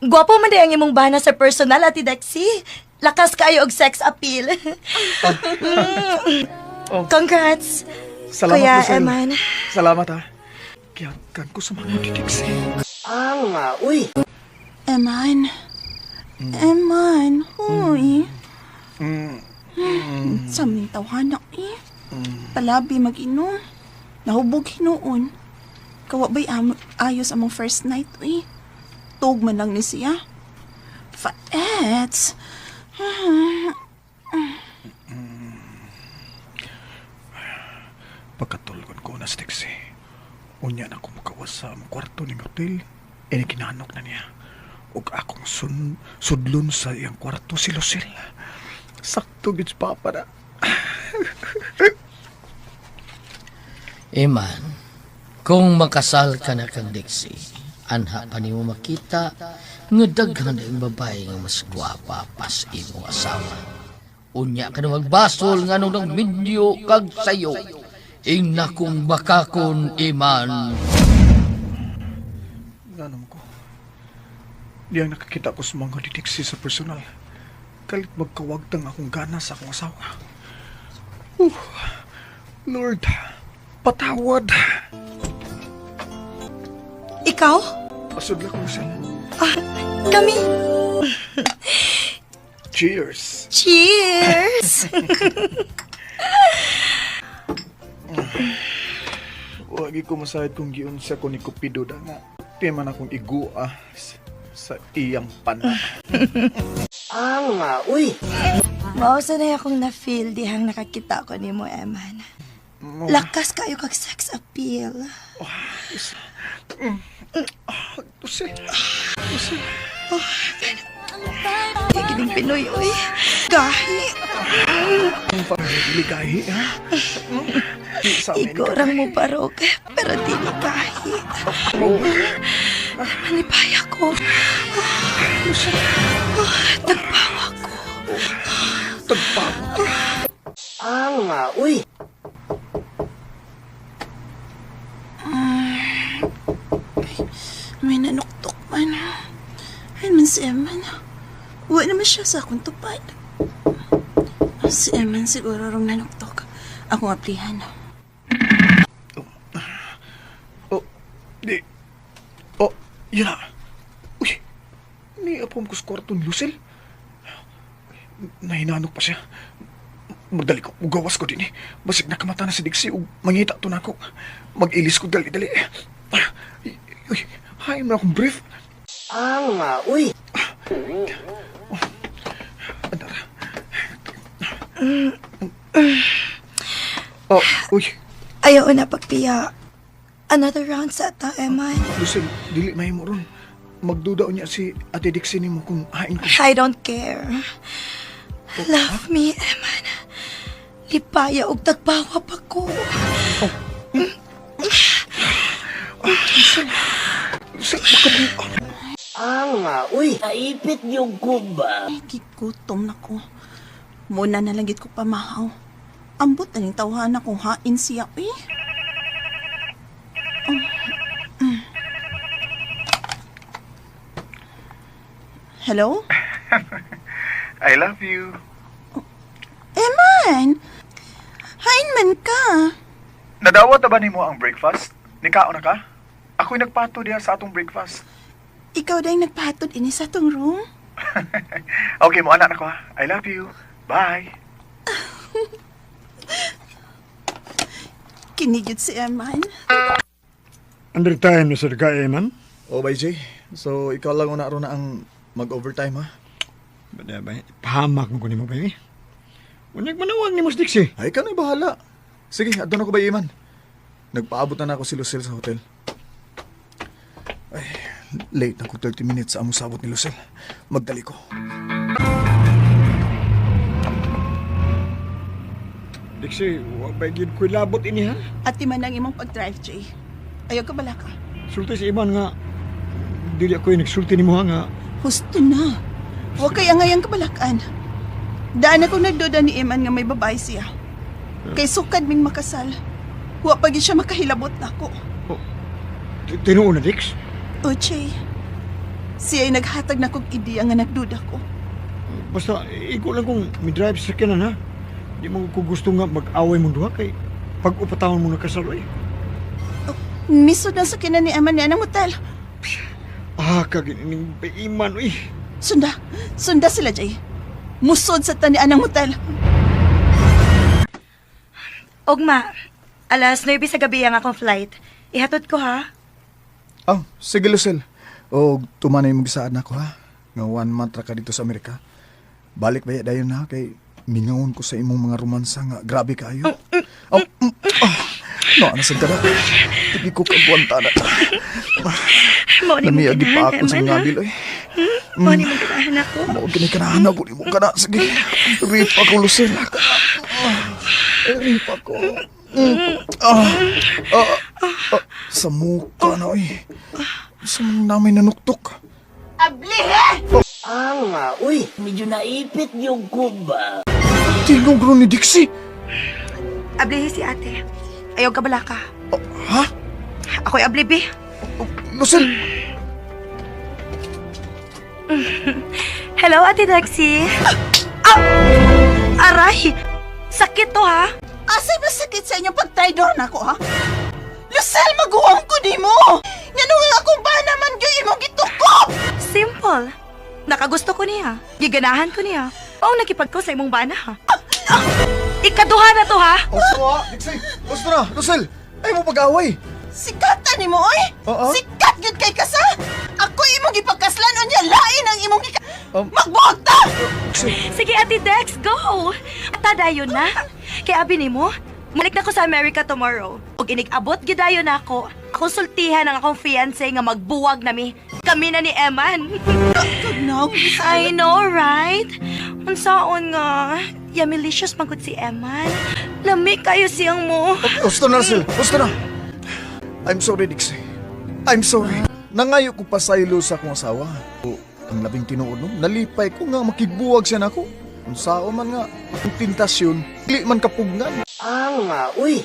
Gwapo man day ang imong bana sa personal, Ate Dexie. Lakas kayo og sex appeal. Oh. Congrats! Salamat, Kuya Lucel. Eman. Salamat, ha. Kiyakan ko sa mga ni Dixie. Eman. Eman, huy. Sa aming tawhana eh. Palabi mag-inom. Nahubog hinuon. Kawa ba'y ayos among first night, uy. Tug man lang ni siya. Faets! Pagkatulgon ko na sa taxi. Unya na ko mukawas sa among kwarto ning hotel. Ini kinanok na niya. Ug akong sudlon sa iyang kwarto si Lucille. Sakto gid papa na. Eman, kung makasal ka na kang Dixie, anha pa nimo makita nga daghan ang babae nga mas gwapa pas imong asawa. Unya ka na magbasol nga nung nang minyo kag sayo. Ing nakong bakakon, Iman. Ngano ko? Diyang nakakita ko sa mga didiksi sa personal. Kalit magkawagtang akong gana sa akong asawa. Lord, patawad. Ikaw? Pasudla ko siya. Ah, kami. Cheers! Cheers! Wagi ko masayad kung giunsa ko ni Cupido da nga. Di man akong igua sa iyang pana. Anga, uy. Mao sa na akong na-feel dihang nakakita ko nimo, Eman. Lakas kayo kag sex appeal. Tuse. Tuse. Oh, Gining Pinoy, uy. Gahi. Dili gahi, ha? Di sa amin. Igorang mo barog, pero dili gahi. Manipaya ko. Oh, tagpawa ko. Tagpawa. Anga, uy. May nanuktok man. Ay man si Eman. Wa naman siya sa akong tupad. Si Eman siguro rong nanuktok. Akong aplihan. Oh, di. Oh, yun na. Uy, ni apom ko sa kwarto ni Lucille. Nahinanok pa siya. Magdali ko, mugawas ko din eh. Basig nakamata na si Dixie ug mangita to nako. Mag-ilis ko dali-dali. Uy, hain mo akong brief. Anga, uy. Andara. Oh, uy, Ayaw na pagpiya. Another round sa ta, Eman. Lucille, dili mahimo ron. Magduda niya si Ate Dixie nimo kung hain ko. I don't care. Love me, Eman. Lipaya og tagbawa pa ko. Lucille, baka Anga, uy. Naipit yung kumba. Ay, gigutom na ko. Muna na lang gid ko pamahaw. Ambot na ning tawhana kung hain siya, uy. Hello? I love you. Eman! Hain man ka. Nadawat na ba nimo ang breakfast? Nikaon na ka? Ako'y nagpato diha sa atong breakfast. Ikaw dahil nagpahatod ini sa atong room? Okay, mo anak na ko ha. I love you. Bye. Kinigit si Eman. Under time na sir ka, Eman. Oh, bye, Jay. So, ikaw lang una ron na ang mag-overtime, ha? Bada ba, pahamak mo ko nimo ba eh? Unyag manawag ni mo si Dixie. Ay, ikaw na'y bahala. Sige, adto na ko ba, Iman? Nagpaabot na ako si Lucille sa hotel. Ay, late na ko 30 minutes sa among sabot ni Lucille. Magdali ko. Dixie, wa ba gyud ko'y labot ini ha? At man ang imong pag-drive, Jay. Ayaw ka bala ka. Sulti si Iman nga dili ako yung nagsulti nimo ha nga. Husto na. Huwag kay angayang kabalakan. Daan ako nagduda ni Eman nga may babae siya. Kay sukad ming makasal. Wa pa gyud siya makahilabot nako. Tinuo na, Dix. O, Jay. Siya ay naghatag na kog ideya nga nagduda ko. Basta, ikaw lang kung may drive sa sakyanan ha. Di mo ko gusto nga mag-away mong duha kay pag upatawon mo nakasal eh. Misod na sakyanan ni Eman niya ng hotel. Ah, kaginining iman uy. Sunda. Sunda sila, Jay. Musod sa tanian ng hotel. Ugma, alas 9 sa gabi ang akong flight. Ihatod ko ha. Oh, sige Lucille. O tumanay mo gisaan ako ha. Nga 1 month ra ka dito sa Amerika. Balik ba dayon na kay mingawon ko sa imong mga romansa nga grabe kaayo. Oh, ah, no, ano sa ka na? Tigi ko kagwanta na. Mao ni mo Namiagi pa ganahan, ako sa Eman, mga ha? bil, oy. Hmm? Mao ni mo ganahan ako. Mao gini kanahan ako nimo kana. Sige. Rip ako, Lucille. Rip ako. Ah, ah, ah, sa muka na, oy. Sa mga namin nanuktok. Ah, uy, medyo naipit yung kuba. Tingog ron ni Dixie. Ablihi si ate. Ayaw ka bala ka. Ha? Ako'y ablibi. Lucille! Hello, Ate Dexie. Ah! Aray! Sakit to ha? Asay masakit sa inyong pagtraidor nako ha? Lucel, maguwang ko nimo! Ngano nga akong ba naman gyud imong gitukop? Simple. Nakagusto ko niya. Giganahan ko niya. Oo, nakipag ko sa imong bana ha. Ikaduha na to ha. Gusto ha, Dixie! Gusto na! Lucille! Ay mo pag-away! Sikatan nimo oy! Oo. Sikat gyud kay kasa! Ako imong gipagkaslan unya lain ang imong gika... Magbuot ta! Sige, Ate Dex, go! Tadayon na. Kaya abi nimo, malik na ko sa America tomorrow. Ug inig-abot gidayon nako. Konsultihan ang akong fiancé nga magbuwag nami. Kami na ni Eman. I know, right? Unsaon nga, yumilicious man gud si Eman. Lami kayo siyang mo. Gusto na, Lucille! Gusto na! I'm sorry, Dixie. I'm sorry. Nangayo ko pasaylo sa akong asawa. O, ang labing tinuod no, nalipay ko nga makigbuwag siya nako. Unsaon man nga, ang tentasyon, dili man kapugnan. Ah, uy.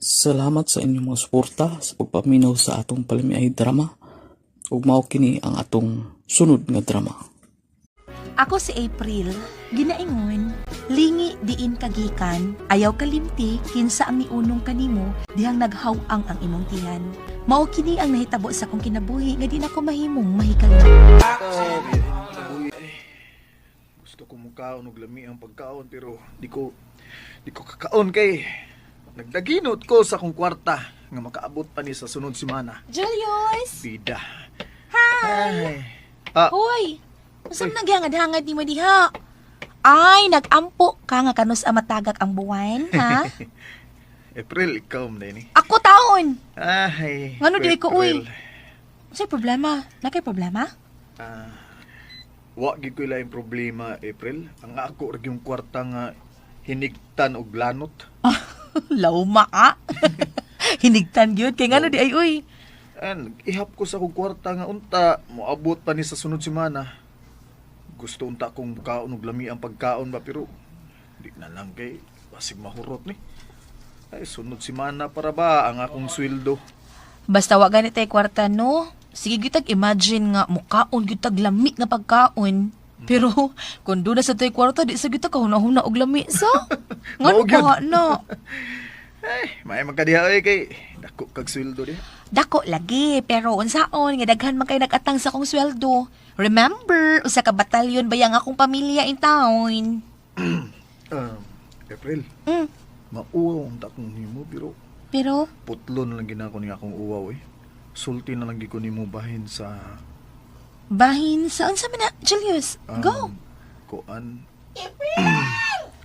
Salamat sa inyong mga suporta sa pagpaminaw sa atong palamiay drama. Ug mao kini ang atong sunod nga drama. Ako si April, ginaingon, lingi diin kagikan, ayaw kalimti kinsa ang niunong kanimo dihang naghaw-ang ang imong tiyan. Mao kini ang nahitabo sa akong kinabuhi nga di nako mahimong mahikalimti. Gusto ko mukaon og lami ang pagkaon pero di ko kakaon kay nagdaginot ko sa akong kwarta nga makaabot pa ni sa sunod semana. Julius! Bida. Hi! Ah. Hoy! Unsa man naghangad-hangad nimo diha? Ay, nag-ampo ka nga kanus ang matagak ang buwan, ha? April, ikaw man ni. Ako taon! Ay. Ngano di ko, uy? April. Unsay problema? Nakay problema? Ah, wa gid ko laing problema, April. Ang ako ra yung kwarta nga hinigtan og lanot. Lauma ka. Hinigtan gyud kay ngano di ay uy. An, ihap ko sa akong kwarta nga unta, moabot pa ni sa sunod semana. Gusto unta kong kaon og lami ang pagkaon ba pero di na lang kay basig mahurot ni. Ay, sunod semana para ba ang akong sweldo. Basta wa gani tay kwarta no. Sige gyud tag imagine nga mukaon gyud tag lami nga pagkaon. Pero kung doon na sa tay kwarta di sa gyud ta kahuna-huna og lami sa. Ngano Mao gyud. pa na? Ay, may magkadiha oy kay dako kag sweldo diha. Dako lagi pero unsaon nga daghan man kay nag-atang sa akong sweldo. Remember, usa ka batalyon bayang akong pamilya in town. April. Mauwaw unta kong nimo pero Pero putlo na lang ginako ni akong uwaw eh. Sulti na lang gyud ko nimo bahin sa bahin sa unsa man na Julius? Go. Kuan.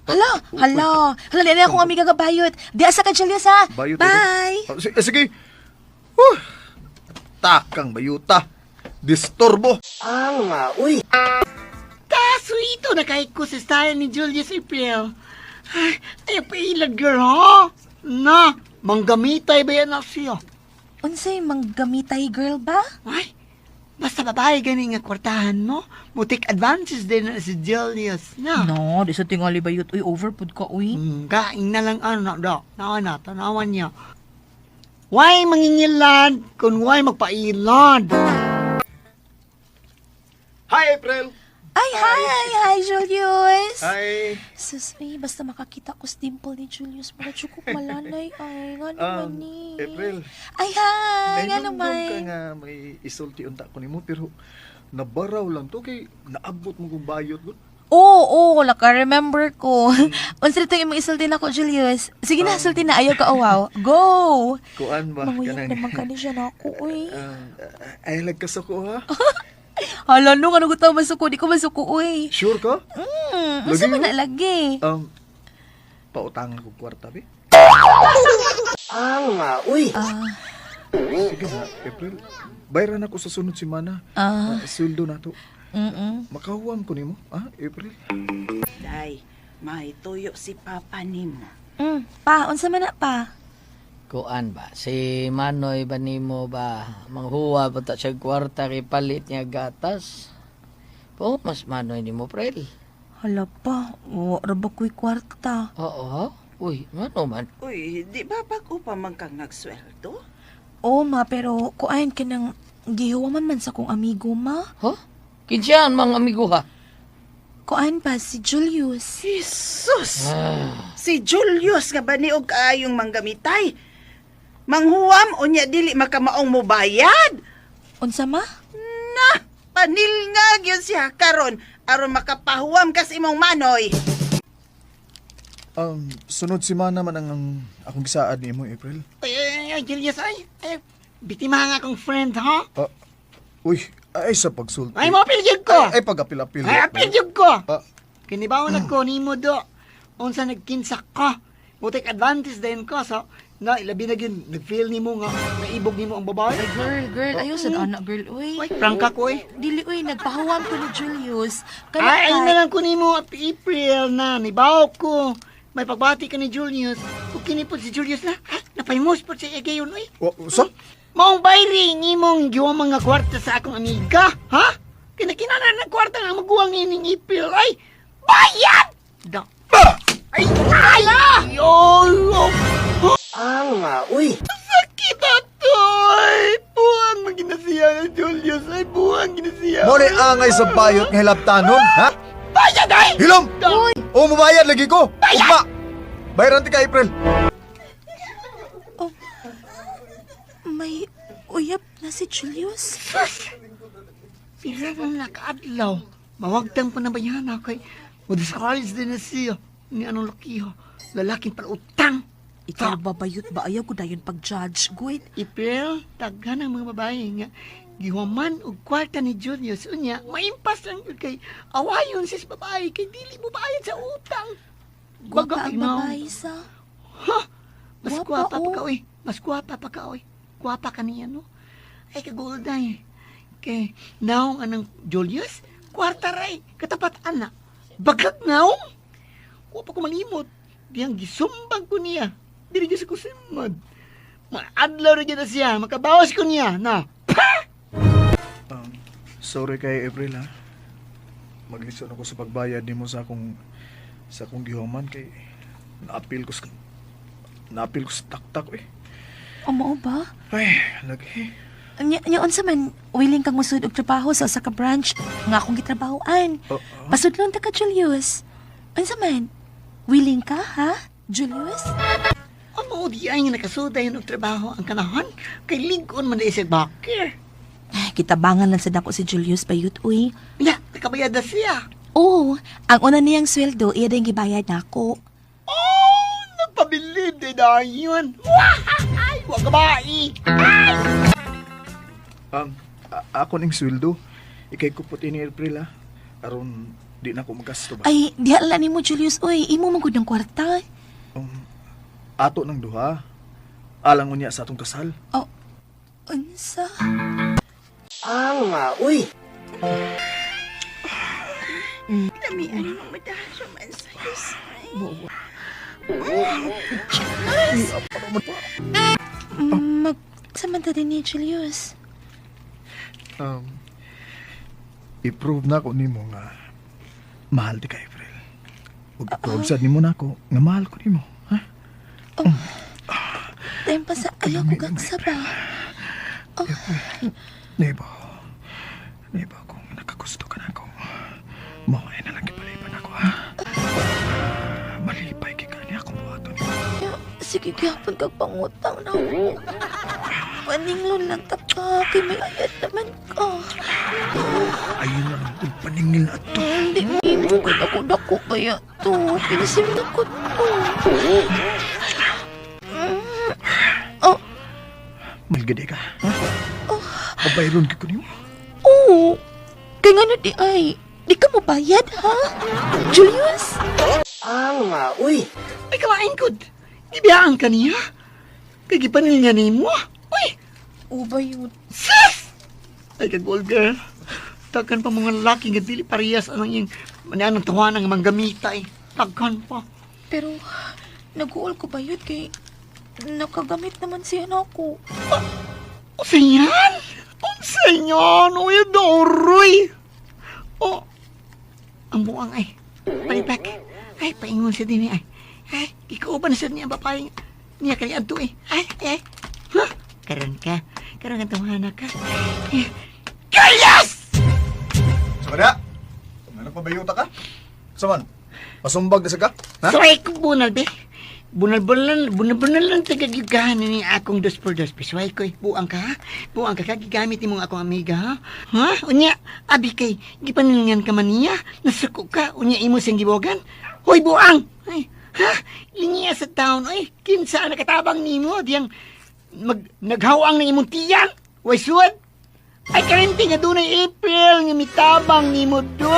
Hala, hala. Hala, di na akong amiga nga bayot. Di asa ka Julius ha. Bayot. Bye. Ah, sige. Huh. Takang bayuta. Disturbo. Ah, uy. Kaso ito na kay ko sa style ni Julius April. Ay, ay, pailad girl, ha? Na, manggamitay ba yan na siya? Unsay manggamitay girl ba? Ay, basta babae gani nga kwartahan, no? Mutik advances din na si Julius, na. No, di sa tingali bayot. Uy, overpud ka, uy. Kain na lang ano, do. Nawa na, tanawan niya. Why mangingilad kung why magpailad? Hi, April. Ay, hi, hi, hi, Julius. Hi. Sus, ay, basta makakita ko sa dimple ni Julius, mura ko malanay. Ay, nga naman ni. April. Ay, hi, nga Nahinumdum ka naman. nga may isulti unta ko nimo pero nabaraw lang to kay naabot mo kong bayot gud. Oo, oh, naka-remember ko. Unsa rin imong isulti nako, Julius? Sige na, sulti na. Ayaw ka, oh, wow. Go! Kuan ba? Manguyab naman ka ni siya nako, uy. Ay, nagkasuko ha? Hala, no, ano ko tao masuko? Di ko masuko, uy. Sure ka? Unsa Lagi, man oh. na lagi? Pautang ako kwarta, be. Uy. Sige na, April. Bayaran ako sa sunod semana. Ah. Sweldo na to. Makahuam ko nimo, ah, April. Day, may tuyo si Papa nimo. Pa, unsa man na pa? Kuan ba? Si Manoy ba nimo ba? Manghuwa ba ta siya kwarta kay palit niya gatas? Po, mas Manoy nimo, Prel. Hala pa, wa ra ba ko'y kwarta? Oo, ha? Uy, mano man? Uy, di ba bag-o pa man kang nagsweldo? Oo, ma, pero kuan ka nang gihuwaman man sa kong amigo, ma. Ha? Kinsyan, mga amigo ha? Kuan pa si Julius. Jesus! Si Julius nga ba ni og kaayong manggamitay? Manghuwam unya dili makamaong mobayad. Unsa ma? Na, panilngag yun siya karon aron makapahuwam kas imong manoy. Sunod semana man ang akong gisaad nimo, April. Ay, ay, ay, Julius, ay. Ay, biktima nga akong friend, ha? Uy, ay sa pagsulti. Ay, mo apil jud ko. Ay, ay pag-apil-apil. Ay, apil jud ko. Ah. Kinibaw na ko nimo do. Unsa nagkinsa ka. Mo take advantage din ko so na ilabi na gyud nag-feel nimo nga naibog nimo ang babae. Ay, girl, girl, ayaw sad anak, girl, uy. Uy, prangka ko eh. Dili, uy, nagpahuwam ko ni Julius. Kana Ay, ay na lang ko nimo April na nibaw ko. May pagbati ka ni Julius. Ug kini po si Julius na. Ha? Napaymos po si Egeyon oy. Oh, sa? Maong bayri imong giwa mga kwarta sa akong amiga, ha? Kinakinana ng kwarta nga maguwang ining April ay bayad. Da. Ay, ay! Yo! Uy. Sakit atoy! Buwang maginasiya na Julius ay buwang ginasiya. Mo ni angay sa bayot nga hilabtanon, ha? Bayad ay! Hilom! O, mubayad lagi ko! Bayad! Bayaran ti ka, April. May uyab na si Julius. Pila na nakaadlaw. Mawagtang pa na bayan kay mo-discourage din na siya ni anong lakiho. Lalaking pala utang. Ikaw babayot ba ayaw ko dayon pag-judge, Gwen? April, daghan ang mga babae nga gihuman og kwarta ni Julius unya maimpas lang yun kay awayon sis babae kay dili mo bayad sa utang. Gwapa Baga, ang ikaw. babae sa. Ha? Mas Gwapa, gwapa pa oh. ka, oy. Mas gwapa pa ka, oy. Gwapa ka niya, no? Ay, kagulday. Kay, naong anang Julius, kwarta ray, katapat ana. Bagag naong. Wa pa ko malimot. Diyang gisumbag ko niya. Dili dyan sa kusimad. Maadlaw rin na siya. Makabawas ko niya. Na, Sorry kay April, ha? Maglisod ako sa pagbayad nimo sa akong gihuman kay naapil ko sa taktak eh. Amo ba? Ay, lagi. Nya, nya unsa man willing kang musud og trabaho sa usa ka branch nga akong gitrabahoan. Oh, Pasudlon ta ka Julius. Unsa man? Willing ka ha, Julius? amo di ay nga nakasuday og trabaho ang kanahon. Kay ligon man di siya bakir. Ay, Kitabangan lang sad ako si Julius bayut uy. Ya, nakabayad na siya. Oo, ang una niyang sweldo iya din gibayad nako. Oh, napabilib din na yun. Wahahay! Wag ka ba eh? Ako ning sweldo. Ikay kupot ini April, ha? Aron di na ako magasto ba? Ay, diha lang nimo Julius uy, imo man gud ng kwarta. Ato ng duha. Alang unya sa atong kasal. Oh, unsa? Uy. Lamian mo madasyo man sa Mag samanta din ni Julius. I-prove na ko nimo nga mahal di ka, April. Ug i-prove sad nimo na ako nga mahal ko nimo, ha? Time pa sa ayaw ko gagsa ba? Neighbor, neighbor, kung nakagusto ka na ako, mo ay na lang gipaliban ako, ha? Malipay kay kani akong buhaton nimo. Sige, gyapon kag pangutang na ako. Paninglon lang ta pa. ta, kay may ayat naman ka. Ayun na lang kung paningil na ito. Hindi mo imo kay dako dako kaya to. Pinisim na ko to. Oh, Malgade ka. Ha? Babayron ka ko niyo. oo. Kay nga di ay, di ka mobayad ha? Julius? Alma, uy. Ay, kalain ko. Gibiyaan ka niya. Kay gipanil niya nimo. Uy, O bayot. sis! Ay, ka gold girl. Takan pa mga laki nga dili parehas anang iyang mananang tawanan nga manggamita eh. Takan pa. Pero nag-uol ko bayot kay nakagamit naman siya na ako. Unsa yan? Unsa yan? Uy, doroy. Oh, ang buang ay. Palipak. Ay, paingon sa dinhi ay. Ay, gikauban sa niya ang babae nga. Niya kani adto eh. Ay, ay, ay. Huh? Karon ka. Karon ka tumana ka. Eh, Kayas! Sabada! Ano pa bayuta ka? Saman? Masumbag na sa ka? Ha? Sorry ko bunal be. Bunal-bunalan, bunal-bunalan tagagyugahan ni akong dos por dos. Pisway ko eh. Buang ka ha? Buang ka ka, gigamit ni mong akong amiga ha? Ha? Unya, abi kay, gipanilingan ka man niya. Nasuko ka, unya imo siyang gibogan. Hoy, buang! Ay, ha? Lingiya sa town, ay, kinsa ang nakatabang nimo, diyang mag, naghawang ng imong tiyan. Way suwad. Ay, karinti nga dunay April nga mitabang nimo do.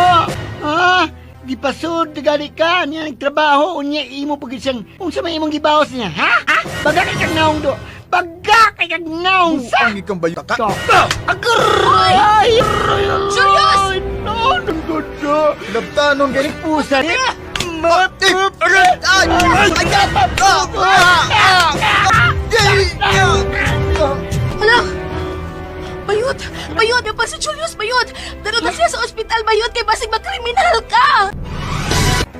Ha? Gipasud gali ka niya nagtrabaho unya imo pag siyang unsa may imong gibawas niya ha? Ha? Baga kay kag naong do. Baga kay kag naong sa. Buang ikang bayuta ka? Agoy! Julius! No, nang gusto. Labtanon gani. Pusa. Hala! Bayot! Bayot! Yung si Julius, bayot! Dalo na siya sa ospital, bayot! Kay basig magkriminal ka!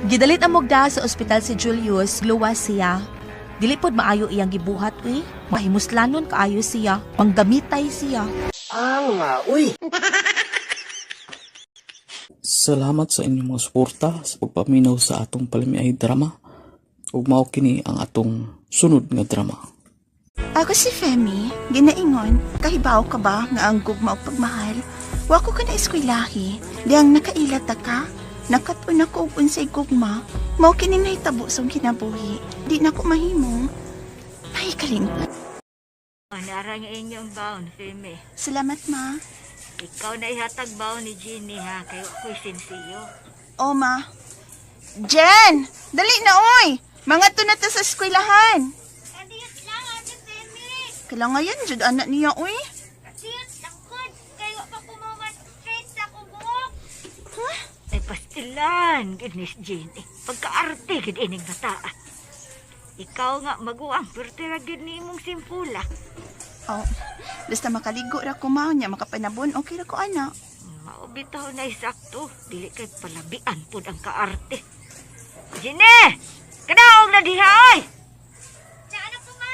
Gidalit ang mugda sa ospital si Julius, luwas siya. Dili pod maayo iyang gibuhat, uy. Mahimuslanon kaayo siya. Panggamitay siya. Alma, uy. Salamat sa inyong mga suporta sa pagpaminaw sa atong palamiay drama. Ug mao kini ang atong sunod nga drama. Ako si Femi, ginaingon, kahibaw ka ba nga ang gugma og pagmahal? Wa ko ka na eskwelahi, diyang nakaila ta ka, nakat-on ako og unsay gugma, mao kini nahitabo sa akong kinabuhi. Di na ko mahimo. Mahikalimtan. Nara nga inyong baon, Femi. Salamat, ma. Ikaw na ihatag baon ni Jeannie ha, kayo ako'y sinsiyo. O, ma. Jen! Dali na, oy! Mga to na ta sa eskwelahan. Kadiyot lang, Ate Femi. Kailangan yan, jud anak niya, oy. Kadiyot lang ko. Kayo pa kumawan straight sa kubok. Ay pastilan, goodness Jeannie. Pagkaarte, gid ining bata. Ikaw nga maguang, pero ra gid ni imong simpula. Oh, basta makaligo ra ko ma, nya makapanabon, okay ra ko ana. Mao bitaw na isakto, dili kay palabian pud ang kaarte. Jeannie! Kadaog na diha oy! Saan ko, ma?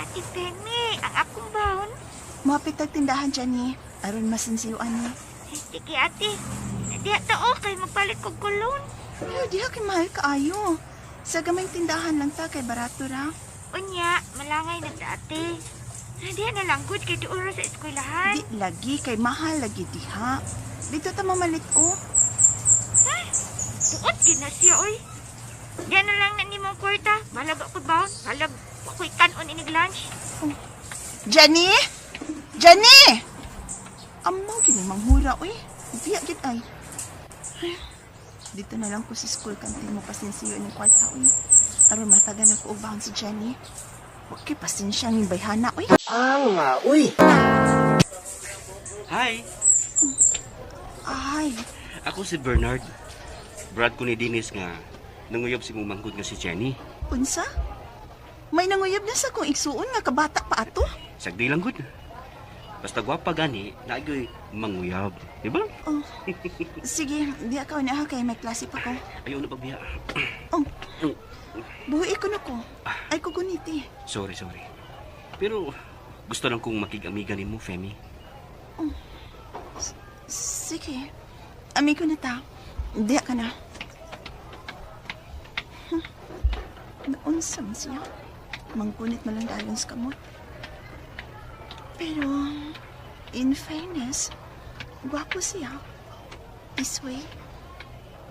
Ate Femi, ang akong baon. Moapit tag tindahan Jenny. Aron masinsiyo ani. Sige ate, diha ta okay magpalit kog kulon. Pero diha kay mahal kaayo. Sa gamay tindahan lang ta kay barato ra. Unya, malangay na ta ate. Diha na lang gud kay duol ra sa eskwelahan. Di lagi kay mahal lagi diha. Dito ta mamalit oh. Buot gid na siya oy. Diyan na lang na nimong kwarta. Balag ako baon. Balag ako'y kanon inig lunch. Jenny! Jenny! Amaw gini manghura oy. Biya gid ay. Ay, dito na lang ko sa school kantin mo pasinsiyo ng kwarta oy. Aron matagan ako og baon si Jenny. Wa kay pasensya ning bayhana oy. Alma, uy. Hi, Ay, ako si Bernard. Brad ko ni Dennis nga nanguyab si mong manghud nga si Jenny. unsa? May nanguyab na sa kong igsuon nga kabata pa ato. Sagdi lang gud. Basta gwapa gani, naagoy manguyab. Di ba? Oh. Sige, di ako na ha kay may klase pa ko. Ayaw na pagbiya. Oh. Buhi ko na ko. Ay ko guniti. Sorry, sorry. Pero gusto lang kong makig-amiga nimo, Femi. Oh. Sige. Amigo na ta. Diya ka na. Naunsa man siya. Manggunit man lang dayon sa kamot. Pero, in fairness, gwapo siya. This way,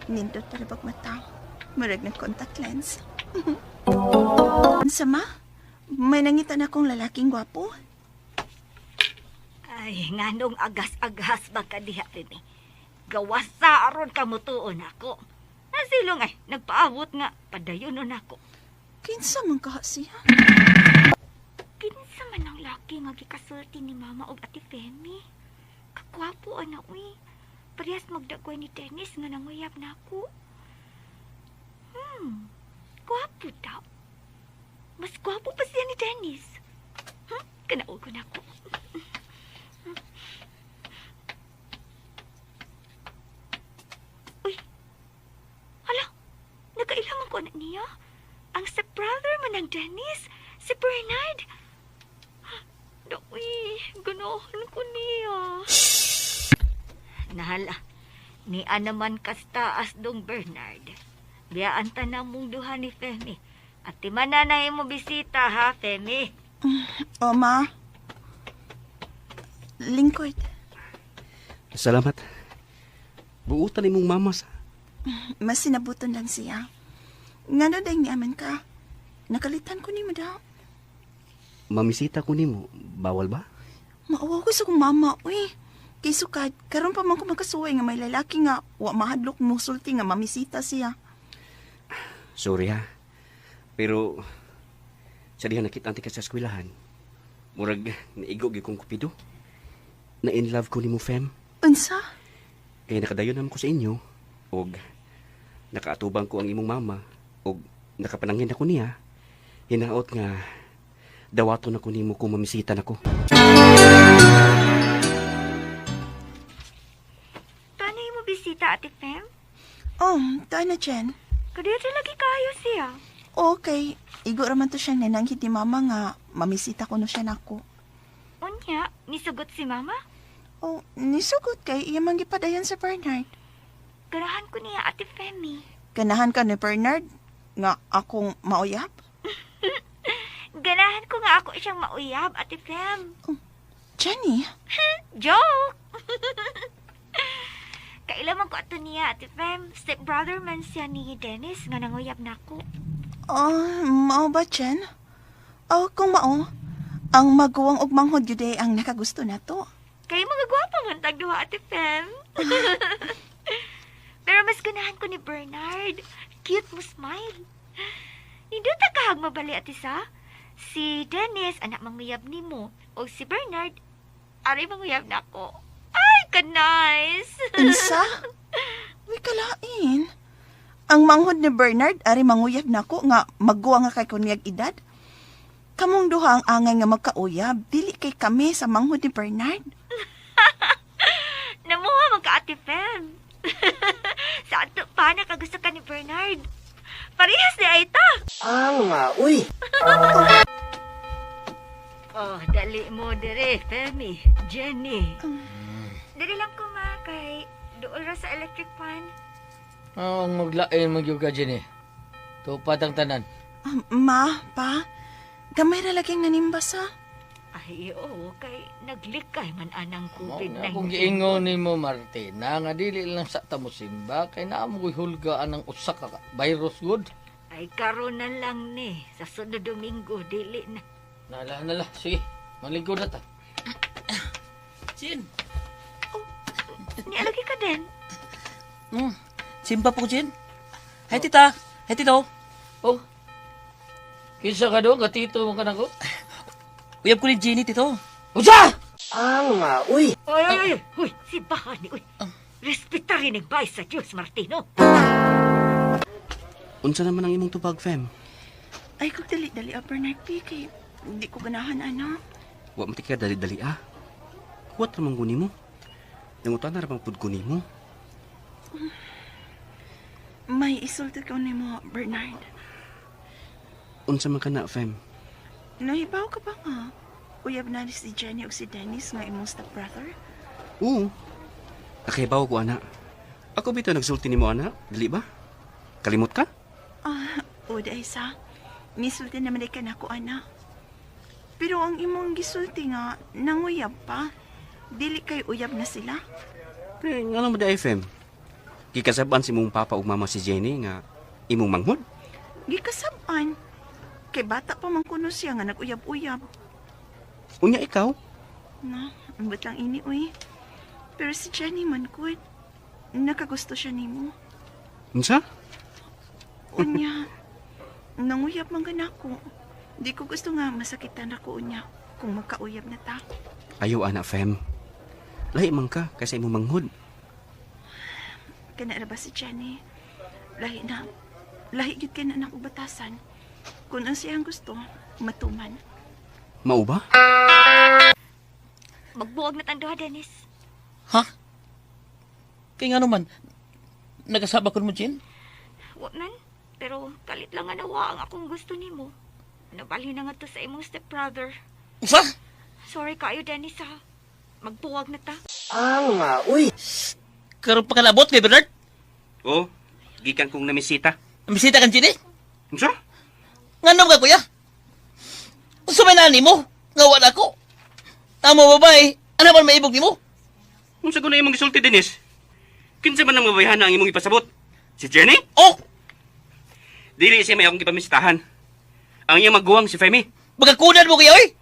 nindot talabag mata. Murag ng contact lens. Sama, may nangita na akong lalaking gwapo. Ay, nganong agas-agas ba ka diha, Femi? Gawas sa aron ka mutuon ako. Nasilong ay, nagpaabot nga, padayon nun ako. Kinsa man kaha siya? Kinsa man ang laki nga gikasulti ni Mama og Ate Femi? Kakwapo ana uy. Parehas magdagway ni Dennis nga nanguyab na ako. Gwapo daw. Mas gwapo pa siya ni Dennis. Kanaog ko na ako. Uy, hala, nagkailangan ko na niya. Ang stepbrother man ng Dennis, si Bernard. Uy, ganahan ko niya. Nahala, ni naman kastaas dong Bernard. Biyaan ta na mong duha ni Femi. At timana na imo bisita ha, Femi. O, ma. Lingkod. Salamat. Buutan imong mama sa. Mas sinabuton lang siya. Ngano dahil niaman ka? Nakalitan ko ni mo daw. Mamisita ko nimo, bawal ba? Maawa ko sa kong mama, uy. Kay sukad, karon pa man ko makasuway nga may lalaki nga wa mahadlok musulti nga mamisita siya. Sorry ha. Pero sa diha nakita ka sa eskwelahan. Murag naigo gyud kong kupido. Na in love ko nimo, Fem. Unsa? Kaya nakadayon naman ko sa inyo og nakaatubang ko ang imong mama og nakapanangin ako niya. Hinaot nga dawaton ako nimo kung mamisita nako. Paano imo bisita, Ate Fem? Oh, tayo na, Jen. Kadiyo lagi kayo siya. Okay, igo raman to siya nananghid ni mama nga mamisita ko no siya nako. Unya, nisugot si Mama? Oh, nisugot kay iya man gipadayon sa Bernard. Ganahan ko niya, Ate Femi. Ganahan ka ni Bernard nga akong mauyab? Ganahan ko nga ako siyang mauyab, Ate Fem. Jenny? Joke! Kailaman ko ato niya, Ate Fem. Stepbrother man siya ni Dennis nga nanguyab nako. Oh, mao ba, Jen? Oh, kung mao, ang maguwang og manghod gyud ay ang nakagusto nato. Kay mga gwapa man tag duha, Ate Fem. Pero mas ganahan ko ni Bernard. Cute mo smile. Nindot kahag mabali, Ate sa. Si Dennis, anak manguyab nimo. O si Bernard, aray manguyab nako. Ay, ka-nice! Unsa? Uy, kalain. Ang manghod ni Bernard ari manguyab nako nga magguwa nga kay kunyag edad. Kamong duha ang angay nga magkauyab, dili kay kami sa manghod ni Bernard. Namuha man ka, Ate Fem. Sa ato pa, nakagusto ka ni Bernard. Parehas ni Aita. Uy. Oh, dali mo dire, Femi, Jenny. Dali lang ko ma, kay dool ra sa electric fan. Ang maglain magyug ka, Jenny. Tupad ang tanan. Ma, pa, gamay ra laging nanimbasa. Ay, oo, kay naglikay man anang COVID-19. Kung giingon nimo Martina, nga dili lang sa tamo simba, kay naa mo ko'y hulgaan ng usa ka virus good. Ay, karon na lang ni. Sa sunod Domingo, dili na. Nala, nala. Sige, maligo na ta. Chin! Nialagi ka din. Simba po, Chin. Hey, tita. Hey, tito. Oh. Kinsa ka doon? Katito mo ka na ko? Uyab ko ni Jenny, tito. Unsa! Uy. Oy, oy, oy, uy, si Bahani, uy. Respetarin ang bay sa Diyos, Martino. Unsa naman ang imong tubag, Fem? Ay, kung dali-dali, ah, Bernard P. Kay di ko ganahan, ano. Wa man ka dali-dali ah. Kuwat ra man ko nimo. Nangutan na ra man pud ko nimo. May isulti ko nimo, Bernard. Unsa man kana, Fem? Nahibaw ka ba nga? Uyab na ni si Jenny o si Dennis nga imong stepbrother? Oo. Nakahibaw ko ana. Ako bitaw nagsulti nimo ana, dili ba? Kalimot ka? Ah, o sa. Nisulti naman ka na ko, ana. Pero ang imong gisulti nga, nanguyab pa. Dili kay uyab na sila. Pre, nga naman da FM. Gikasab-an si mong papa ug mama si Jenny nga imong manghod. Gikasab-an. Kay bata pa man kuno siya nga nag-uyab-uyab. Unya ikaw? Na, ambot lang ini uy. Pero si Jenny man gud. Nakagusto siya nimo. Unsa? Unya, nanguyab man gana ko. Di ko gusto nga masakitan ako unya kung magkauyab na ta. Ayaw ana, Fem. Lahi man ka kaysa imong manghod. Kana ra ba si Jenny? Lahi na. Lahi gyud kay na nako batasan. Kung ang siyang gusto, matuman. Mao ba? Magbuwag na tang duha, Dennis. Ha? Kaya nga naman, nagkasaba ko mo, Jen? Wa man, pero kalit lang nga nawa ang akong gusto nimo. Nabali na nga to sa imong stepbrother. Usa? Sorry kayo, Dennis, ha. Magbuwag na ta. Ah, uy. Karon pa kalabot kay Bernard? Oh, gikan kong namisita. Namisita kan, Jenny? Unsa? Nga ka, kuya? Unsa may nani mo? Nga wala ko. Tamo babae, ano man maibog nimo? Unsa ko na imong gisulti, Dennis? Kinsa man ang mabayhana ang imong ipasabot? Si Jenny? Oh! Dili siya may akong gipamisitahan. Ang iyang maguwang si Femi. Magakunan mo kuya, oy!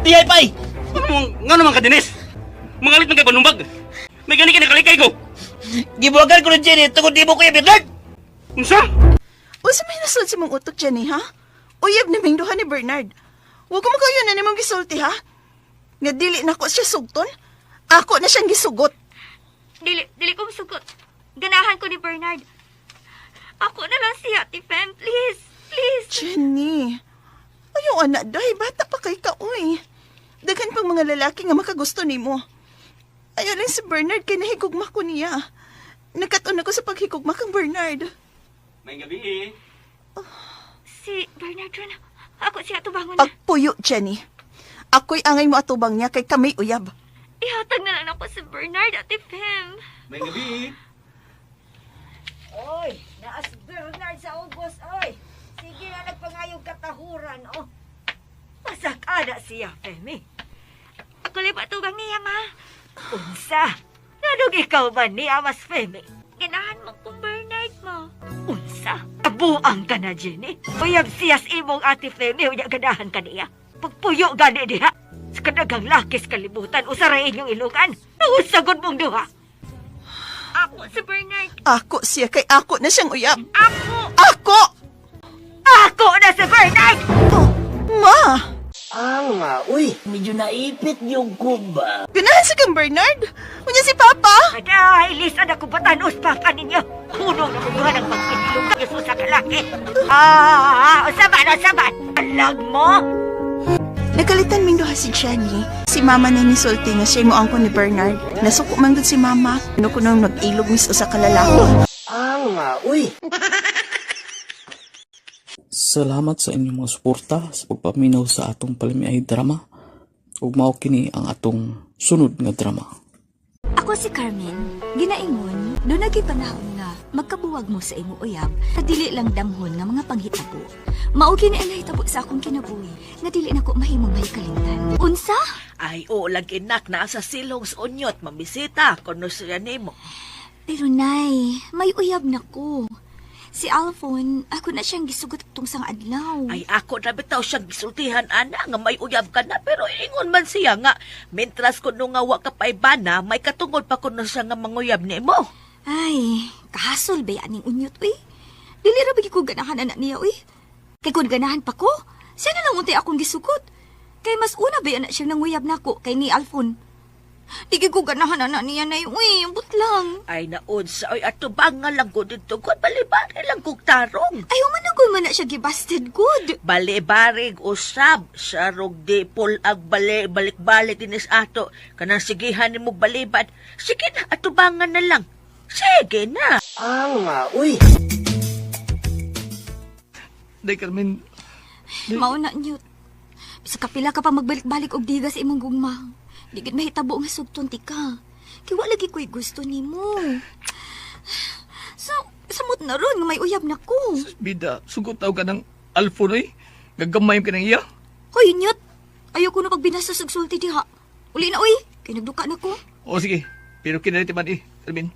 Dihay pay! Nga naman ka, Dennis? Mangalit man kay panumbag. May gani ka nakalikay ko. Gibuwagan ko ng Jenny tungod di mo kuya Bernard! Unsa? Unsa may nasud sa mong utok, Jenny, ha? Uyab na ming duha ni Bernard. Wa ko makayo na nimong gisulti, ha? Nga dili na ko siya sugton. Ako na siyang gisugot. Dili, dili ko masugot. Ganahan ko ni Bernard. Ako na lang siya, Ate Fem. Please, please. Jenny, ayaw anak day, bata pa kay ka, uy. Daghan pang mga lalaki nga makagusto nimo. Ayaw lang si Bernard kay nahigugma ko niya. Nagkat-on ako sa paghigugma kang Bernard. May gabi eh. Si Bernard ron. Ako siya tubangon na. Pagpuyo, Jenny. Ako'y angay mo atubang niya kay kami uyab. Ihatag na lang ako si Bernard, Ate Fem. May gabi eh. Oy, naas Bernard sa ubos, oy. Sige na nagpangayog katahuran, oh. Masakada siya, Femi. Ako lang patubang niya, ma. Unsa? Nanog ikaw ba niya, mas Femi? Ganahan mo kong Bernard mo. Unsa? Abuang ka na, Jenny. Uyab siya sa imong ate Femi, unya ganahan ka niya. Pagpuyo gani diha. Sa kadagang lakis kalibutan, usaray inyong ilugan. Nausagod mong duha. Ako si Bernard. Ako siya kay ako na siyang uyab. Ako! Ako! Ako na si Bernard! Oh, ma! Uy, medyo naipit yung kuba. Ganahan si kang Bernard? Unya si Papa? Kada, ilisan ako batanos papa ninyo. Hunong na kumuha ng pagpinilog ka Jesus sa kalaki. Ah, usaban, usaban. Alag mo? Nagkalitan ming duha si Jenny. Si Mama na nisulti nga siya mo angko ni Bernard. Nasuko man gud si Mama. Ano ko nang nag-ilog mis usa ka lalaki. Uy. Salamat sa inyong mga suporta sa pagpaminaw sa atong palamiay drama. Ug mao kini ang atong sunod nga drama. Ako si Carmen. Ginaingon, doon nagi panahon nga magkabuwag mo sa imo uyab, na dili lang damhon nga mga panghitabo. Mao kini ang nahitabo sa akong kinabuhi, nga dili nako mahimong mahikalimtan. Unsa? Ay, oo lang inak, nasa silong sa unyot, mamisita, kuno siya nimo. Pero nay, may uyab na ko. Si Alphon, ako na siyang gisugot tong sang adlaw. Ay, ako na bitaw siyang gisultihan, ana, nga may uyab ka na, pero ingon man siya nga, mentras kuno nga wa ka paibana, may katungod pa kuno siya nga manguyab nimo. Ay, kahasol ba aning unyot, uy? Dili ra ba ko ganahan anak niya, uy? Kay kung ganahan pa ko, siya na lang untay akong gisugot. Kay mas una ba anak siyang nanguyab nako kay ni Alphon. Di ko ganahan anak niya nay, uy, ambot lang. Ay, naunsa, oy, ato ba nga lang ko dito, kung balibari lang kong tarong. Ay, humanagoy man na siya gibasted good. Bali-barig usab, sarog di pulag bali, balik-balik dinis ato, kanang sigihan nimo balibad. Sige na, atubangan na lang. Sige na. Uy. Day, Carmen. Mauna niyot. Sa kapila ka pa magbalik-balik og diga sa imong gugma. Di gid mahitabo nga sugton ti ka. Kay wa lagi ko'y gusto nimo. So, samot na ron nga may uyab na ko. Bida, sugot tao ka ng Alfon, oy. Gagamay ka ng iya. Hoy, nyot. Ayaw ko na pagbinasa sa sulti diha. Uli na, uy. Kay nagduka na ko. O sige, pero kinaliti man eh, Carmen.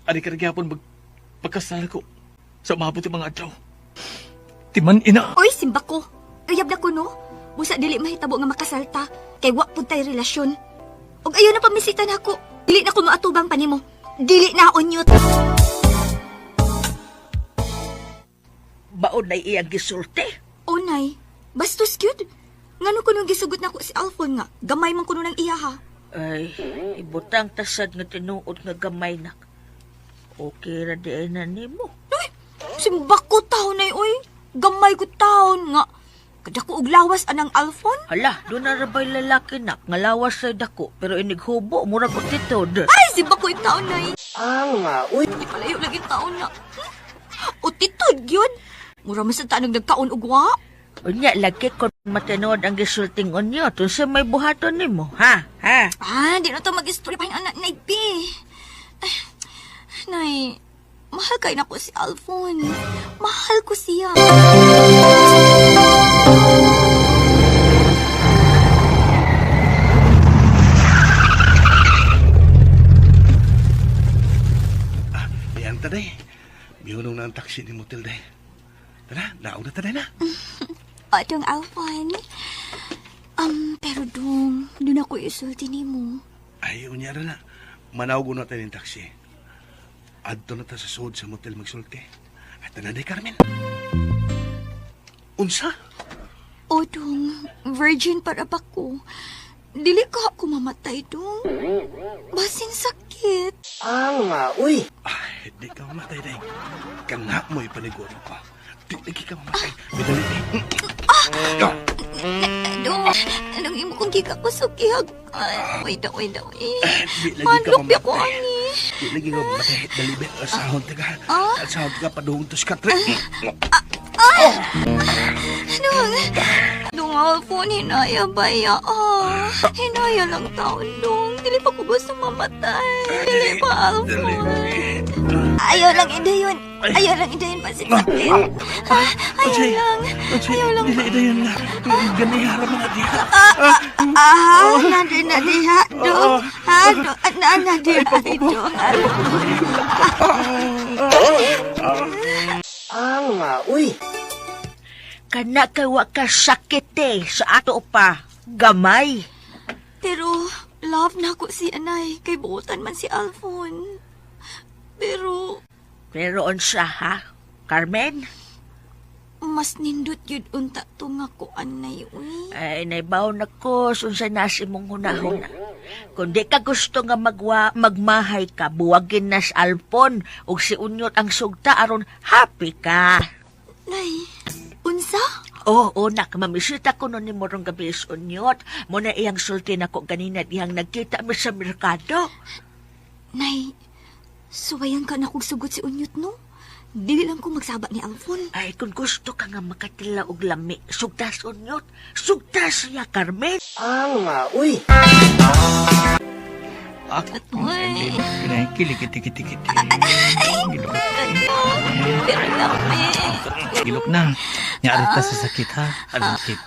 Ari ka gyapon mag pagkasal ko sa umabot yung mga adlaw. Timan ina. Oy, simba ko. Uyab na ko, no? Busa dili mahitabo nga makasalta. Kay wa pud tay relasyon. Og ayaw na pamisita na ako. Dili na ko moatubang pa nimo. Dili na onyot. Baon na iyang gisulti. O nay, bastos cute. Ngano ko nung gisugot na ko si Alfon nga, gamay man kuno ng iya ha. Ay, ibutang tasad nga tinuod nga gamay nak. Okay ra di ay na nimo. Simba ko taon nay oy. Gamay ko taon nga. Kadako og lawas anang Alfon. Hala, doon na rabay lalaki nak, nga lawas sa dako, pero inighubo, murag utitod. Ay, simba ko taon nay. Ang uy. Ipalayo lagi taon na. Utitod gyud. Mura man sa tanong nagkaon og wa. Unya, lagi kon matinuod ang gisulting unyo, tunsa may buhaton nimo, ha? Ha? Ah, di na to mag-istorya pa yung anak, Nay B. Ay, Nay, mahal kay na ko si Alfon. Mahal ko siya. Ayan ta day. Mihunong na ang taxi ni Motel day. Tara, nauna ta day na. Atong Alfon. Pero dong, doon ako isulti nimo. Ay, unya ra na. Manawag na tayo ng taxi. Adto na ta sa sud sa motel magsulti. At na day, Carmen. Unsa? O dong, virgin para ba ko? Dili ka ako mamatay dong. Basin sakit. Ay, di ka mamatay day. Kana mo'y paniguro ko. Di lagi ka mamatay. Bidali day. Ah! Dong, anong imo kong gikakusukihag? Ay, wait, wait, wait. Di lagi ka Manlok ko mamatay. ani. Di lagi ka mamatay. Dali ba? Asahon ta ka. Asahon ta ka. Paduhong to sa katre. Dong, dong Alfon, hinaya ba ya? Ah, hinaya lang taon, dong. Dili pa ko gusto mamatay. Dili pa, Alfon. Ayaw lang idayon. Ayaw lang idayon pa si sakit. Ah, ayaw lang. Ayaw lang. Dili dayon nga. Ganihara mga diha. Ah, nadi na diha, dong. Ha, dong. Ah, na, na diha, ay, dong. Kana kay wa ka sakit eh, sa ato pa, gamay. Pero, love na ko si anay. Kay buotan man si Alfon. Pero, Pero unsa ha, Carmen? mas nindot yun unta to nga ko anay, uy. Ay, naibaw na ko, unsa na si mong hunahuna. Kung di ka gusto nga magwa, magmahay ka, buwagin na sa Alpon, ug si Unyot ang sugta aron happy ka. Nay, unsa? Oo, oh, nak, mamisita ko nun ni Morong gabi is Unyot. Muna iyang sulti na ko ganina dihang nagkita mi sa merkado. Nay, suwayan ka na kog sugot si Unyot, no? Dili lang ko magsaba ni Alfon. Ay, kung gusto ka nga makatila og lami, sugta sa Unyot. Sugta siya, Carmen. Uy, Kilikiti-kiti-kiti. Gilok. pero lami. Gilok na. Nya arita sa sakit ha. Alam sakit.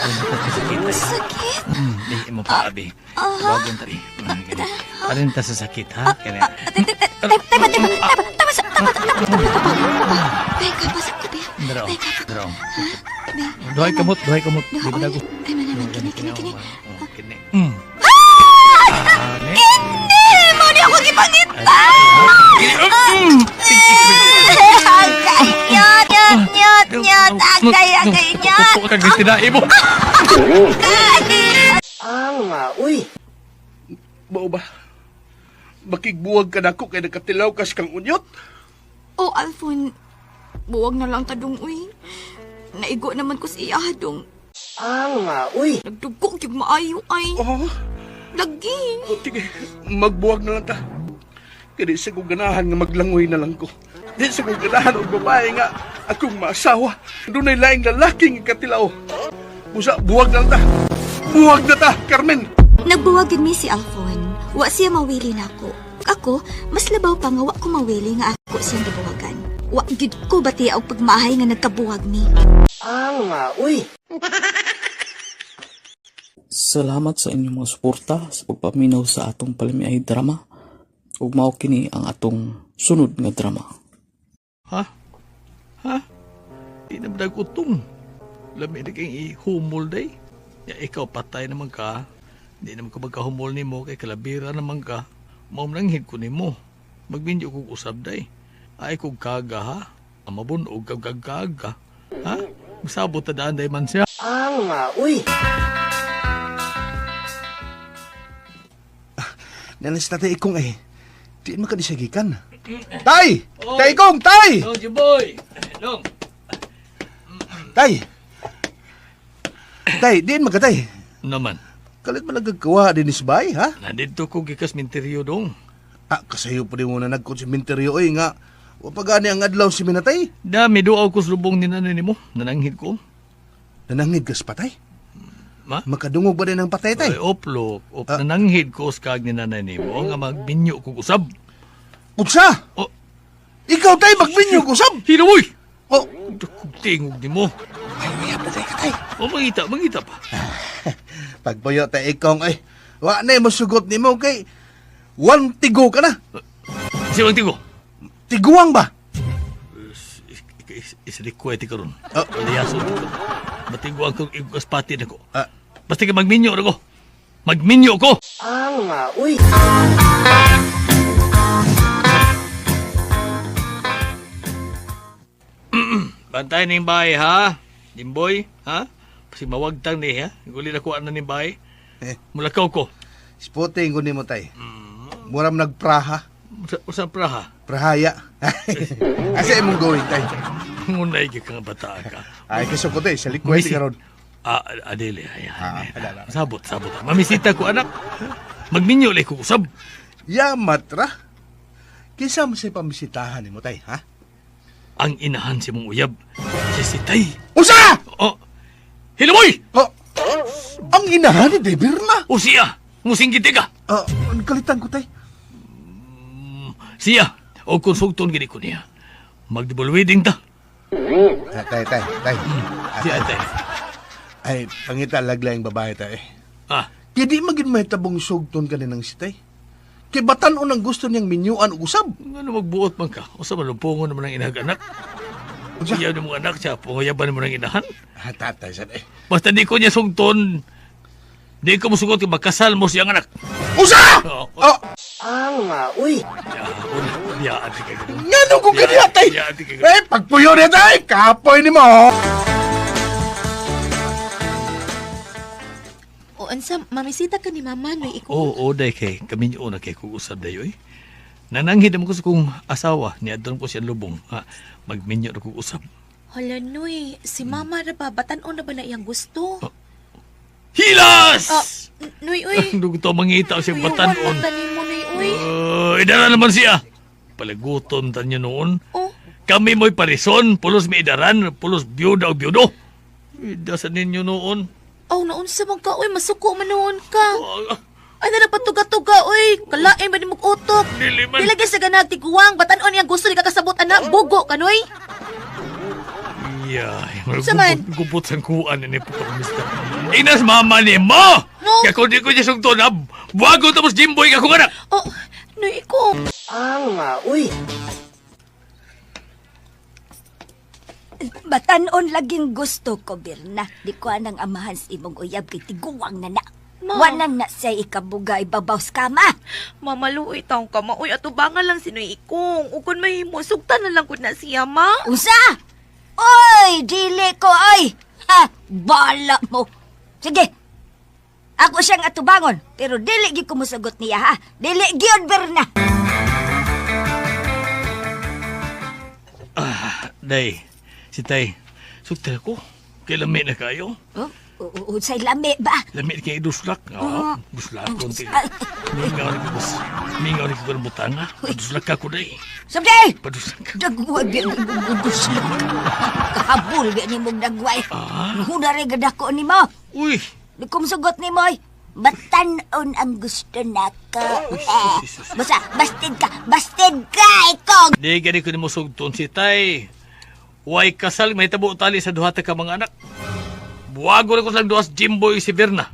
Alam ta sa sakit. Sakit? Di mo pa abi. Tawagon tari. Alam ta sa sakit ha. Kaya Tama, tama, tama, tama, tama, tama, tama, tama, tama. Teka, basa ko, Bea. Daraw. Teka, Daraw. Bea. Duhay kamot, duhay kamot. Duha, Di ba dago? Ay, man, kini, kini, kini. Kini. Kini! Mo ni ako gipangita! Agay, nyot, nyot, nyot, nyot. Agay, agay, nyot. Pupo kag tinae mo. Mao ba? Makigbuwag ka nako kay nagkatilaw kas kang unyot. Oh, Alfon, buwag na lang tadong, uy. Naigo naman ko si iya, dong. Ang, uy. Nagdugo, gyud maayo, ay. Oh, Lagi. o, sige, magbuwag na lang ta. Kaya di sa kong ganahan nga maglangoy na lang ko. Di sa kong ganahan og babae nga akong maasawa. Dunay laing lalaki nga katilaw. Busa, buwag na lang ta. Buwag na ta, Carmen. Nagbuwag gid mi si Alfon. Wa siya mawili nako. Ako, mas labaw pa nga wa ko mawili nga ako siyang gibuwagan. Wa gid ko bati og pagmahay nga nagkabuwag mi. Alma, uy. Salamat sa inyong mga suporta sa pagpaminaw sa atong palamiay drama. Ug mao kini ang atong sunod nga drama. Ha? Ha? Di na ba utong? Lami na kayong ihumol day. Ya, ikaw patay naman ka. Di naman ka magkahumol nimo kay kalabira naman ka. Maumlanghid ko nimo. Magbinyo kog usab day. Ay kog kaga ha. Amabunog kag kag kaga. Ha? Masabot ta daan day man siya. Alma, uy. Nalis tatay ikong eh. Di man ka di siya gikan. Tay! Tay ikong! Tay! Dong, Jimboy! Dong! Tay! Tay, diin man ka tay. Naman. Kalit man nagkagawa din is bay, ha? Nandito ko gikas minteryo dong. Ah, kasayo pa din mo na nagkonsementeryo oy nga. Wa pa gani ang adlaw si minatay. Dami duaw ko sa lubong ni nanay nimo. Nananghid ko. Nananghid kas patay. Ma? Makadungog ba din ang patay tay? Ay, oplo. Op, Nananghid ko sa kag ni nanay nimo nga magbinyo kog usab. Unsa? Oh. Ikaw tay magbinyo og usab. Hinoy! Oh, Kug tingog nimo. ay uyab na tay ka tay. O mangita, mangita pa. Pagpuyo tay ikong ay wa na mosugot nimo kay one tigo ka na. Si Mang Tigo. Tiguang ba? Isalikwete ka ron. Ah. Aliyaso ko. Matiguan ko igugas pati na ko. Ah. Basta ka magminyo na ko. Magminyo ko! Alma, uy. Bantay ning bahay ha. Jimboy, ha? Kasi mawagtang ni ha. Guli na kuha na ning bahay. Eh. Mulakaw ko. Spotting ko nimo tay. Mura man nagpraha. Usa praha. Prahaya. Asa imong going tay? Ngunay gyud ka nga bata ka. Ay kasukot eh, sa likwete ka ron. Ah, adili. Ay, Ah, ay, ala, ala. Sabot, sabot. Mamisita ko anak. Magminyo lay ko usab. Yamat ra. Kinsa mo sa pamisitahan nimo tay, ha? Ang inahan si mong uyab. Si Sitay. Usa! Oh. Hilamoy! Oh, ang inahan ni Debir na. O siya! Musinggit ka! Ah, kalitan ko tay. Siya! O konsulton gini ko niya. Mag-double wedding ta. Ah, tay, tay, tay. Ah, Siya tay. tay. Ay, pangita laglayang babae tay. Ah, Kaya di magin may tabong sugton ka ng sitay. Kay batan-on ang gusto niyang minyuan og usab. Ano magbuot man ka? Usa man lumpungon naman ang inahag anak. Unsa? Uyaw ni mong anak siya, panguyaban mo ng inahan. Ah, tatay sad eh. Basta di ko niya sugton, di ko musugot kung magkasal mo siyang anak. Usa! Oo. Oh, Alma, uy. Ya, una, ya, ati ka ganun. ngano ko kaniya tay? Ya, ati ka ganun. Eh, pagpuyo niya tay, kapoy nimo. O unsa, mamisita ka ni mama Noy ikaw. Oo, oo, day kay kami niyo na kay kung usab dayo eh. Nananghid naman ko sa kong asawa, ni adon ko siya lubong. Ha, magminyo na kong usab. Hala Noy, si mama ra ba batan-on na ba na iyang gusto? Hilas! Ah, Noy uy. Ang dugo mangita siya batan-on. Tanin mo Noy uy. Idara naman siya. Palagutom tanyo noon. Oh. Kami mo'y parison, pulos may idaran, pulos biyuda o biyudo. Ida sa ninyo noon. Aw, naunsa man ka, uy, masuko man noon ka. Oh, Ay, na patuga-tuga, uy. Kalain ba ni mong utok? Dili man. Dili sa ganag tiguang, batan-on iyang gusto ni kakasabot anak, bugo ka, Noy. Yeah, Unsa man? Gupot sa kuan ni po mister. Inas mama ni mo! No. Kaya kung di ko niya sugton, ah, buwago tapos Jimboy ka kung anak! Oh, Noy, ikaw. Alma, uy. Batanon laging gusto ko, Birna. Di ko anang amahan sa imong uyab kay tiguang na na. Ma. Wanang na siya ikabuga ibabaw sa kama. Mama, luoy taong ka, ma. Uy, atubangan lang si Noy Ikong. Ukon mahimo, sugtan na lang ko na siya, ma. Usa! Oy, dili ko, oy! Ha, bala mo. Sige, ako siyang atubangon, pero dili gyud ko mosugot niya, ha? Dili gyud, Birna. Ah, day, si Tay, sugtan ako. Kay lami na kayo. Oh, unsay lami ba? Lami na kayo duslak. Oo, duslak. Konti. Ay. Mingaw ni ko. Mingaw ni ko ng butanga. Paduslak ka ko, day. Sabday! Paduslak ka. Dagway, biya, Kahabol, biya ni mong dagway. Ah? Huna rin gadako ni mo. Uy! Di ko musugot ni mo, oy. Batanon ang gusto na ko. Eh, basta, bastid ka, ikaw! Di gani ko ni mo sugton si Tay. Way kasal mahitabo tali sa duha ta ka mga anak. Buwago na ko silang duha sa Jimboy si Berna.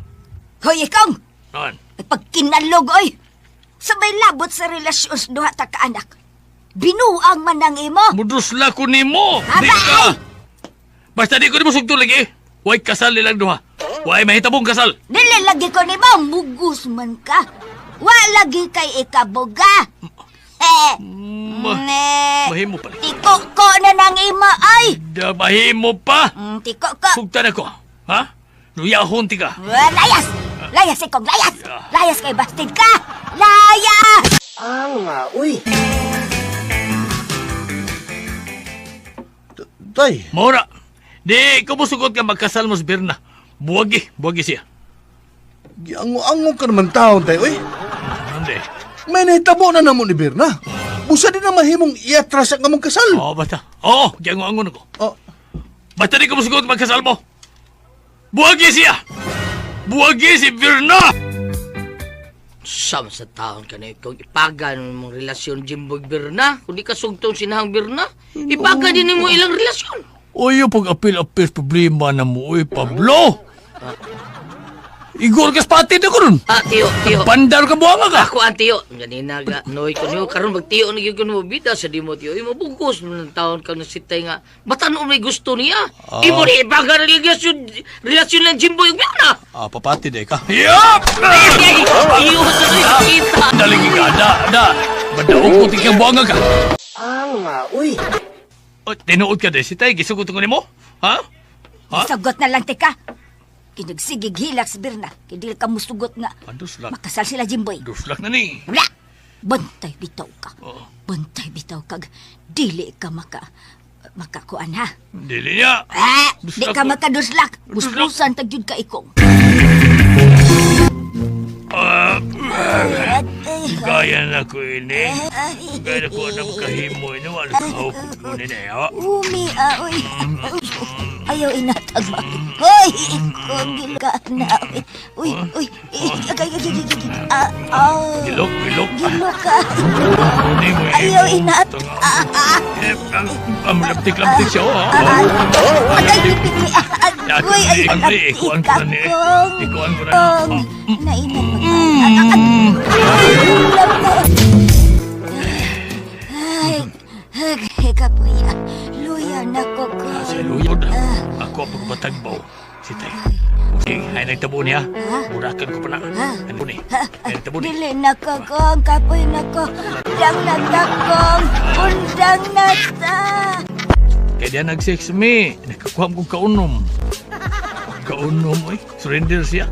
Hoy, ikong! Noon. Ay, pagkinalog, oy! Sabay labot sa relasyon sa duha ta ka anak. Binuang man ang imo. Mudusla ko nimo. Di ka. Basta di ko nimo sugto lagi. Way kasal nilang duha. Way mahitabong kasal. Dili lagi ko nimo, mugus man ka. Wa lagi kay ikabuga. Eh, ne. Mahimo pa. Tiko ko na nang imo, ay! Da, mahimo pa. Tiko ko. Sugtan ako. Ha? Luyahon ti ka. Wa, layas! Layas ikong, layas! Layas kay bastid ka! Layas! Ang uy. Tay. Maura. Di ko musugot ka magkasal mo sa Berna. Buwagi, buwagi siya. Giango-ango ka naman taon, tay, oy. Hindi. May nahitabo na namo ni Berna. Busa di na mahimong iatras ang among kasal. Oo, basta. Oo, giango-ango na ko. Oh. Basta di ko musugot magkasal mo. Buwagi siya! Buwagi si Berna! Sama sa taon ka na ikaw, ipagan mo mong relasyon Jimboy Berna. Kung di ka sugtong sinahang Berna, ipagan din mo ilang relasyon. Uy, yung pag-apil-apil problema na mo, uy, Pablo! Igor ka spatid ako nun! Ah, tiyo, tiyo. Bandar ka buwanga ka! Ako ang tiyo. Ganina ga, noy ko niyo, karon magtiyo na gyud ko nimo bida sa di mo tiyo. Imo bugos mo ng taon ka nasitay nga. Bata noon may gusto niya. Ah. Imo ni ipagan ang relasyon, relasyon ng Jimboy ug Berna. Ah, papatid eh ka. Yup! Ay, iyo sa kita. Daligi ka, da, da. Badaog ko tikang buwanga ka. Ang uy. O, tinuod ka din si Tay, gisugot ko nimo? Ha? Ha? Sagot na lang, teka. Kinagsigig hilak si Birna. Kaya dili ka musugot nga. Paduslak. Makasal sila, Jimboy. Duslak na ni. Wala! Bantay bitaw ka. Oo. Bantay bitaw ka. Dili ka maka... Makakuan ha. Dili niya. Ah, di Duslak ka ko. makaduslak. Busbusan tag jud ka ikong. Ah, Gaya na ko ini. Gaya na ko alam kahimo ini. Wala ka ko ni na. Umi, ah, uy. Ayaw inatag ba? Hoy, ikong gilka na. Uy, uy, uy. Agay, agay, agay, agay. Ah, ah. Gilok, gilok. Gilok ka. Ayaw inat. Ah, ah. Ang lamtik-lamtik siya, oh. Ah, Agay, gipit ni. Ah, Uy, ay, Andre, ikuan ko na ni. Kong. Ikuan ko na. Kong. Nainan mo. Ay, ay, kapuya. Luya na ko ko. Sa luyod, ako ang pagbatagbaw. Si Tay. Okay, ay nagtabo niya. Burakan ko pa na. Ano ni? Ay nagtabo ni. Dili na ko kong, kapoy na ko. Undang na ta kong, undang na ta. Kaya diyan nag-sex me. Nakakuha kong kaunom. Kaunom, oy. Surrender siya.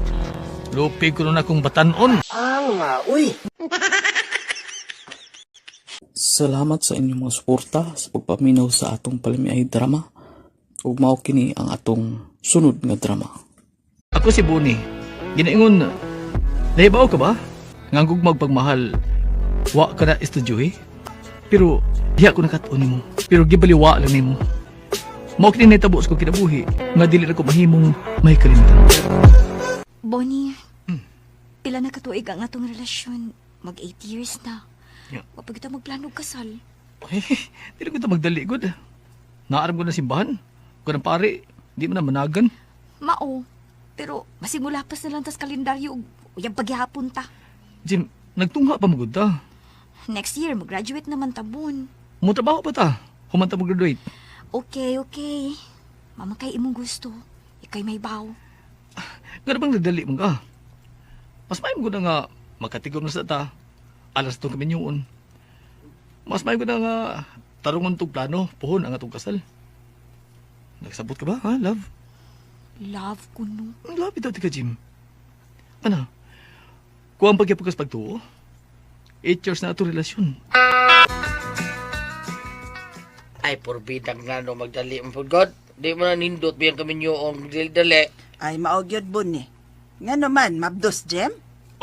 Lupi ko na akong batanon. Ang uy. Salamat sa inyong mga suporta sa pagpaminaw sa atong palamiay drama. Ug mao kini ang atong sunod nga drama. Ako si Bonnie. Ginaingon, nahibaw ka ba? Nga ang gugmag pagmahal, wa ka na estudyohe. Pero diha ko nakatuon nimo. Pero gibaliwa lang nimo. Mao kini nahitabo sa kong kinabuhi nga dili na ko mahimong may kalimtan. Bonnie, pila na katuig ang atong relasyon. Mag 8 years na. Yeah. Wa pa kita magplano og kasal. Eh, dili ko ta magdali gud. Naaram ko na simbahan. Ko ng pare, di mo na managan. Mao. Pero masimula pa na lang tas kalendaryo ug uyab paghihapon ta. Jim, nagtungha pa magud ta. Next year mag-graduate naman ta Bon. Mo trabaho pa ta. Human ta mag-graduate. Okay, okay. Mama kay imong gusto. Ikay may baw. Nga bang nagdali mo ka? Mas maayo ko na nga makatigom na sa ta. Alas tong kami yun. Mas maayo ko na nga tarungon tong plano, puhon ang atong kasal. Nagsabot ka ba, ha, love? Love ko no. Ang love ito, tika Jim. Ano? Kuha ang pagyapagas pagtuo? 8 years na ato relasyon. Ay, porbidang nga no, magdali mo po, God. Di mo na nindot biyang kami niyo ang dali. Ay, maogyod bun ni. Nga naman, mabdos, Jem?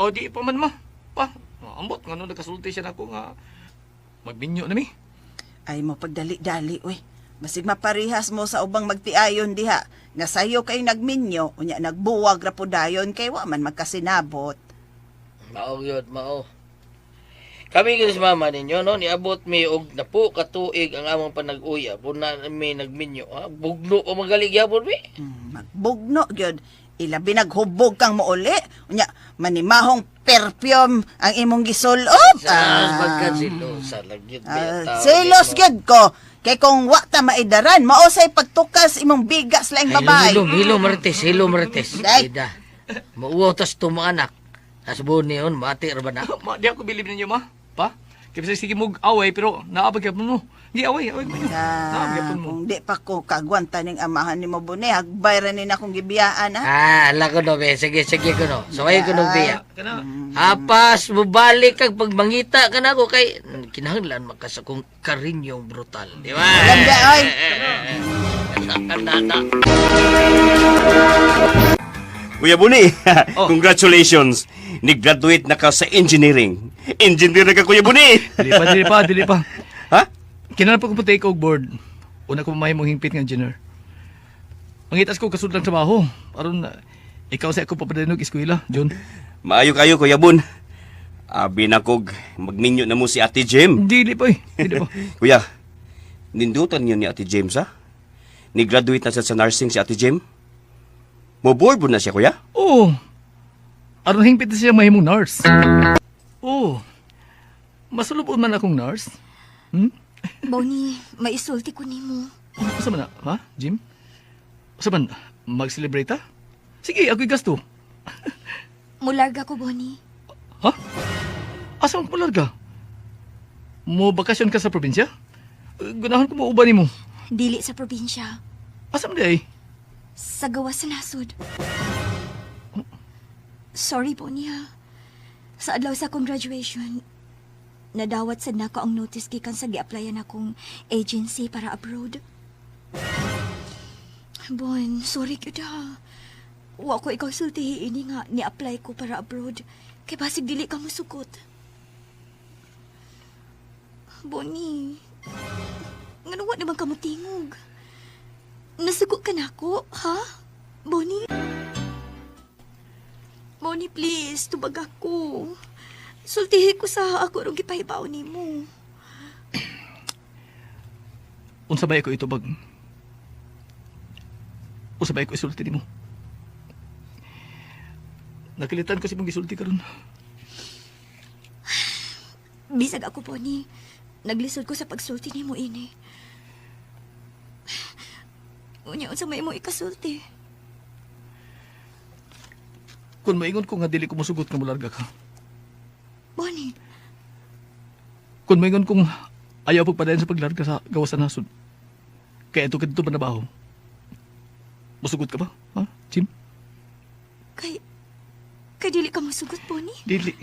O, di pa man ma. Pa, ambot nga no, nagkasulti siya nako nga magminyo na mi. Ay mo pagdali-dali, uy. Masig maparihas mo sa ubang magtiayon diha. Nga sayo kay nagminyo, unya nagbuwag ra po dayon kay wa man magkasinabot. Mao gyud, mao. Kami gyud sa mama ninyo no, niabot mi og napo ka tuig ang among panag-uyab. Una mi nagminyo, ha? Bugno pa magalig gyapon mi. Bugno gyud. Ilabi naghubog kang mouli. Unya, manimahong perfume ang imong gisulob. Sa pagkasilosa lang gyud Ah, selos gyud ko. Kay kung wa ta maidaran, mao say pagtukas imong bigas laing babae. Hilo, hilo Marites, hilo Marites. Day. Ida. Mauwaw tas tuma anak. Tas buni on, mati ra ba na? Ma, di ako bilib ninyo, ma. Pa? Kaya sige mo away, pero naabag yapon mo. Hindi away, away mo. Naabag yapon mo. Kung di pa ko kagwanta ning amahan nimo Bune, hagbay ra ni na akong gibiyaan ha. Ah, ala ko no, be. Sige, sige ko no. So ay ko no, biya. Apas, mubalik kag pagmangita ka na ako kay kinahanglan makas akong karinyong brutal. Di ba? Alam oy. Kana na. Kuya Buni, congratulations. Ni-graduate na ka sa engineering. Engineer na ka, Kuya Buni. Dili pa, dili pa, dili pa. Ha? Kinahanglan pa ko take og board. Una ko mahimong hingpit nga engineer. Mangitas ko kasudlang trabaho. Aron ikaw sa ako papadanog eskwela, John. Maayo kayo, Kuya Bun. Abi na kog magminyo na mo si Ate Jim. Dili pa eh. Dili pa. Kuya, nindutan niyo ni Ate James, ha? Ni-graduate na siya sa nursing si Ate Jim. Mo-board na siya, kuya? Oo. Aron hingpit na siya mahimong nurse. Oo. Masulubon man akong nurse. Bonnie, maisulti ko nimo. Asa man na, ha, Jim? Asa man, mag-celebrate ta? Sige, ako'y gasto. Mularga ko, Bonnie. Ha? Asa man pularga? Mo bakasyon ka sa probinsya? Ganahan ko mo uban nimo. Dili sa probinsya. Asa man di ay? Sa gawas sa nasod. Sorry, Bonnie ha. Sa adlaw sa akong graduation, nadawat sad nako ang notice gikan sa gi-applyan akong agency para abroad. Bon, sorry gyud ha. Wa ko ikaw sultihi ini nga ni-apply ko para abroad. Kay basig dili ka mosugot. Bonnie, ngano wa naman ka motingog? Nasuko ka na ako, ha? Bonnie? Bonnie, please, tubag ako. Sultihi ko sa ako rong gipahibaw nimo. Unsa ba ako itubag? Unsa ba ako isulti nimo? Nakilitan ko si mong gisulti karon. Bisag ako, Bonnie. Naglisod ko sa pagsulti nimo ini. Unya, unsa may imong ikasulti? Kung maingon ko nga dili ko mosugot nga molarga ka. Bonnie, Kung maingon kong ayaw pagpadayon sa paglarga sa gawas sa nasod. Kaya ito kadto panabaho. Mosugot ka ba? Ha, Jim? kay... Kay dili ka mosugot, Bonnie. Dili.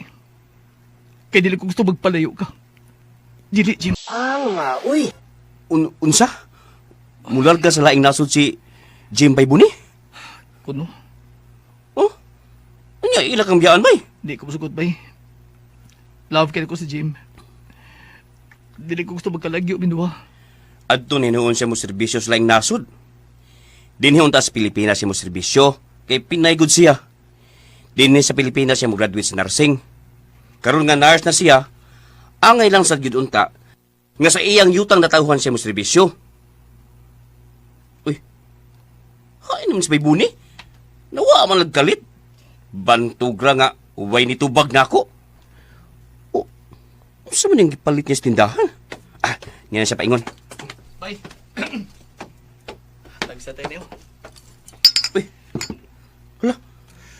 Kaya dili ko gusto magpalayo ka. Dili, Jim. Ah, uy. Unsa? Mularga sa laing nasod si Jim bay Buni? Kuno? Oh? Unya, ila kang biyaan, bay? Di ko mosugot, bay. Love kaya ko si Jim. Dili ko gusto magkalagyo, minduha. Adto ni noon siya mo serbisyo sa laing nasod. Dinhi unta sa Pilipinas siya mo serbisyo kay Pinay gud siya. Dinhi sa Pilipinas siya mo graduate sa nursing. Karon nga nurse na siya, angay lang sad gyud unta nga sa iyang yutang natawhan siya mo serbisyo. Uy. Hain naman si Baybuni. Nawa man nagkalit. Bantugra nga uway ni tubag nako. Oh, unsa man yung gipalit niya sa tindahan? Ah, niya na siya paingon. Bay. Tagsa tayo niyo.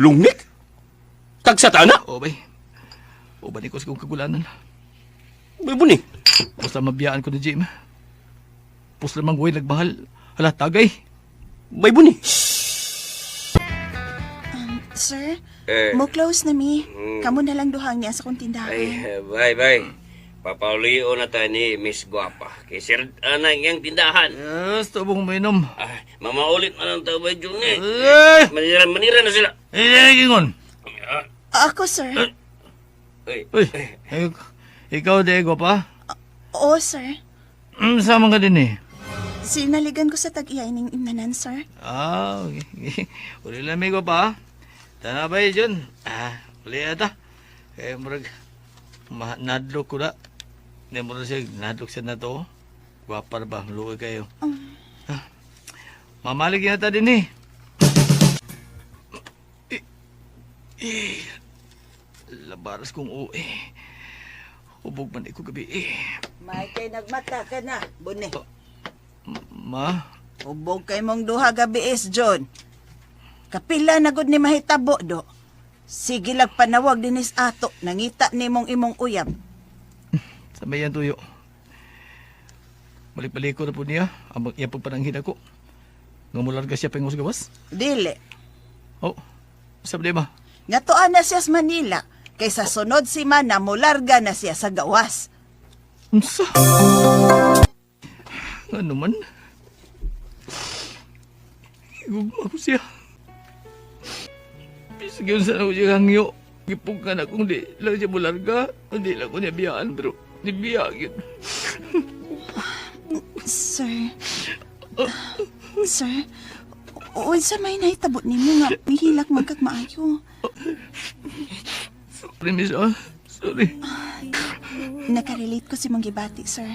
Lungnik? Tagsa ta na? Oo, bay. Uban ko sa kong kagulanan. Bay, buni. Basta mabiyaan ko ni Jim. Pusla mang buhay nagmahal. Hala, tagay. Bay, buni. Sir, Eh. mo close na mi. Kamo na lang duhang niya sa kong tindahan. Ay, bye, bye. Papaulio na tayo ni Miss Guapa. Kay Sir Ana iyang tindahan. Yes, tubong uminom. Ay, mamaulit na lang tayo ba, Jun eh. Eh! Manira, manira na sila. Eh, gingon. Ako, sir. Uy. Uy, ikaw, Diego pa? Oo, sir. Sama ka din eh. Sinaligan ko sa tag-iya ining imnanan, sir. Ah, okay. Uli lang, amigo pa. Tana ba yun? Ah, uli ata. Eh, murag, Nadlok ko na. Hindi mo na siya, nadlok siya na to. Gwapa na ba? Luoy kayo. Ah, mamalig yata din eh. Eh, eh, labaras kong uwi. Hubog man ko gabi eh. May kay nagmata ka na, Bune. Ma? Hubog kay mong duha gabi is, John. Kapila na gud ni mahitabo do. Sige lag panawag dinis ato, nangita nimong imong uyab. Sa mayan tuyo. Balik-balik ko na po niya. Ang iyang pagpananghin ako. Nga mularga siya pengos gawas. Dili. Oh, sa problema. Ngatoan na siya sa Manila, kay sa sunod semana mularga na siya sa gawas. Unsa? Ano man? Igugma ko siya. Bisag yun sana ko siya hangyo. Gipugkan akong di lang siya mularga. Hindi lang ko niya biyaan pero di biya yun. Sir. Sir, unsa may nahitabo nimo nga mihilak man kag maayo. Sorry, miss ah. Sorry. Nakarelate ko sa imong gibati, sir.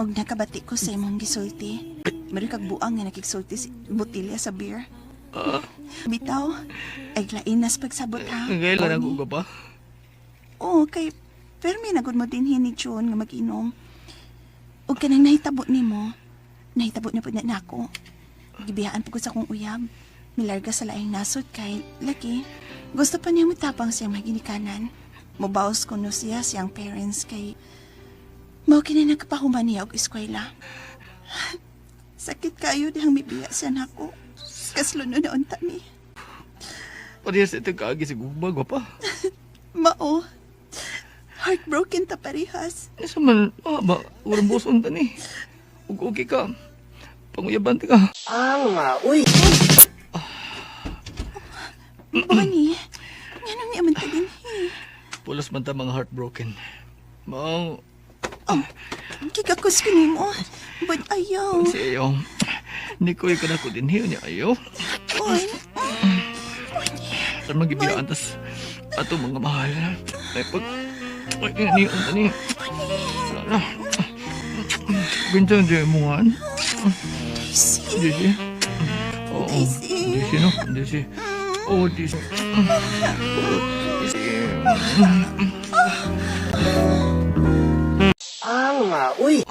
Og nakabati ko sa imong gisulti. Meron kag buang nga nakigsulti si botilya sa beer. Ah, Bitaw, ay lain nas pagsabot ha. ngayon lang ako ka pa. Oo, kay permi na gud mo dinhi ni June nga mag-inom. Og kanang nahitabo nimo, nahitabo na pud na nako. Gibiyaan pud ko sa akong uyab. Milarga sa laing nasod kay lagi. Gusto pa niya mutapang siyang maginikanan. Mobaos ko no siya siyang parents kay mao kini nagkapahuman niya og eskwela. Sakit kayo dihang mibiya siya nako. Kasluno na unta mi. Parehas ito kaagi sa gugma, gwapa. Mao. Heartbroken ta parehas. Isa man, ah, ba, urang boson ta ni. Ug okay ka. Panguyaban ta ka. Ah, uy. Bonnie, nganong niya man ta dinhi? Pulos man ta mga heartbroken. Mao, Gigakos ko nimo. But ayaw. si ayaw. Ni ko ka na ko din niya ayaw. Bon, Sa mga gibiyaan tas ato mga mahal. Ay pag ay ni unta ni. Wala na. Bintang di mo nga. Daisy. Daisy. Oo. Daisy. Daisy no. Daisy. Oh, Daisy. Oh, Daisy. Ah, uy.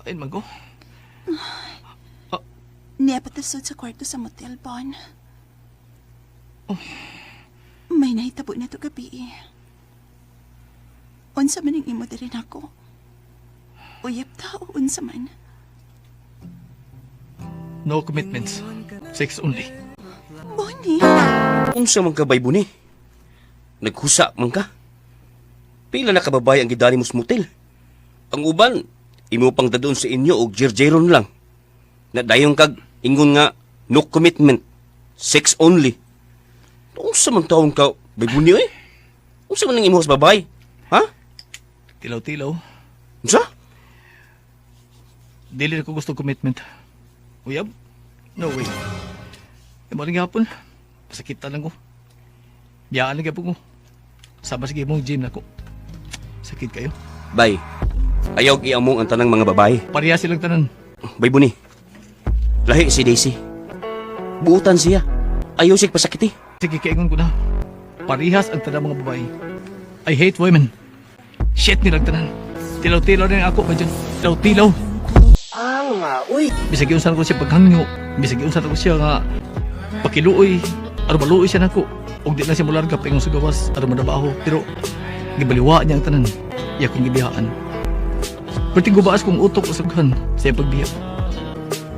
Ain man ko. Niya patasod sa kwarto sa motel, Bon. May nahitabo na to gabi eh. Unsa man ang imo diri nako? Uyab ta o unsa man? No commitments. Sex only. Bonnie! Unsa man ka bay, Buni? Naghusa man ka. Pila na kababay ang gidali mo sa motel. Ang uban, imo pang dadon sa inyo og jirjeron lang. Na dayon kag ingon nga no commitment, sex only. Unsa man taon ka bay, Buni oy? Unsa man ang imo sa babay? Ha? Tilaw-tilaw. Unsa? Dili na ko gusto commitment. Uyab? No way. E mo rin gihapon. Pasakitan lang ko. Biyaan lang gyapon ko. Sama sige mong gym na ko. Sakit kayo. Bay, ayaw iamong ang tanang mga babae. Pareha silang tanan. Bay Buni, lahi si Daisy. Buutan siya. Ayaw siya pasakiti. Sige, kaingon ko na. Parihas ang tanang mga babae. I hate women. Shit nilang tanan. Tilaw-tilaw na ako ba dyan? Tilaw-tilaw. Ah, uy. Bisag unsa ko siya paghangyo, bisag unsa ko siya nga pakiluoy, aron maluoy siya nako. Ug di na siya mularga paingon sa gawas aron matrabaho, pero gibaliwa niya ang tanan. Iya kong gibiyaan. Perting gubaas kong utok usaghan sa iyang pagbiya.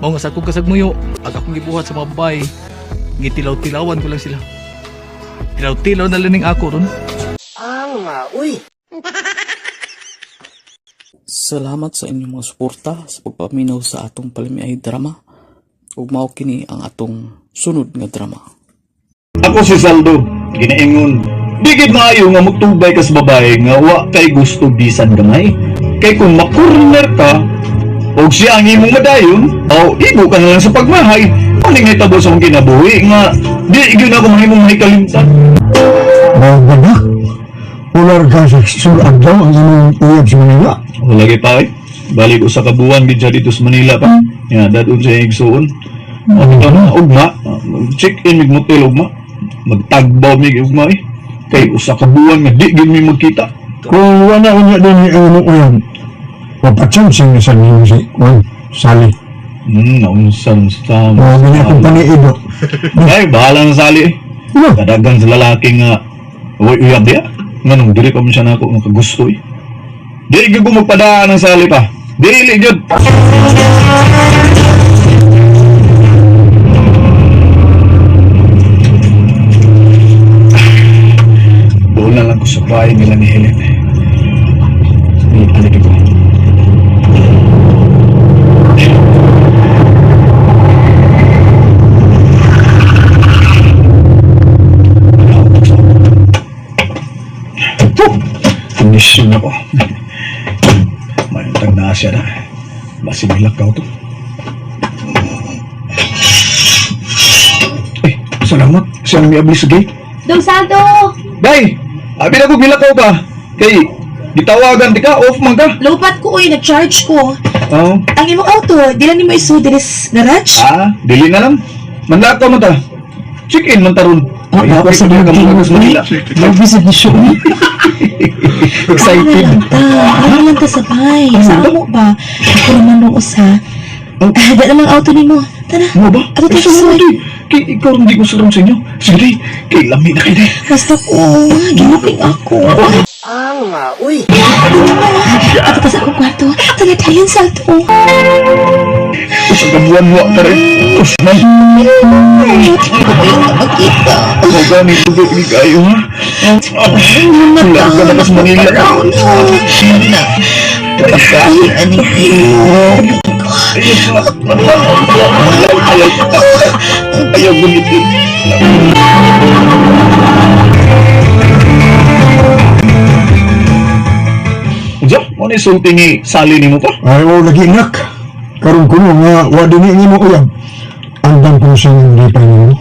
Mao nga sa akong kasagmuyo, ag akong gibuhat sa mga babae, gitilaw-tilawan ko lang sila. Tilaw-tilaw na lang ning ako ron. Ah, uy. Salamat sa inyong mga suporta sa pagpaminaw sa atong palamiay drama. Ug mao kini ang atong sunod nga drama. Ako si Saldo, ginaingon. Di gid maayo nga magtubay ka sa babae nga wa kay gusto bisan gamay. Kay kung makurner ka, og siya ang imong madayon, aw ibo ka na lang sa pagmahay. Ano nga itabo sa akong kinabuhi nga di gyud ako mahimong mahikalimtan. Bago na. Ular ka sa sulat daw ang imong uyab sa Manila. Wala gyud pa eh. Balik usa ka buwan gid siya dito sa Manila pa. Ya, dadun siya igsuon. Ano na ugma, check in mig motel ugma. Magtagbaw mig ugma eh. Kay usa ka buwan nga di gyud mi magkita. Kung wala unya din ni imong uyab, mapachamsing na sa niyong si Juan Sali. Naunsan sa Mga ganyan akong paniido. Ay, bahala na sali eh. Kadagan sa lalaki nga uy uyab diya. Nganong diri pa man siya nako nga kagusto eh. Di gyud ko magpadaan ng sali pa. Dili gyud. Doon na lang ko sa bahay nila ni Helen. Ni alig ko. Finish na ko. Mayroon na siya na. Basi nilakaw to. Eh, salamat. Siya ang miabli sa gate. Dong Saldo! Day! Abi na ko gilakaw ka. Kay, gitawagan di ka, off man ka. Lupat ko uy, nag-charge ko. Oo. Ang imong auto, di lang nimo isud diri sa garage. Ah, dili na lang. Manlakaw man ta. Check in man taron. Ay, ako happy sa ko na mga sa Manila. Love sa show. Excited. Ano lang ta sabay. Sa amo ba? Ako naman nung usa. Ah, di na lang auto nimo. Tara. Mo ba? Ato Ay, ta salamat sa eh. Kay ikaw hindi ko saron sa inyo. Sige, day. Kay lami na kay day. Basta ko, ginuping ako. Alma, uy. Ato pa sa akong kwarto. Tara tayo sa auto. Usa ka buwan wa ka rin. Usman. Ayaw na makita. Mo gani tugot ni kayo ha. Wala ka na sa Manila. Ay, aning Ayaw gumiti. Unsa? Mo ni sulti ni Sally nimo pa? Ay, oh, lagi nak. Karon kuno nga wa din ni imong uyab. Andam ko siyang hindi pa nimo.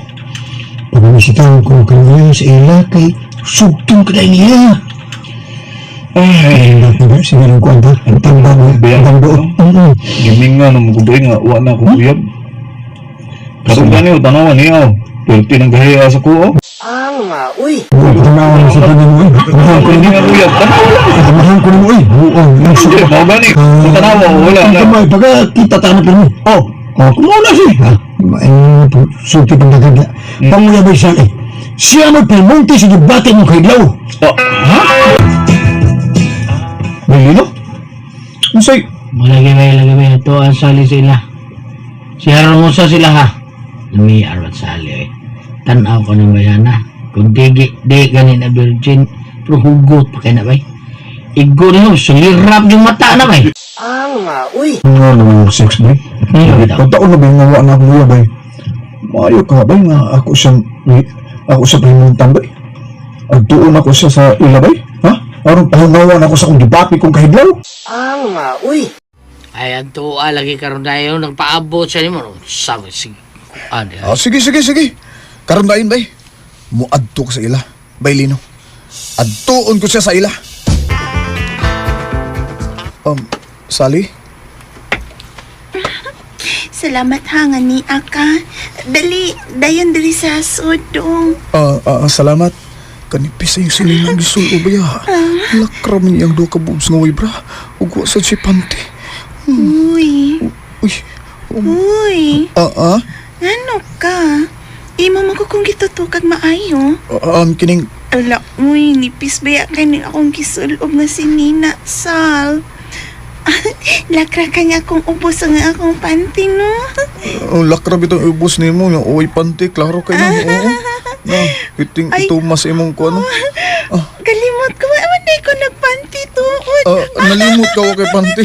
Pagmisitahan ko kaniya sa ila kay sugtong ka dahil niya. Ay, Ay, sige lang ko ang tambang, ang buot. Giminga no mo kudoy nga wa na ko uyab. Karon gani o tanawan niya. Pwerte nang gahiya sa kuo. Alma, uy. Tanawan sa kanin mo eh. Tanawan ko Hindi nga uyab, tanawa lang. Tanawan ko nimo eh. Oo, Hindi, mao gani. Kung tanawa wala na. Kamay, pagka kita tanap mo. Oh, oh, kumuna siya. Ay, sulti pang gaganda. Panguyabay siya eh. Siya mo pilmonte sa gibate mo kay Law. Oh, ha? May Unsay? Lagi bay, lagi bay. Ito ang sali sila. Si Hermosa sila ha. Lami arwat sali eh. Tanaw ko ng bayana. Kung di, di gani na virgin, pero hugot pa kayo na bay. Igo na yun, sulirap yung mata na bay. Alma, uy. Nga naman sex bay. Kung taon na ba yung ngawa na akong uyab bay? Maayo ka bay nga ako siyang ako sa pahimuntang bay. Agtuon ako siya sa ila bay. Ha? Aron pahunawan ako sa akong gibati kong kahidlaw. Alma, uy. Ay, ang tuwa lagi karon na yun. Nagpaabot siya ni mo. Sabi, sige. Ano Ah, sige, sige, sige. Karon dayon bay. Muadto ko sa ila. Bay Lino. Adtuon ko siya sa ila. Sally? Salamat ha nga ni Aka. Dali, dayon diri sa sudong. Salamat. Kanipis sa iyong silinang gisulo ba ya? Lakra man iyang duha ka boobs nga way bra. Ug wa sad siya panty. Uy. Uy. Uy. Ah, ah. Ano ka? Imo man ko kung gitutukag maayo. Kining Ala, uy, nipis ba kay ni akong gisulob nga si Nina Sal. Lakra ka nga akong ubos ang akong panty, no? Oh, lakra bitong ubos nimo nga uy panty klaro kay na. Oo. Na, iting Ay. itumas imong kuno. Kalimot ko, man ko nagpanty tuod. Ah, nalimot ka wa kay panty.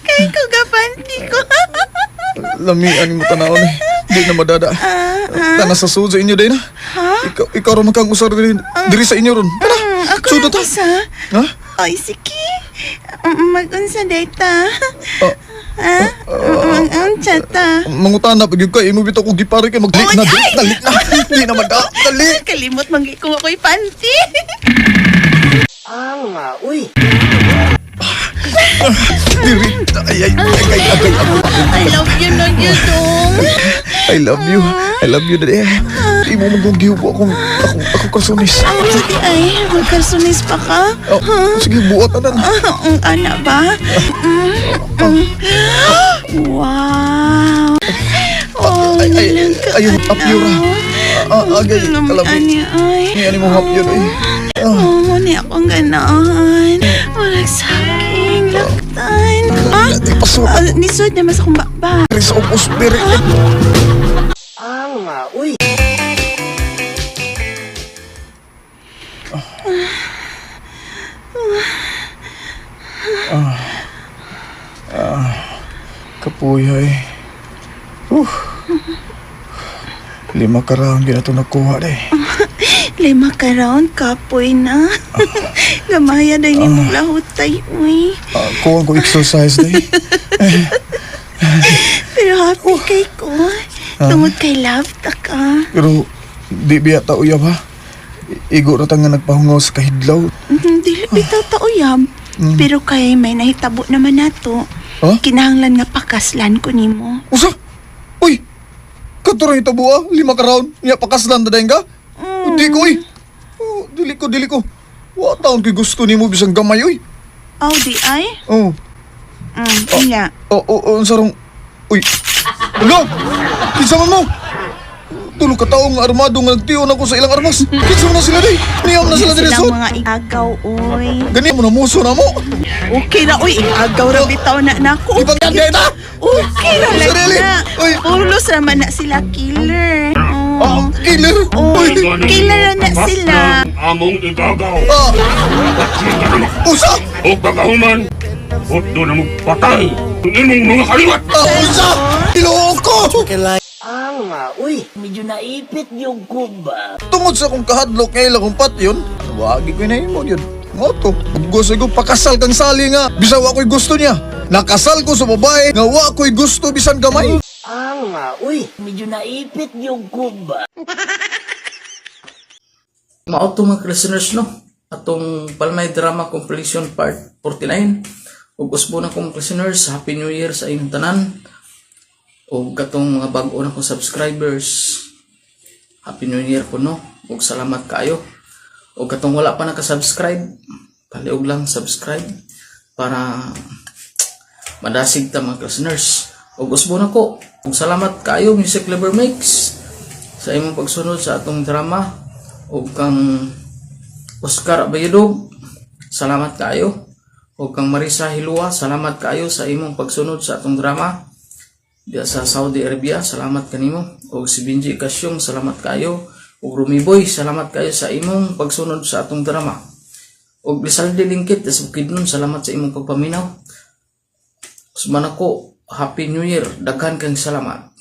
Kay ko ga panty ko. Lamian mo tanawon eh. Di na madada. Tana sa sud sa inyo day na. Ha? Ikaw ra man kang usar diri, diri sa inyo ron. Tara. Ako Sudo lang ta. isa. Ha? Ay, sige. Mag-unsa data. Ah, Ha? Unsa ta? Mangutana pag yun ka, imo bitaw kong gipare kay magdali na, dali, dali na. Di na magda, dali. Kalimot man gyud ko ako'y panty. Ah, nga, uy. Diri, ay, ay, ay, ay, ay, ay, I love you no you dong. I love you. I love you, dali. Imo man kong gihubo akong, akong, akong kalsonis. Ay, di ay, magkalsunis pa ka? Oh, sige, buot na. Ah, ang ana ba? Mm. Wow. Oh, Ay, ay, nalang ka, ayun, ana. apyura. Ah, agay, Alam, kalami. ani, ay. Ni, ani mo hapyura, eh. Oh, mo ni akong ganahan. Murag saking laktan. Ah, Pasok. ah, nisod naman sa akong bakba. Sa upos, diri. Ah, nga, uy. Ah. Ah. Kapuya eh. 5 ka round gina to nakuha day. 5 ka round, kapoy na. Gamaya day ni mong lahutay, uy. Ah, kuha ko exercise day. Pero happy kay ko. Tungod kay love ta ka. Pero di biya ta uyab ha. Igo ra ta nga nagpahungaw sa kahidlaw. Dili bitaw ta uyab. Pero kay may nahitabo naman nato. Huh? Kinahanglan nga pakaslan ko nimo. Usa? Uy! Kato ra hitabo ah, 5 ka round. Nya pakaslan ta dayon ka? Di ko uy. Oh, dili ko, dili ko. Wa taon ko'y gusto nimo bisan gamay uy. Aw, di ay? Oh. Nya. Oh, unsa rong. Uy. Ano? Kinsa man mo? Tulo ka taong armado nga nagtiyon ako sa ilang armas. Kinsa man na sila day? Niyam na sila diri Silang sud. mga igagaw, uy. Gani mo na muso na mo. Okay na, uy. Igagaw ra bitaw na nako. Ipagkagay na. Okay ra lang Sarili. na. Pulos ra man na sila killer. Ah, killer. Oh, killer ra na sila. Among igagaw. Ah. Usa! O pagahuman, hutdo na mo patay ang imong mga kaliwat. Ah, usa! Iloko! Ah, nga, uy. Medyo naipit yung kuba. Tungod sa akong kahadlok nga ilang kong patyon, wagi ko na imo yun. Ngoto, gusto ko pakasal kang sali nga, bisan wa ko'y gusto niya. Nakasal ko sa babae nga wa ko'y gusto bisan gamay. Ah, nga, uy. Medyo naipit yung kuba. Mao to mga listeners no. Atong Palmay Drama Completion Part 49. Ug usbo na kong listeners, Happy New Year sa inyong tanan. Ug katong mga bag-o na kong subscribers. Happy New Year po no. Ug salamat kaayo. Ug katong wala pa naka-subscribe, paliog lang subscribe para madasig ta mga listeners. Ug usbo na ko. Ug salamat kaayo Music Lover Mix sa imong pagsunod sa atong drama ug kang Oscar Abayudog, salamat kaayo. Ug kang Marisa Hilua, salamat kaayo sa imong pagsunod sa atong drama diya sa Saudi Arabia, salamat kanimo. Ug si Benji Kasyong, salamat kaayo. Ug Rumi Boy, salamat kaayo sa imong pagsunod sa atong drama. Ug Lizalde Lingkit sa Bukidnon, salamat sa imong pagpaminaw. Usman ako, Happy New Year, daghan kang salamat.